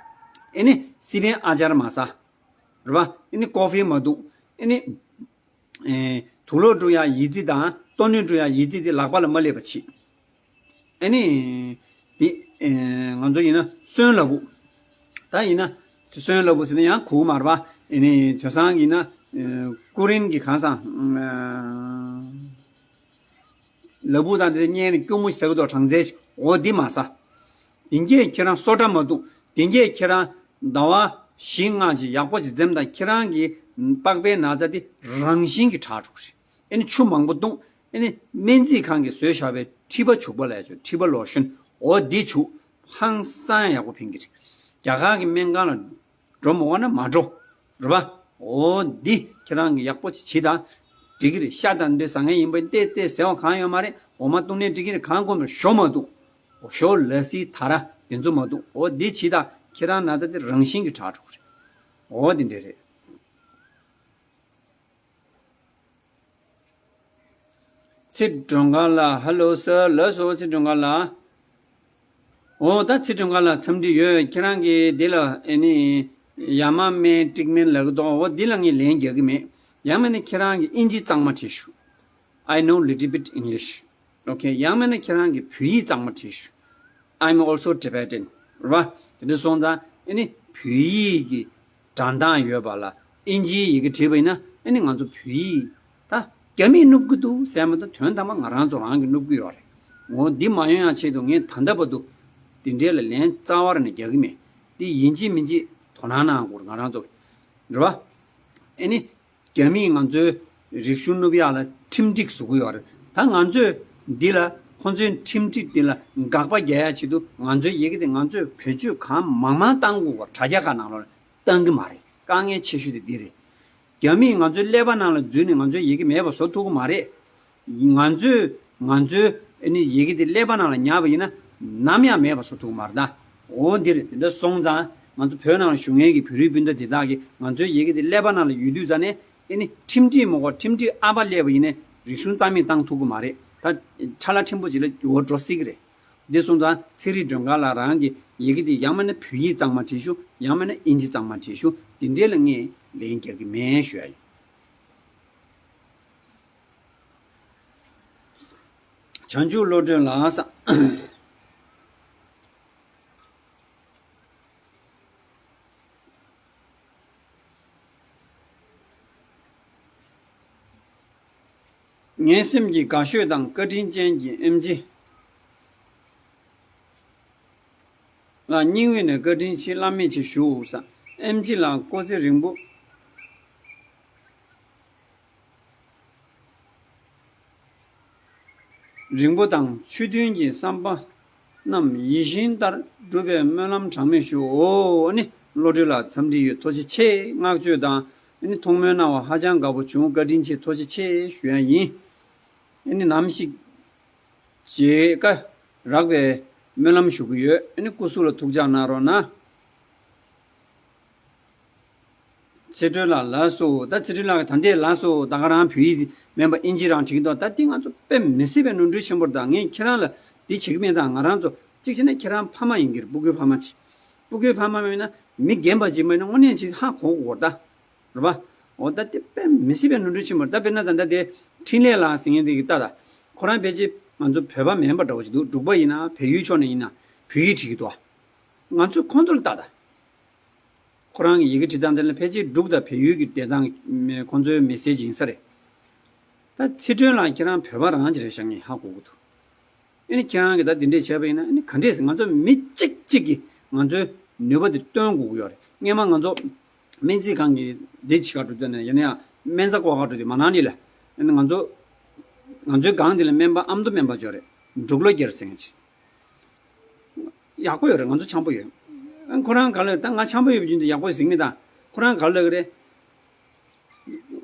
ཨེ་ནི་སི་པན་ཨ་ཅར་མ་ཟ། རེད་པ། ཨེ་ནི་ཀོ་ཧྥི་མ་འཐུང་། ཨེ་ནི་ཨེ་དུག་ལོག་འགྲོ་ཡག་ཡི་ཙི་དང་ལྟོ་ནུས་འགྲོ་ཡག་ཡི་ཙི་དེ་ལག་པ་ལ་མ་སླེབས་པ་བྱེད། ཨེ་ནི་དེ་ཨེ་ང་ཚོ་ཡིན་ན་སོན་ལ་བུ། ད་ཡིན་ན་སོན་ལ་བུ་ཟེར་ན་ཡང་གོ་གི་མ་རེད་པ། ཨེ་ནི་དེང་སང་ཡིན་ན་ཨེ་ཀུ་རིན་གྱི་གང་ཟག་ལ་བུ་དང་དེ་བརྙན་ནས་སྐྱུར་མོ་ཟ་གི་འདུག་གྲང་ཚལ་ཞིག་འོ་འདི་མ་ཟ། དེང་གི་ཁྱེད་རང་སོ་ཊ་མ་འཐུང་། དེང་གི་ཁྱེད་རང་ཟླ་བ་བཞི་ལྔ་ཅིག་ཡག་པོ་ཅིག་འཛེམ་དང་། ཁྱེད་རང་གི་པགས་པའི་ན་ཚ་དེ་རང་བཞིན་གྱིས་དྲག་འགྲོ་གི་རེད། ཨེ་ནི་ཆུ་མང་པོ་འཐུང་། ཨེ་ནི་སྨན་རྩིས་ཁང་གིས་བཟོས་བཞག་པའི་མཁྲིས་པ་བྱུག་པ་ལབ་ཡག་ཅིག་མཁྲིས་པ་ལོ་ཤོན་འོ་འདི་བྱུག་ཧང་སང་ཡག་པོ་ཕན་གྱི་རེད། རྒྱ་གར་གྱི་སྨན་ཁང་ལ་འགྲོ་མི་དགོས་ན་མ་འགྲོ། རེད་པ། འོ་འདི་ཁྱེད་རང་གིས་ཡག་པོ་ཅིག་བྱེད་དང་། འགྲིག་གི་རེད། ཤ་དང་འདི་ཟ་མཁན་ཡིན་པ་ཡིན་ཏེ་ཏེ་ཟེར་བ་གང་ཡོད་མ་རེད། འོ་མ་བཏུང་ནས་འགྲིག་གི་རེད། གང་དགོས་མེད་ཞོ་མ་འཐུང་། འོ་ཞོ་ལ་སི་ད་ར་དེ་ཚོ་མ་འཐུང་། འོ་འདི་བྱེད་དང་། ཁྱེད་རང་ན་ཚ་དེ་རང་བཞིན་གྱིས་དྲག་འགྲོ་གི་རེད། འོ་འདི་འདྲས་རེད། ཚེ་སྒྲོལ་དཀར་ལགས། ཧ་ལོ་སར། ལགས་སོ་ཚེ་སྒྲོལ་དཀར་ལགས། འོ་ད་ཚེ་སྒྲོལ་དཀར་ལགས། འཚམས་འདྲི་ཡོད། ཁྱེད་རང་གིས་འདི་ལ་ཨེ་ནི་ཡ་མ་སྨན་ཀྲིག་མེན་ལབ་ཀྱི་འདུག་འོ་འདི་ལ་ངས་ལན་རྒྱག་གི་མེད། ཡང་མིན་ན་ཁྱེད་རང་གིས་ཨིན་ཇི་གཙང་མ་བྲིས་ཤོག I know little bit English. Okay. ཡང་མིན་ན་ཁྱེད་རང་གིས་བོད་ཡིག་གཙང་མ་བྲིས་ཤོག I'm also Tibetan. རེད་པ། དེ་འདྲ་སོང་ཙང་ཨེ་ནི་བོད་ཡིག་གི་སྒྲ་གདངས་ཡོད་པ་ལ་ཨིན་ཇིའི་ཡི་གེ་བྲིས་པ་ཡིན་ན་ཨེ་ནི་ང་ཚོ་བོད་ཡིག་ད་རྒྱ་མིས་བསྣུབ་ཀྱི་འདུག་ཟེར་མ་གཏོགས་དོན་དམ་པ་ང་རང་ཚོ་རང་གིས་བསྣུབ་ཀྱི་ཡོད་རེད། འོ་འདི་མ་ཡོང་ཡག་ཆེད་དུ་ངས་ད་ལྟ་བར་དུ་ དེ་འདྲའི་ལ་ལན་རྩ་བ་ནས་རྒྱག་གི་མེད། དེ་ཡིན་གཅིག་མིན་གཅིག་དོ་སྣང་གནང་དགོས་ང་རང་ཚོ། རེད་བ། ཨེ་ནི། རྒྱ་མིས་ང་ཚོའི་རིག་གཞུང་གནུབ་ཡག་ལ་ཁྲིམས་སྒྲིག་བཟོ་གི་ཡོད་རེད། ད་ང་ཚོས་འདི་ལ་ཁོང་ཚོའི་ཁྲིམས་སྒྲིག་འདི་ལ་དགག་པ་རྒྱག་ཡག་ཆེད་དུ་ང་ཚོའི་ཡི་གེ་དེ་ང་ཚོས་བེད་སྤྱོད་གང་མང་མང་བཏང་དགོས་པ་དྲ་རྒྱ་ཁག་ནང་ལོགས་ལ་བཏང་གི་མ་རེད། དཀའ་ངལ་ཆེ་ཤོས་དེ་འདི་རེད། རྒྱ་མིས་ང་ཚོའི་ཀླད་པ་ནང་ལ་འཛུལ་ནས་ང་ཚོའི་ཡི་གེ་མེད་པ་བཟོ་ཐུབ་ཀྱི་མ་རེད། ང་ཚོས་ང་ཚོའི་ཨ་ནི་ཡི་གེ་དེ་ཀླད་པ་ནང་ལ་ཉར་བ་ཡིན་ན་ནམ་ཡང་མེད་པ་བཟོ་ཐུབ་ཀྱི་མ་རེད་ད། འོ་འདི་རེད། དེ་འདྲ་སོང་ཙང་ང་ཚོ་བོད་ནང་ལ་བཞུགས་མཁན་གྱི་བོད་རིགས་སྤུན་ཟླ་དེ་དག་གིས་ང་ཚོའི་ཡི་གེ་དེ་ཀླད་པ་ནང་ལ་ཡོད་དུས་ཙང་ནས་ཨ་ནི་ཁྲིམས་སྒྲིག་མ་དགོས། ཁྲིམས་སྒྲིག་ཨ་ཕ་ཀླད་པ་ཡིན་ནའི་རིག་གཞུང་རྩ་མེད་བཏང་ཐུབ་ཀྱི་མ་རེད། ད་ཁྲ་ལ་ཕྲན་བུ་ཅིག་ལ་འགྱུར་བ་འགྲོ་སྲིད་ཀྱི་རེད། འདི་སོང་ཙང་ཚེ་རིང་སྒྲོལ་དཀར་ལགས་རང་གི་ཡི་གེ་འདི་ཡང་མིན་ན་བོད་ཡིག་གཙང་མ་བྲིས་ཤོག་ཡང་མིན་ན་ཨིན་ཇི་གཙང་མ་བྲིས་ཤོག་དེ་འདྲས་ལ་ངས་ལན་རྒྱག་གི་མེད་ཞུ་ཡ་ཡིན། བྱང་ཆུབ་བློ་གྲོས་ལགས་སམ། ངའི་སེམས་ཀྱི་དགའ་ཤོས་དང་བཀའ་དྲིན་ཅན་གྱི་ཨེམ་ཆི་ལགས་སྙིང་དབུས་ནས་བཀའ་དྲིན་ཆེ་བླ་མེད་ཆེ་ཞུ་ས། ཨེམ་ཆི་ལགས་སྐུ་ཚེ་རིང་པོ། རིང་པོ་དང་ཆོས་མཐུན་གྱི་བསམ་པ་རྣམས་ཡིད་བཞིན་ལྟར་འགྲུབ་པའི་སྨོན་ལམ་གྲངས་མེད་ཞུའོ། ཨ་ནི་བློ་གྲོས་ལགས་འཚམས་འདྲི་ཡོད། ཐུགས་རྗེ་ཆེ། བསྔགས་བརྗོད་དང་ཨ་ནི་ཐུགས་སྨོན་གནང་བ་ཧ་ཅང་དགའ་པོ་བྱུང་། བཀའ་དྲིན་ཆེ། ཐུགས་རྗེ་ཆེ་ཞུ་ཡ་ཡིན། ཨ་ནི་ནམ་ཞིག་མཇལ་ཀ་རག་པའི་སྨོན་ལམ་ཞུ་གི་ཡོད། ཨ་ནི་སྐུ་གཟུགས་ལ་ཐུགས་ཅག་གནང་རོགས་གནང་། ཚེ་སྒྲོན་ལགས་ལགས་སོ། ད་ཚེ་སྒྲོན་ལགས་ཀྱིས་ད་ལྟའི་ལགས་སོ་ད་ག་རང་བོད་ཡིག་མིན་པ་ཨིན་ཇི་རང་བྲིས་འདུག་ད་འདི་ང་ཚོ་དཔེ་མི་སྲིད་པའི་ནོར་འཁྲུལ་ཆེན་པོ་རེད། ད་ངས་ཁྱེད་རང་ལ་འདི་བྱེད་ཀྱི་མེད། ད་ང་རང་ཚོ་གཅིག་བྱས་ན་ཁྱེད་རང་ཕ་མ་ཡིན་གྱི་རེད། སྤུ་གུའི་ཕ་མ་ཅིག་སྤུ་གུའི་ཕ་མ་མིན་ན་མི་རྒན་པ་ཅིག་མིན་ན་དངོས་གནས་ཅིག་ཧ་གོ་དགོས་ད། རེད་པ། འོ་ད་འདི་དཔེ་མི་སྲིད་པའི་ནོར་འཁྲུལ་ཆེན་པོ་རེད། ད་དཔེར་ན་ད་ལྟ་དེ་འཕྲིན་ལས་ལགས་ཟེར་མཁན་དེ་གིས་ལྟ་ད། ཁོ་རང་ཕལ་ཆེར་ང་ཚོ་བོད་པ་མིན་པ་འདྲ་བོ་ཅིག་འདུག་འབྲུག་པ་ཡིན་ན་བལ་ཡུལ་ཕྱོགས་ནས་ཡིན་ན་བོད་ཡིག་བྲིས་ཀྱི་འདུག་ང་ཚོས་ཁོང་ཚོ་ལ་ལྟ་ད། ཁོ་རང་གི་ཡི་གེ་བྲིས་སྟངས་དེ་ལ་ཕལ་ཆེར་འབྲུག་དང་བལ་ཡུལ་གྱི་བསྡད་སྟངས་མེ་ཁོང་ཚོའི་མེ་སེ་ཇི་ཡིན་ས་རེད། ད་ཚེ་སྒྲོན་ལགས་ཁྱེད་རང་བོད་པ་རང་ཅིག་རེད་ཤག་ངས་ཧ་གོ་གི་འདུག་ཨ་ནི་ཁྱེད་རང་གིས་ད་འདི་འདྲས་བྱས་པ་ཡིན་ན་ཨ་ནི་ག་འདྲས་ཟེར། ང་ཚོ་མི་གཅིག་གཅིག་གིས་ང་ཚོའི་ནུས་པ་དེ་སྟོན་དགོས་ཀྱི་ཡོད་རེད། སྔས་མ་ང་ཚོ་སྨན་རྩིས་ཁང་གི་འདི་བྱེད་ག་འགྲོ་དུས་ནས་ཡིན་ན་ཡང་སྨན་རྩྭ་བརྐོ་ག་འགྲོ་དུས་མ་ནང་ནི་ལ་ཨ་ནི་ང་ཚོ་ང་ཚོའི་སྒང་འདི་ལ་སྨན་པ་ཨ་མདོ་སྨན་པ་ཅིག་ཡོད་རེད། འབྲུག་ལོ་རྒྱལ་ཟེར་མཁན་ཅིག་ཡག་པོ་ཡོད་རེད། ང་ཚོ་འཆམ་པོ་ཡོད། ཨ་ཁོ་རང་ག་ལ་ད་ང་འཆམ་པོ་ཡོད་པའི་རྒྱུ་མཚན་ཡག་པོ་ཟིག་མེད། ད་ཁོ་རང་ག་ལ་ལབ་ཀྱི་རེད།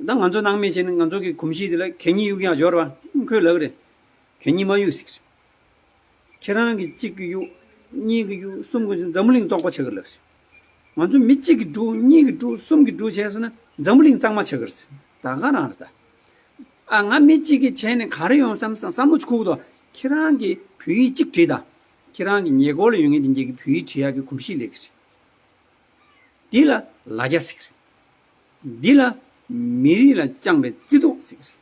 ད་ང་ཚོ་ནང་མི་བྱས་ནས་ང་ཚོ་གི་གོམས་གཤིས་དེ་ལ་གད་སྙིགས་གཡུག་ཡག་འབྱོར་བ་ཁོས་ལབ་ཀྱི་རེད། གད་སྙིགས་མ་གཡུག་ཟེར་གྱི་རེད། ཁྱེད་རང་གི་གཅིག་གི་གཡུག་གཉིས་ཀྱི་གཡུག་གསུམ་གྱི་འཛམ་བུ་གླིང་བཙོག་པ་ཆགས་ཀྱི་རེད། ང་ཚོ་མི་གཅིག་གིས་དཀྲུགས། གཉིས་ཀྱིས་དཀྲུགས། གསུམ་གྱིས་དཀྲུགས་བྱས་སོང་ན་འཛམ་བུ་གླིང་གཙང་མ་ཆགས་ཀྱི་རེད། ད་ག་རང་རེད་ད། ཨ་ང་མི་གཅིག་གིས་བྱས་ནས་ག་རེ་ཡོང་བསམ་བསམ་བསམ་བློ་ཅིག་འཁོར་གི་འདུག་ཁྱེད་རང་གིས་བོད་ཡིག་གཅིག་བྲིས་དང་། ཁྱེད་རང་གི་ཉེ་འཁོར་ལ་ཡོད་མཁན་དེ་འདྲས་ཀྱིས་བོད་ཡིག་བྲིས་ཡག་གི་གོམས་གཤིས་སླེབས་ཀྱི་རེད། འདི་ལ་ལ་རྒྱ་ཟེར་གྱི་རེད། འདི་ལ་མི་རིགས་ལ་བཅངས་པའི་བརྩེ་དུང་ཟེར་གྱི་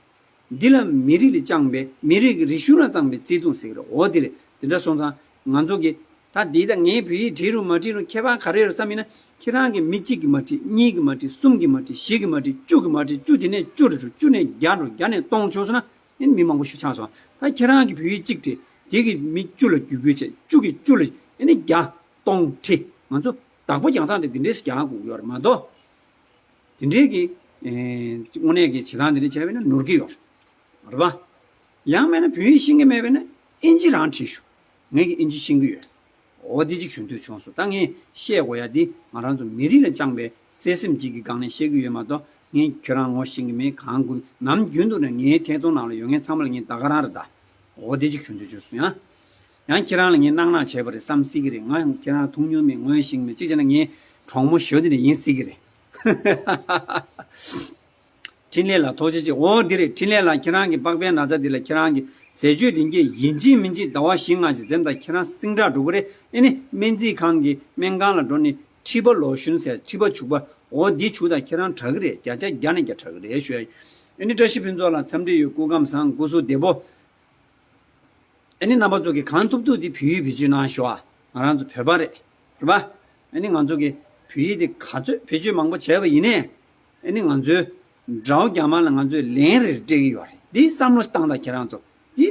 རེད། འདི་ལ་མི་རིགས་ལ་བཅངས་པའི་མི་རིགས་ཀྱི་རིག་གཞུང་ལ་བཅངས་པའི་བརྩེ་དུང་ཟེར་གྱི་རེད། འོ་དེ་རེད། དེ་འདྲ་སོང་ཙང་ང་ཚོ་གི་ད་འདི་ད་ངས་བོད་ཡིག་བྲིས་རུང་མ་བྲིས་རུང་ཁྱད་པར་ག་རེ་ཡོད་རེད་བསམ་ཡིན་ན། ཁྱེད་རང་གིས་མི་གཅིག་གིས་མ་བྲིས། གཉིས་ཀྱིས་མ་བྲིས། གསུམ་གྱིས་མ་བྲིས། བཞི་གིས་མ་བྲིས། བཅུ་གིས་མ་བྲིས། བཅུ་དེ་ནས་བཅུ་རེ་དྲུག་བཅུ་ནས་བརྒྱ་འགྲོ། བརྒྱ་ནས་སྟོང་བྱུང་སོང་ན་ཨེ་ནི་མི་མང་པོ་ཞིག་ཆགས་སོང་། ད་ཁྱེད་རང་གིས་བོད་ཡིག་གཅིག་བྲིས། དེ་གིས་མི་བཅུ་ལ་བརྒྱུད་སྐུལ་བྱས། བཅུ་གིས་བཅུ་ལ་ཨེ་ནི་བརྒྱ་སྟོང་ཁྲི། ང་ཚོ་བདག་པོ་རྒྱག་སྟངས་དེ་འདི་འདྲས་རྒྱག་དགོས་ཀྱི་ཡོད་རེད་མ་གཏོགས། དེ་འདྲའི་གི་ཨེ་དངོས་གནས་ཀྱི་བྱེད་སྟངས་དེ་འདྲ་བྱས་པས་ན་ནོར་གྱི་ཡོད་རེད། རེད་པ། ཡང་མིན་ན་བོད་ཡིག་ཤེས་ཀྱི་མེད་པས་ན་ཨིན་ཇི་རང་བྲིས་ཤོག་ངས་ཀྱི་ཨིན་ཇི་ཤེས་ཀྱི་ཡོད། འོ་འདི་གཅིག་ཞུ་འདོད་བྱུང་སོང་། ད་ངས་བཤད་དགོས་ཡ་འདི་ང་རང་ཚོ་མི་རིགས་ལ་བཅངས་པའི་བརྩེ་སེམས་གཅིག་གི་སྒང་ནས་བཤད་ཀྱི་ཡོད་མ་གཏོགས། ངས་ཁྱོད་རང་ངོ་ཤེས་ཀྱི་མེད། གང་དགོས་ནམ་རྒྱུན་དུ་ནས་ངའི་ཐད་གཏོང་ནང་ལ་ཡོད་མཁན་ཚང་མ་ལ་ངས་ད་ག་རང་རེད་ད། འོ་འདི་གཅིག་ཞུ་འདོད་བྱུང་སོང་ཡ། ཡང་ཁྱེད་རང་ལ་ངས་གནག་གནག་བྱས་པ་རེད་བསམ་སྲིད་ཀྱི་རེད། ང་ཁྱེད་རང་མཐོང་མྱོང་མེད། ངོ་ཤེས་ཀྱི་མེད། གཅིག་བྱས་ན་ངའི་གྲོགས་མོ་ཞོ་འདི་འདྲ་ཡིན་སྲིད་ཀྱི་རེད། འཕྲིན་ལས་ལགས་ཐུགས་རྗེ་ཆེ། འོ་འདི་རེད། འཕྲིན་ལས་ལགས་ཁྱེད་རང་གི་པགས་པའི་ན་ཚ་འདི་ལ་ཁྱེད་རང་གི་ཟས་སྤྱོད་འདི་འགྱེད་ཡིན་གཅིག་མིན་གཅིག་ཟླ་བ་བཞི་ལྔ་ཅིག་འཛེམ་དང་ཁྱེད་རང་སིང་དྲག་འགྲོ་གི་རེད། ཨེ་ནི་སྨན་རྩིས་ཁང་གི་སྨན་ཁང་ལ་འགྲོ་ནས་མཁྲིས་པ་ལོ་ཤུན་ཟེར་མཁྲིས་པ་བྱུག་པ་འོ་འདི་བྱུག་དང་ཁྱེད་རང་དྲག་གི་རེད། བརྒྱ་ཆ་བརྒྱ་ནས་བརྒྱ་དྲག་གི་རེད་ཞུ་ཡ་ཡིན། ཨེ་ནི་བཀྲ་ཤིས་ཕུན་ཚོགས་ལགས་འཚམས་འདྲི་ཡོད། སྐུ་ཁམས་བཟང་། སྐུ་གཟུགས་བདེ་པོ། ཨ་ནི་རྣམ་པ་ཚོ་གིས་གང་ཐུབ་ཐུབ་དེ་བོད་ཡིག་བེད་སྤྱོད་གནང་ཤོག་ཨ། ང་རང་ཚོ་བོད་པ་རེད། རེད་པ། ཨ་ནི་ང་ཚོ་གིས་བོད་ཡིག་དེ་ག་ཚོད་བེད་སྤྱོད་མང་པོ་བྱས་པ་ཡིན་ནའི། ཨ་ནི་ང་ཚོའི་དགྲ་བོ་རྒྱ་དམར་ལ་ང་ཚོས་ལན་རེ་རེ་སྤྲད་ཀྱི་ཡོད་རེད། འདི་བསམ་བློ་བཏང་དང་ཁྱེད་རང་ཚོ། འདི་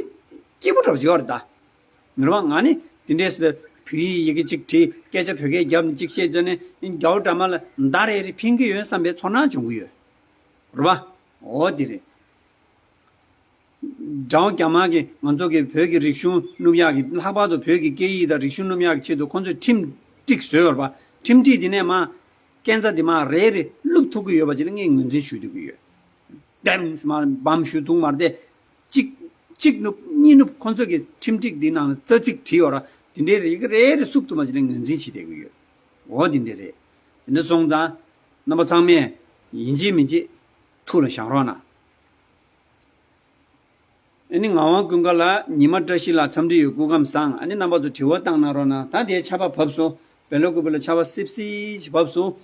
སྐྱིད་པོ་འདྲ་པོ་ཅིག་ཡོད་རེད་ད། མི་རེད་པ། ང་ནི་དེ་འདྲས་སེ་ བོད་ཡིག་ཡི་གེ་གཅིག་བྲིས། སྐད་ཆ་བོད་སྐད་རྒྱབ་ནས་གཅིག་བཤད་བྱས་ནས་རྒྱལ་བ་དྲ་མ་ལ་མདའ་རེ་རེ་འཕེན་གྱི་ཡོད་བསམ་པའི་ཚོར་སྣང་བྱུང་གི་ཡོད་རེད་པ། འོ་དེ་རེད། དགྲ་བོ་རྒྱ་དམར་གྱིས་ང་ཚོ་གི་བོད་ཀྱི་རིག་གཞུང་བསྣུབ་ཡག་གི། ལྷག་པར་དུ་བོད་ཀྱི་སྐད་ཡིག་དང་རིག་གཞུང་བསྣུབ་ཡག་གི་ཆེད་དུ་ཁོ་ཚོས་ཁྲིམས་སྒྲིག་བཟོས་ཡོད་རེད་པ། ཁྲིམས་སྒྲིག་དེ་ནས་མར་སྐས་འཛེག་དེ་མར་རེ་རེ་བླུགས་ཐུབ་ཀྱི་ཡོད་པ་ཅིག་ལ་ངས་ངོས་འཛིན་ཞུ་ཐུབ་ཀྱི་ཡོད། ལྡེམ་ཟེར་མར་འབམ་ཞུ་ཐུབ་མ་རེད་དེ། གཅིག་གཅིག་བསྣུབས་གཉིས་བསྣུབས། ཁོ་ཚོ་གི་ཁྲིམས་སྒྲིག་འདི་ནང་ལ་རྩ་ཚིག་བྲིས་ཡོད་ར། དེ་འདྲའི་རིགས་རེ་རེ་བསུབ་ཐུབ་པ་ཅིག་ལ་ངོས་འཛིན་བྱེད་བསྡད་ཀྱི་ཡོད། འོ་དེ་འདྲ་རེད། དེ་འདྲ་སོང་ཙང་རྣམ་པ་ཚང་མས་ཡིན་གཅིག་མིན་གཅིག་ཐུགས་ལ་བཞག་རོགས་གནང་། ཨ་ནི་ངག་དབང་ཀུན་དགའ་ལགས། ཉི་མ་བཀྲ་ཤིས་ལགས། འཚམས་འདྲི་ཡོད། སྐུ་ཁམས་བཟང་། ཨ་ནི་རྣམ་པ་ཚོ་དྲི་བ་བཏང་གནང་རོགས་གནང་། ད་དེའི་ཆར་པ་བབས་སོང་། བེ་ལོ་ཀུ་པེ་ལ་ཆར་པ་སིབ་སིབ་ཅིག་བབས་སོང་།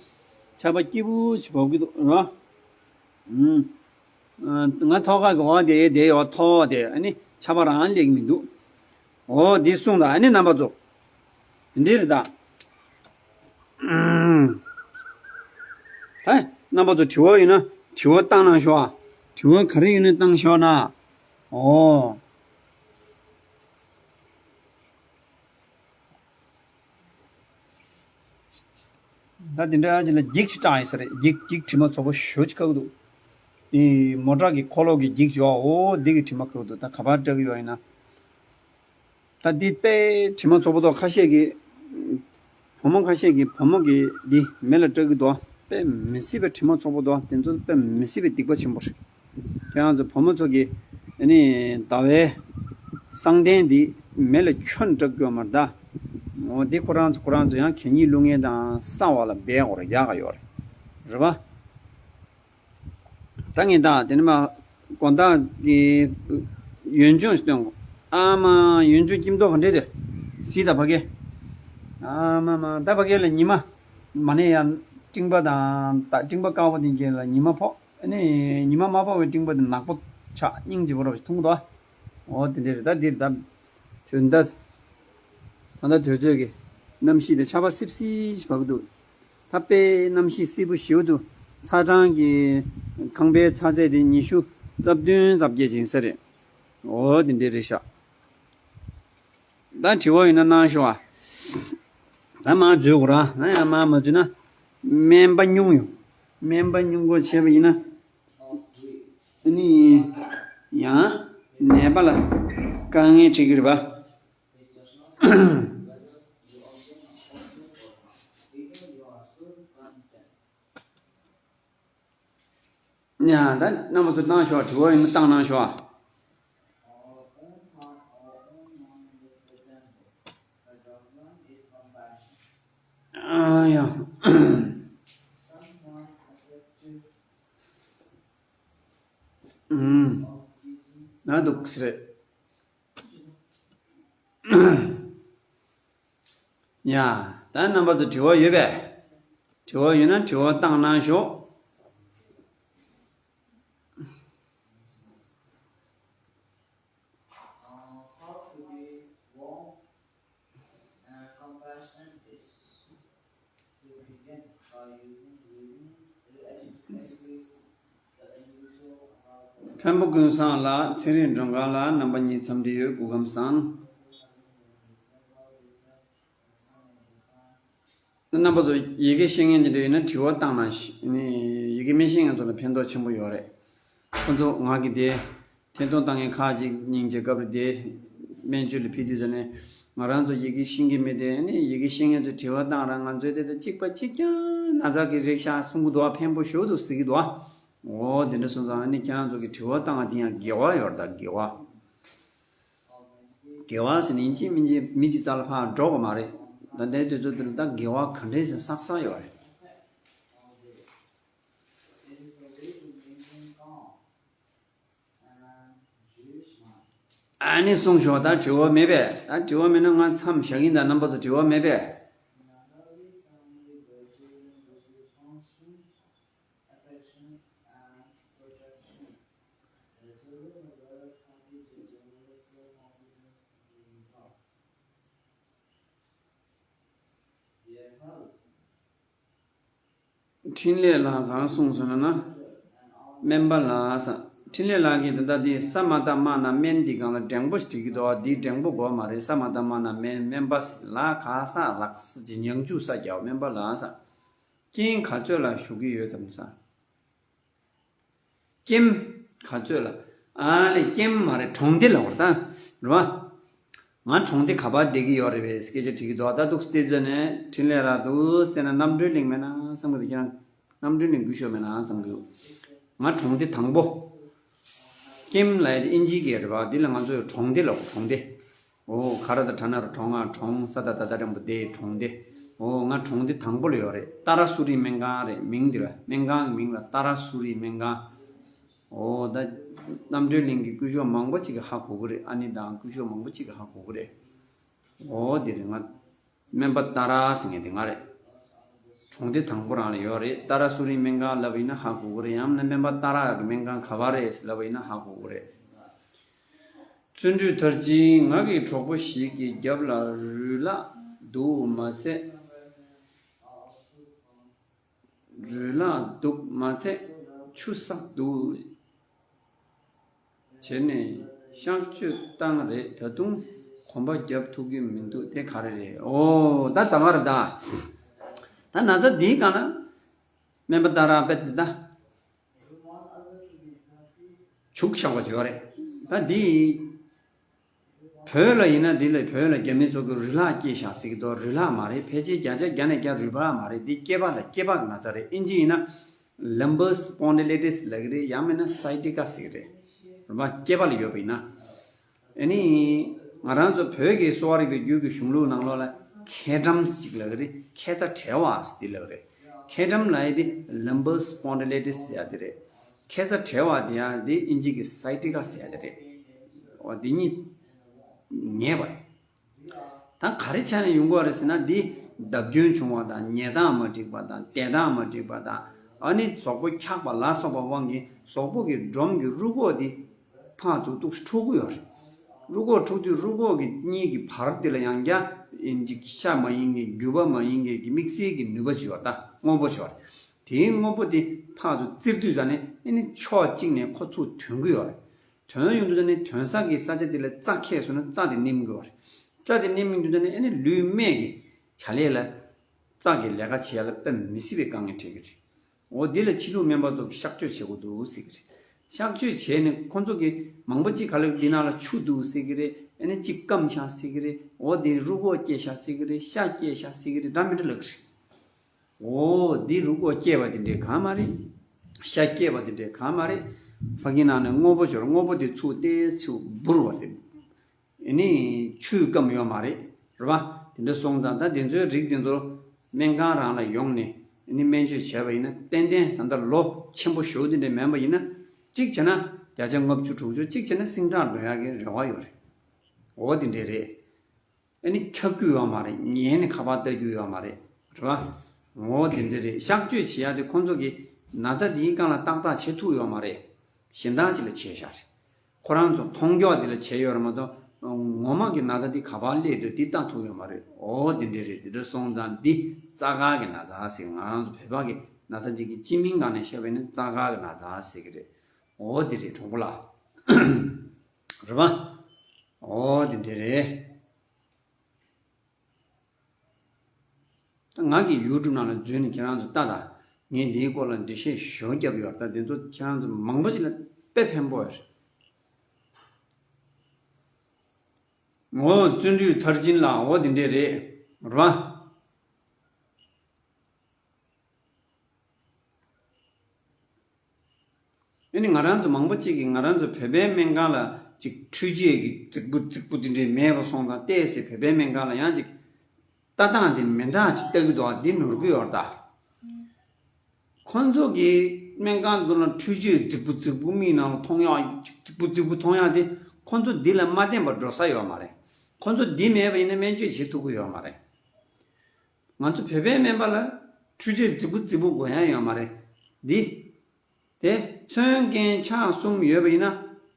ཆར་པ་སྐྱིད་པོ་ཅིག་བབས་ཀྱི་འདུག་ར། ཨུམ། ང་ཐོག་ཁ་གི་འོག་དེ་དེ་ཡོད་ཐོག་དེ་ཨ་ནི་ཆར་པ་རང་སླེབས་ཀྱི་མི་འདུག་འོ་འདི་གསུངས་དང་། ཨ་ནི་རྣམ་པ་ཚོ་འདི་འདྲ་རེད་ད། ཨུམ། ད་རྣམ་པ་ཚོ་དྲི་བ་ཡོད་ན་དྲི་བ་བཏང་གནང་ཤོག་ཨ། དྲི་བ་ག་རེ་ཡོད་ན་བཏང་ཤོག་ན། འོ། ད་དེ་འདྲ་ཅིག་ལ་འགྱིག་ཅིག་བཏང་ཡིན་ས་རེད། འགྱིག་འགྱིག་དྲི་མ་ཚོགས་པ་ཞེ་པོ་ཅིག་བཀག་འདུག་ཨི་མོ་ཊ་གི་འཁོར་ལོ་གི་འགྱིག་ཅིག་འོ་འདི་གི་དྲི་མ་བཀག་འདུག་ད་ག་པར་བཀྲ་གི་ཡོད་ཡིན་ན། ད་འདི་དཔེ་དྲི་མ་ཚོགས་པ་འདུག་ཁ་ཤས་ཀྱིས། བུ་མོ་ཁ་ཤས་ཀྱིས་བུ་མོ་གི་འདི་མེ་ལ་བཀྲ་གི་འདུག་དཔེ་མི་སྲིད་པའི་དྲི་མ་ཚོགས་པ་འདུག་དེ་ཚོ་དཔེ་མི་སྲིད་པའི་སྡིག་པ་ཆེན་པོ་རེད། ཁྱེད་རང་ཚོ་བུ་མོ་ཚོ་གིས་ཨ་ནི་ཟླ་བའི་གསང་རྟེན་འདི་མེ་ལ་ཁྱོན་བཀྲ་གི་ཡོད་མ་རེད་ད། འོ་འདི་ཁོ་རང་ཚོ་ཁོ་རང་ཚོ་ཡང་གད་སྙིགས་བླུག་མཁན་དང་གསང་བ་ལ་སྦས་དགོས་རེད། ཡག་ག་ཡོད་རེད། རེད་པ། ད་ངས་ད་དེ་ནས་མ་དགོང་དག་གི་ཡུལ་ལྗོངས་ཤིག་སྟོན་གོ། ཨ་མ་ཡུལ་ལྗོངས་སྐྱིད་མདོག་ག་འདྲ་དེ། གཟིགས་དང་ཕ་གི། ཨ་མ་མ་ད་ཕ་གི་ལ་ཉི་མ། མ་ནས་ཡང་སྤྲིན་པ་དང་ད་སྤྲིན་པ་དཀར་པོ་དེ་གྱེན་ལ་ཉི་མ་ཕོག་ཨ་ནི་ཉི་མ་མ་ཕོག་པའི་སྤྲིན་པ་དེ་ནག་པོ་ཆགས་སྙིང་རྗེ་པོ་ར་བ་ཞིག་མཐོང་གི་འདུག་འོ་དེ་འདྲ་རེད། ད་འདིར་ད་དོན་ད་ད་ད་དུས་ཚོད་ཀྱི་གནམ་གཤིས་དེ་ཆར་པ་སིབ་སིབ་ཞིག་བབས་ཀྱི་འདུག་ད་དཔེ་གནམ་གཤིས་བསིལ་པོ་ཞེ་པོ་འདུག་ཚ་གྲང་གི་ཁང་པའི་ཚ་ཚད་དེ་ཉི་ཤུ་རྩ་བདུན་རྩ་བརྒྱད་ཅིག་ཡིན་ས་རེད། འོ་དེ་འདྲ་རེད་ཤག་ད་དྲི་བ་ཡོད་ན་གནང་ཤོག་ཨ། ད་མར་འཛུལ་དགོས་ར། ན་ཡང་མར་མ་འཛུལ་ན་སྨན་པ་སྨྱུང་ཡོང་། སྨན་པ་སྨྱུང་དགོས་བྱས་པ་ཡིན་ན། ཨ་ནི་ཡང་ནད་པ་ལ་དཀའ་ངལ་འཕྲད་ཀྱི་རེད་པ། ཡ་ད་རྣམ་པ་ཚོ་བཏང་ཤོག་དྲི་བ་ཡིན་ན་བཏང་གནང་ཤོག་ཨ་ཡ། ཨུམ། ན་འདུག་སེ་རེད། ཡ། ད་རྣམ་པ་ཚོ་དྲི་བ་ཡོད་པས། དྲི་བ་ཡོད་ན་དྲི་བ་བཏང་གནང་ཤོག་མཁན་པོ་ཀུན་བཟང་ལགས། ཚེ་རིང་སྒྲོལ་དཀར་ལགས། རྣམ་པ་གཉིས་འཚམས་འདྲི་ཡོད། སྐུ་ཁམས་བཟང་། རྣམ་པ་ཚོ་ཡི་གེ་ཤེས་མཁན་དེ་འདྲ་ཡོད་ན་དྲི་བ་བཏང་གནང་ཞིག་ནི་ཡི་གེ་མི་ཤེས་མཁན་ཚོ་ལ་ཕན་ཐོགས་ཆེན་པོ་ཡོད་རེད། ཁོ་ཚོ་ངག་གི་དེ་ཐད་གཏོང་བཏང་མཁན་ཁག་ཅིག་སྙིང་རྗེ་སྐབས་རེ་དེ་སྨན་བཅོས་ལ་ཕེབས་དུས་ཙ་ནས་ང་རང་ཚོ་ཡི་གེ་ཤེས་ཀྱི་མེད་དེ་ནི་ཡི་གེ་ཤེས་མཁན་ཚོས་དྲི་བ་བཏང་ར། ང་ཚོས་དེ་ལྟར་གཅིག་པ་གཅིག་རྐྱང་ན་ཚ་གི་རེད་ཤག་གསུང་གི་འདུག་ཕན་པོ་ཞེ་པོ་འདུག་ཟེར་གྱི་འདུག་འོ་དེ་འདྲ་སོང་ཙང་ཨ་ནི་ཁྱེད་རང་ཚོ་གི་དྲི་བ་བཏང་བ་དེ་ཡང་དགེ་བ་ཡོད་རེད་ད་དགེ་བ། དགེ་བ་ཟེར་ནས་ཡིན་གཅིག་མིན་གཅིག་མི་གཅིག་རྩ་ལ་ཕར་འགྲོ་དགོས་མ་རེད། ད་ལྟའི་དུས་ཚོད་འདི་ལ་ད་དགེ་བ་ག་འདྲས་ཟེར་བསགས་བསགས་ཡོད་རེད། ཨ་ནི་གསུངས་ཤོག་ད་དྲི་བ་མེད་པས། ད་དྲི་བ་མེད་ན་ང་མཚམས་བཞག་གིན། ད་རྣམ་པ་ཚོ་དྲི་བ་མེད་པས། འཕྲིན་ལས་ལགས་གང་གསུངས་སོང་ན་ན། སྨན་པ་ལགས་ས། འཕྲིན་ལས་ལགས་ཀྱིས་ད་ལྟ་འདི་ས་མ་བཏགས་སྨ་ན་སྨན་འདི་སྒང་ལ་འགྲེང་བུ་ཞིག་བྲིས་ཀྱི་འདུག་འདི་འགྲེང་བུ་དགོས་མ་རེད། ས་མ་བཏགས་སྨ་ན་སྨན། སྨན་པ་ལ་ག་ས་ལགས་ཀྱི་ཉང་ཆུ་ས་རྒྱ་སྨན་པ་ལ་ས། རྐྱེན་ག་ཚོད་ལ་ཞུགས་ཀྱི་ཡོད་དམ་ས། ཀྱེམ། ག་ཚོད་ལ། ཨ་ལེ་ཀྱེམ་མ་རེད། གྲོང་སྡེ་ལ་བར་ད། རེད་བ། ང་གྲོང་སྡེ་ག་པར་བསྡད་ཀྱི་ཡོད་རེད་པས་སྐད་ཆ་དྲིས་ཀྱི་འདུག་ད་འདུག་སྟེ་ཚོད་ནས་འཕྲིན་ལས་ར་འདུག་སྟེ་ན་རྣམ་གྲོལ་གླིང་མེད་ན་བསམ་གྱི་འདུག་ཁྱེད་རང་རྣམ་གྲོལ་གླིང་སྐུ་ཞབས་མེད་ན་བསམ་གྱི་འདུག་ང་གྲོང་སྡེ་དང་པོ། ཀྱེམ་ལ་ཡ་དེ་ཨིན་ཇི་གི་རེད་བ། འདི་ལ་ང་ཚོས་གྲོང་སྡེ་ལ་གྲོང་སྡེ། ཨོ་ག་ར་ད་དྲ་ན་རུ་གྲོང་ང་གྲོང་ས་ད་ད་ད་རན་པོ་དེ་གྲོང་སྡེ། ཨོ་ང་གྲོང་སྡེ་དང་པོ་ལ་ཡོད་རེད། ཏཱ་ར་སུ་རི་སྨན་ཁང་རེད། མིང་འདི་ལ་སྨན་ཁང་གི་མིང་ལ་ཏཱ་ར་སུ་རི་སྨན་ཁང་། ཨོ་ད་རྣམ་གྲོལ་གླིང་གི་སྐུ་ཞབས་མང་པོ་ཅིག་གི་ཧ་གོ་གི་རེད། ཨ་ནི་དང་སྐུ་ཞབས་མང་པོ་ཅིག་གི་ཧ་གོ་གི་རེད། ཨོ་དེ་རེད། ང་སྨན་པ་ཏཱ་ར་ཟེར་མཁན་དེ་ང་རེད། གྲོང་སྡེ་དང་པོ་རང་ལ་ཡོད་རེད། ཏཱ་ར་སུ་རི་སྨན་ཁང་ལབ་ཡིན་ན་ཧ་གོ་གི་རེད། ཡང་ན་སྨན་པ་ཏཱ་ར་གི་སྨན་ཁང་ག་བ་རེད་ལབ་ཡིན་ན་ཧ་གོ་གི་རེད། བརྩོན་འགྲུས་མཐར་ཕྱིན། ང་གི་གྲོགས་པོ་ཞིག་གི་རྒྱབ་ལ་རུས་ལག་འདུག་མ་ཚད། རུས་ལག་འདུག་མ་ཚད་ཆུ་བསགས་འདུག་བྱས་ནས་གཤག་བཅོས་བཏང་རེད། ད་དུང་གོམ་པ་རྒྱབ་ཐུབ་ཀྱི་མི་འདུག་དེ་ག་རེ་རེད། ཨོ་ད་ད་ག་རེད་ད། ད་ན་ཚ་འདིའི་སྒང་ན་སྨན་པ་ཏཱ་ར་དཔེ་དེ་ད། བྱུག་བཞག་པ་བྱོས་རེད། ད་འདི་བོད་ལ་ཡིན་ན་འདི་ལ་བོད་ལ་རྒྱ་མི་ཚོ་གི་རུས་ལག་སྐྱེས་བཞག་ཟེར་གི་འདུག་རུས་ལག་མ་རེད། ཕལ་ཆེར་བརྒྱ་ཆ་བརྒྱ་ནས་བརྒྱ་རུས་པ་མ་རེད། འདི་སྐེད་པ་ལ་སྐེད་པ་གི་ན་ཚ་རེད། ཨིན་ཇི་ཡིན་ན་ལམ་བར་སྤོན་ཌི་ལི་ཊི་སི་ལབ་གི་རེད། ཡང་མིན་ན་སའི་ཊི་ཀ་ཟེར་གི་རེད། རུས་པ་སྐེད་པ་ལ་ཡོད་པ་ཡིན་ན། ཨ་ནི། ང་རང་ཚོ་བོད་ཀྱི་གསོ་བ་རིག་པའི་རྒྱུད་ཀྱི་གཞུང་ལུགས་ནང་ལོགས་ལ་མཁལ་གྲམ་ཞིག་ལབ་ཀྱི་རེད། མཁལ་རྩ་བྲལ་བ་ཟེར་དེ་ལབ་ཀྱི་རེད། མཁལ་གྲམ་ལབ་ཡ་དེ་ལམ་བར་སྤོན་ཌི་ལི་ཊི་སི་ཟེར་ཡ་དེ་རེད། མཁལ་རྩ་བྲལ་བ་དེ་ཡང་དེ་ཨིན་ཇི་གི་སའི་ཊི་ཀ་ཟེར་ཡ་དེ་རེད། འོ་དེ་གཉིས་ངེས་པ་རེད། ད་ག་རེ་ཆ་ནས་ཡོང་གི་ཡོད་རེད་ཟེར་ན། འདི་བརྡབ་སྐྱོན་བྱུང་བ་དང་ཉལ་སྟངས་མ་འགྲིག་པ་དང་བསྡད་སྟངས་མ་འགྲིག་པ་དང་། ཨ་ནི་གཟུགས་པོ་འཁྱག་པ་ལ་སོགས་པ་དབང་གིས་གཟུགས་པོ་གི་སྒྲོམ་གྱི་རུས་ཁོག་འདི་ཕར་ཚུར་ཏོག་ཙམ་འཁྲུག་གི་ཡོད་རེད། རུས་ཁོག་འཁྲུག་དུས་རུས་ཁོག་གི་གཉིས་ཀྱི་བར་དེ་ལ་ཡང་བསྐྱར་ཨིན་ཅིག་ཤ་མ་ཡིན་མཁན་རྒྱུས་པ་མ་ཡིན་མཁན་གྱི་དམིགས་བསལ་གྱི་ནུས་པ་ཅིག་ཡོད་རེད། ད་དངོས་པོ་ཅིག་ཡོད་རེད། དེའི་དངོས་པོ་དེ་ཕར་ཚུར་བཙིར་དུས་ཙ་ནས་ཨ་ནི་ཕྱོགས་གཅིག་ནས་ཁོ་ཚུར་ཐོན་གྱི་ཡོད་རེད། ཐོན་ཡོང་དུས་ཙ་ནས་ཐོན་ས་གི་ས་ཆ་དེ་ལ་རྩ་ཁེལ་སོང་ན་རྩ་དེ་ནེམ་གྱི་ཡོད་རེད། རྩ་དེ་ནེམ་ཡོང་དུས་ཙ་ནས་ཨ་ནི་ལུས་སྨད་ཀྱི་བྱ་ལས་ལ་རྩ་གི་ལས་ཀ་བྱེད་ཡ་ལ་དཔེ་མི་སྲིད་པའི་དཀའ་ངལ་འཕྲད་ཀྱི་རེད། འོ་འདི་ལ་ཕྱི་ལུགས་སྨན་པ་ཚོ་གིས་གཤག་བཅོས་བྱེད་དགོས་འདུག་ཟེར་གྱི་རེད། གཤག་བཅོས་བྱས་ནས་ཁོང་ཚོ་གིས་མང་པོ་ཅིག་ག་ལ་འདི་ནང་ལ་ཆུ་འདུག་ཟེར་གྱི་རེད། ཨ་ནི་གཅིག་སྐམ་ཤག་ཟེར་གྱི་རེད། འོ་འདི་རུས་ཁོག་སྐྱེས་ཤག་ཟེར་གྱི་རེད། ཤ་སྐྱེས་ཤག་ཟེར་གྱི་རེད། འདྲ་མི་འདྲ་ལབ་ཀྱི་རེད། འོ་འདི་རུས་ཁོག་སྐྱེས་པ་དེ་འདྲའི་གང་མ་རེད། ཤ་སྐྱེས་པ་དེ་འདྲའི་གང་མ་རེད། ཕ་གི་ནང་ནས་དངོས་པོ་འབྱོར། དངོས་པོ་དེ་ཚུར་ཏོག་ཙམ་འབུར་བ་དེ། ཨ་ནི་ཆུས་སྐམ་ཡོད་མ་རེད། རེད་པ། དེ་འདྲ་སོང་ཙང་ད་དེ་ཚོའི་རིགས་དེ་ཚོ་སྨན་ཁང་རང་ལ་ཡོང་ནས་ཨ་ནི་སྨན་བཅོས་བྱས་པ་ཡིན་ན་ཏན་ཏན་ད་ལྟ་ལོ་ཆེན་པོ་ཞེ་པོ་དེ་འདྲ་མིན་པ་ཡིན་ན། གཅིག་བྱས་ན་བརྒྱ་ཆ་ལྔ་བཅུ་དྲུག་ཅུ། གཅིག་བྱས་ན་ཟིང་དྲག་འགྲོ་ཡག་གི་རེ་བ་ཡོད་རེད། འོ་དེ་འདྲ་རེད། ཨ་ནི་འཁྱག་རྒྱུ་ཡོད་མ་རེད། ཉལ་ནས་ཁ་པར་ལྟ་རྒྱུ་ཡོད་མ་རེད། རེད་པ། འོ་དེ་འདྲ་རེད། གཤག་བཅོས་བྱེད་ཡག་དེ་ཁོང་ཚོ་གིས་ན་ཚ་དེའི་སྒང་ལ་ཏག་ཏག་བྱེད་ཐུབ་ཡོད་མ་རེད། གཞན་དག་ཅིག་ལ་བྱས་བཞག་རེད། ཁོ་རང་ཚོ་མཐོང་རྒྱུ་དེ་ལ་བྱས་ཡོད་རེད་མ་གཏོགས། ངོ་མ་གི་ན་ཚ་དེ་ག་པར་སླེབས་འདུག་དེ་ལྟ་ཐུབ་ཡོད་མ་རེད། འོ་དེ་འདྲ་རེད། དེ་འདྲ་སོང་ཙང་འདི་རྩ་དཀར་གྱི་ན་ཚ་ཟེར། ང་རང་ཚོ་བོད་པ་གི་ན་ཚ་འདི་གི་སྤྱི་མིང་སྒང་ནས་བཤད་པ་ཡིན་ན་རྩ་དཀར་གྱི་ན་ཚ་ཟེར་གྱི་རེད། འོ་དེ་རེད་གྲོགས་པོ་ལགས། རེད་པ། འོ་དེ་འདྲ་རེད། ད་ང་གི་ཡུ་ཊུབ་ནང་ལ་འཛུལ་ནས་ཁྱེད་རང་ཚོ་ལྟ་དང་། ངས་འདིའི་སྐོར་ལ་འགྲེལ་བཤད་ཞེ་པོ་བརྒྱབ་ཡོད། ད་འདི་ཚོ་ཁྱེད་རང་ཚོ་མང་པོ་ཅིག་ལ་དཔེ་ཕན་པོ་རེད། འོ་བརྩོན་འགྲུས་མཐར་ཕྱིན་ལགས། འོ་འདི་འདྲ་རེད། རེད་པ། ཨ་ནི་ང་རང་ཚོ་མང་པོ་ཅིག་གིས་ང་རང་ཚོ་བོད་པའི་སྨན་ཁང་ལ་ཅིག་འཕྲུལ་ཆས་ཀྱི་རྫིག་པོ་རྫིག་པོ་དེ་འདྲའི་མེད་པ་སོང་ཙང་། བལྟས་ཚེ་བོད་པའི་སྨན་ཁང་ལ་ཡང་ཅིག་ལྟ་སྟངས་དེ་མི་འདྲ་ཅིག་ལྟ་གི་འདུག་ཨ། འདི་ནོར་གི་ཡོད་རེད་ད། ཁོང་ཚོ་གི་སྨན་ཁང་དེ་ལ་འཕྲུལ་ཆས་རྫིག་པོ་རྫིག་པོ་མིག་ནང་ལ་མཐོང་ཡག་རྫིག་པོ་རྫིག་པོ་མཐོང་ཡག་དེ་ཁོང་ཚོ་འདི་ལ་མ་བརྟེན་པར་འགྲོ་ས་ཡོད་མ་རེད། ཁོང་ཚོ་འདི་མེད་པ་ཡིན་ན་སྨན་བཅོས་བྱེད་ཐུབ་ཀྱི་ཡོད་མ་རེད། ང་ཚོ་བོད་པའི་སྨན་པ་ལ་འཕྲུལ་ཆས་རྫིག་པོ་རྫིག་པོ་དགོས་ཡག་ཡོད་མ་རེད། འདི། དེ་ཚོན་ཀན་ཆག་གསུམ་ཡོད་པ་ཡིན་ན་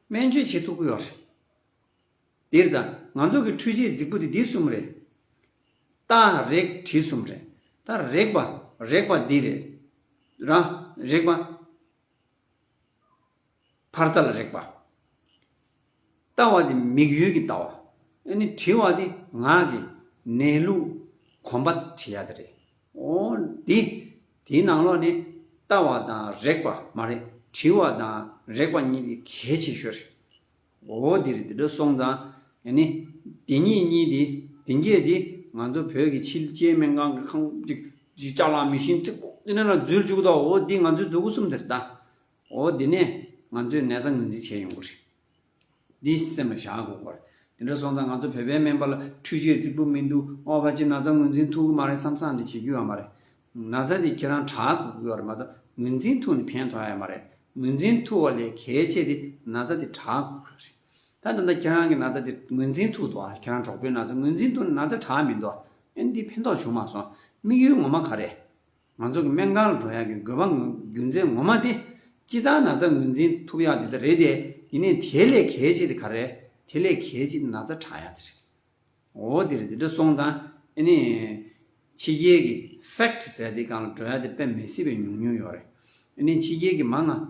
སྨན་བཅོས་བྱེད་ཐུབ་ཀྱི་ཡོད་རེད། འདིར་ད་ང་ཚོ་གི་འཕྲུལ་ཆས་རྫིག་པོ་དེ་འདི་གསུམ་རེད། རྟ་རེག་གྲི་གསུམ་རེད། ད་རེག་པ་རེག་པ་འདི་རེད། ར་རེག་པ། ཕར་ལྟ་ལ་རེག་པ། ལྟ་བ་དེ་མིག་ཡུལ་གྱི་ལྟ་བ། ཨ་ནི་དྲི་བ་དེ་ངག་གི་གནས་ལུགས་གོམས་པ་དྲི་ཡ་དེ་རེད། འོ་འདི། དེའི་ནང་ལོགས་ནས་ལྟ་བ་དང་རེག་པ་མ་རེད། དྲི་བ་དང་རེག་པ་གཉིས་དེ་གལ་ཆེ་ཤོས་རེད། འོ་འདི་རེད། འདི་འདྲ་སོང་ཙང་ཨ་ནི་དེ་གཉིས་གཉིས་དེ་དེ་འགྱེད་དེ་ང་ཚོ་བོད་ཀྱི་ཕྱི་རྒྱལ་སྨན་ཁང་གི་ཁང་ཅིག་ཅིག་ཅ་ལག་མི་ཤིན་ཙིག་པོ་དེ་ནས་ལ་འཛུལ་བཅུག་ད། འོ་འདི་ང་ཚོའི་མཛུ་གུ་གསུམ་དེ་རེད་ད། འོ་འདི་ནས་ང་ཚོས་ན་ཚ་ངོས་འཛིན་བྱས་ཡོང་གི་རེད། འདི་སེམས་ལ་བཞག་དགོས་པ་རེད། དེ་འདྲ་སོང་ཙང་ང་ཚོ་བོད་པའི་སྨན་པ་ལ་འཕྲུལ་ཆས་རྫིག་པོ་མི་འདུག་ཨོ་ཕལ་ཆེར་ན་ཚ་ངོས་འཛིན་ཐུབ་ཀྱི་མ་རེད་བསམ་བསམ་འདི་བྱེད་རྒྱུ་ཡོད་མ་རེད། ན་ཚ་འདི་ཁྱེད་རང་དྲག་དགོས་ཀྱི་ཡོད་རེད་མ་གཏོགས་ངོས་འཛིན་ཐུབ་ནས་ཕན་ཐོགས་ཡ་ཡོད་མ་རེད། ངོས་འཛིན་ཐུབ་པ་ལས་གལ་ཆེ་དེ་ན་ཚ་འདི་དྲག་དགོས་ཀྱི་རེད། ད་ད་ལྟ་ཁྱེད་རང་གི་ན་ཚ་འདི་ངོས་འཛིན་ཐུབ་འདུག་ཨ། ཁྱེད་རང་གྲོགས་པོའི་ན་ཚ་ངོས་འཛིན་ཐུབ་ནས་ན་ཚ་དྲག་མི་འདུག་ཨ། འདི་ཕན་ཐོགས་བྱུང་མ་སོང་། དམིགས་ཡུལ་ངོ་མ་ག་རེ། ང་ཚོ་གི་སྨན་ཁང་ལ་འགྲོ་ཡག་གི་དགོས་པ་ངོ་རྒྱུ་མཚན་ངོ་མ་དེ། སྤྱིར་བཏང་ན་ཚ་ངོས་འཛིན་ཐུབ་ཡག་དེ་ད་རེད་དེ། ཡིན་ནའི་དེ་ལས་གལ་ཆེ་དེ་ག་རེ། དེ་ལས་གལ་ཆེ་དེ་ན་ཚ་དྲག་ཡག་དེ་རེད། འོ་དེ་རེད། དེ་འདྲ་སོང་ཙང་ཨ་ནི་ཕྱི་རྒྱལ་གྱི་ཕེག་ཊི་ཟེར་དེ་སྒང་ལ་འགྲོ་ཡག་དེ་དཔེ་མི་སྲིད་པའི་ཉུང་ཉུང་ཡོད་རེད། ཨ་ནི་ཕྱི་རྒྱལ་གྱི་མང་ང་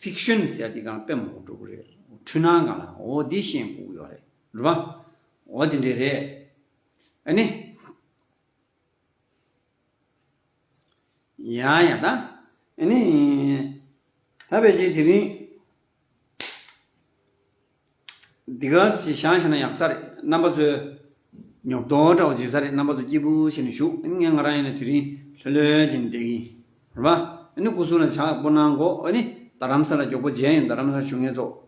ཕིག་ཤན་ཟེར་དེ་སྒང་ལ་དཔེ་མང་པོ་འགྲོ་གི་རེད། འཁྲུལ་སྣང་སྒང་ལ་འོ་དེ་ཤེས་དགོས་ཀྱི་ཡོད་རེད། རེད་པ། འོ་དེ་འདྲ་རེད། ཨ་ནི། ཡ་ཡ་ད། ཨ་ནི། ད་ཕལ་ཆེར་དེ་རིང་འདི་ག་ཅིག་བཞག་བཞག་ན་ཡག་ས་རེད། རྣམ་པ་ཚོས་ཉོབ་ཏོ་འདྲ་བོ་བྱེད་ས་རེད། རྣམ་པ་ཚོ་སྐྱིད་པོ་བྱས་ནས་བཞུགས། ཨ་ནི་ངས་ང་རང་ཡིན་ན་དེ་རིང་ལྷོད་ལྷོད་བྱས་ནས་བསྡད་ཀྱི་ཡིན། རེད་པ། ཨ་ནི་སྐུ་གཟུགས་ལ་ཇ་སྤོ་གནང་གོ་ཨ་ནི་རྡ་རམ་ས་ལ་མགྱོགས་པོ་མཇལ་ཡོང་། རྡ་རམ་ས་ལ་བཞུགས་མཁན་ཚོ།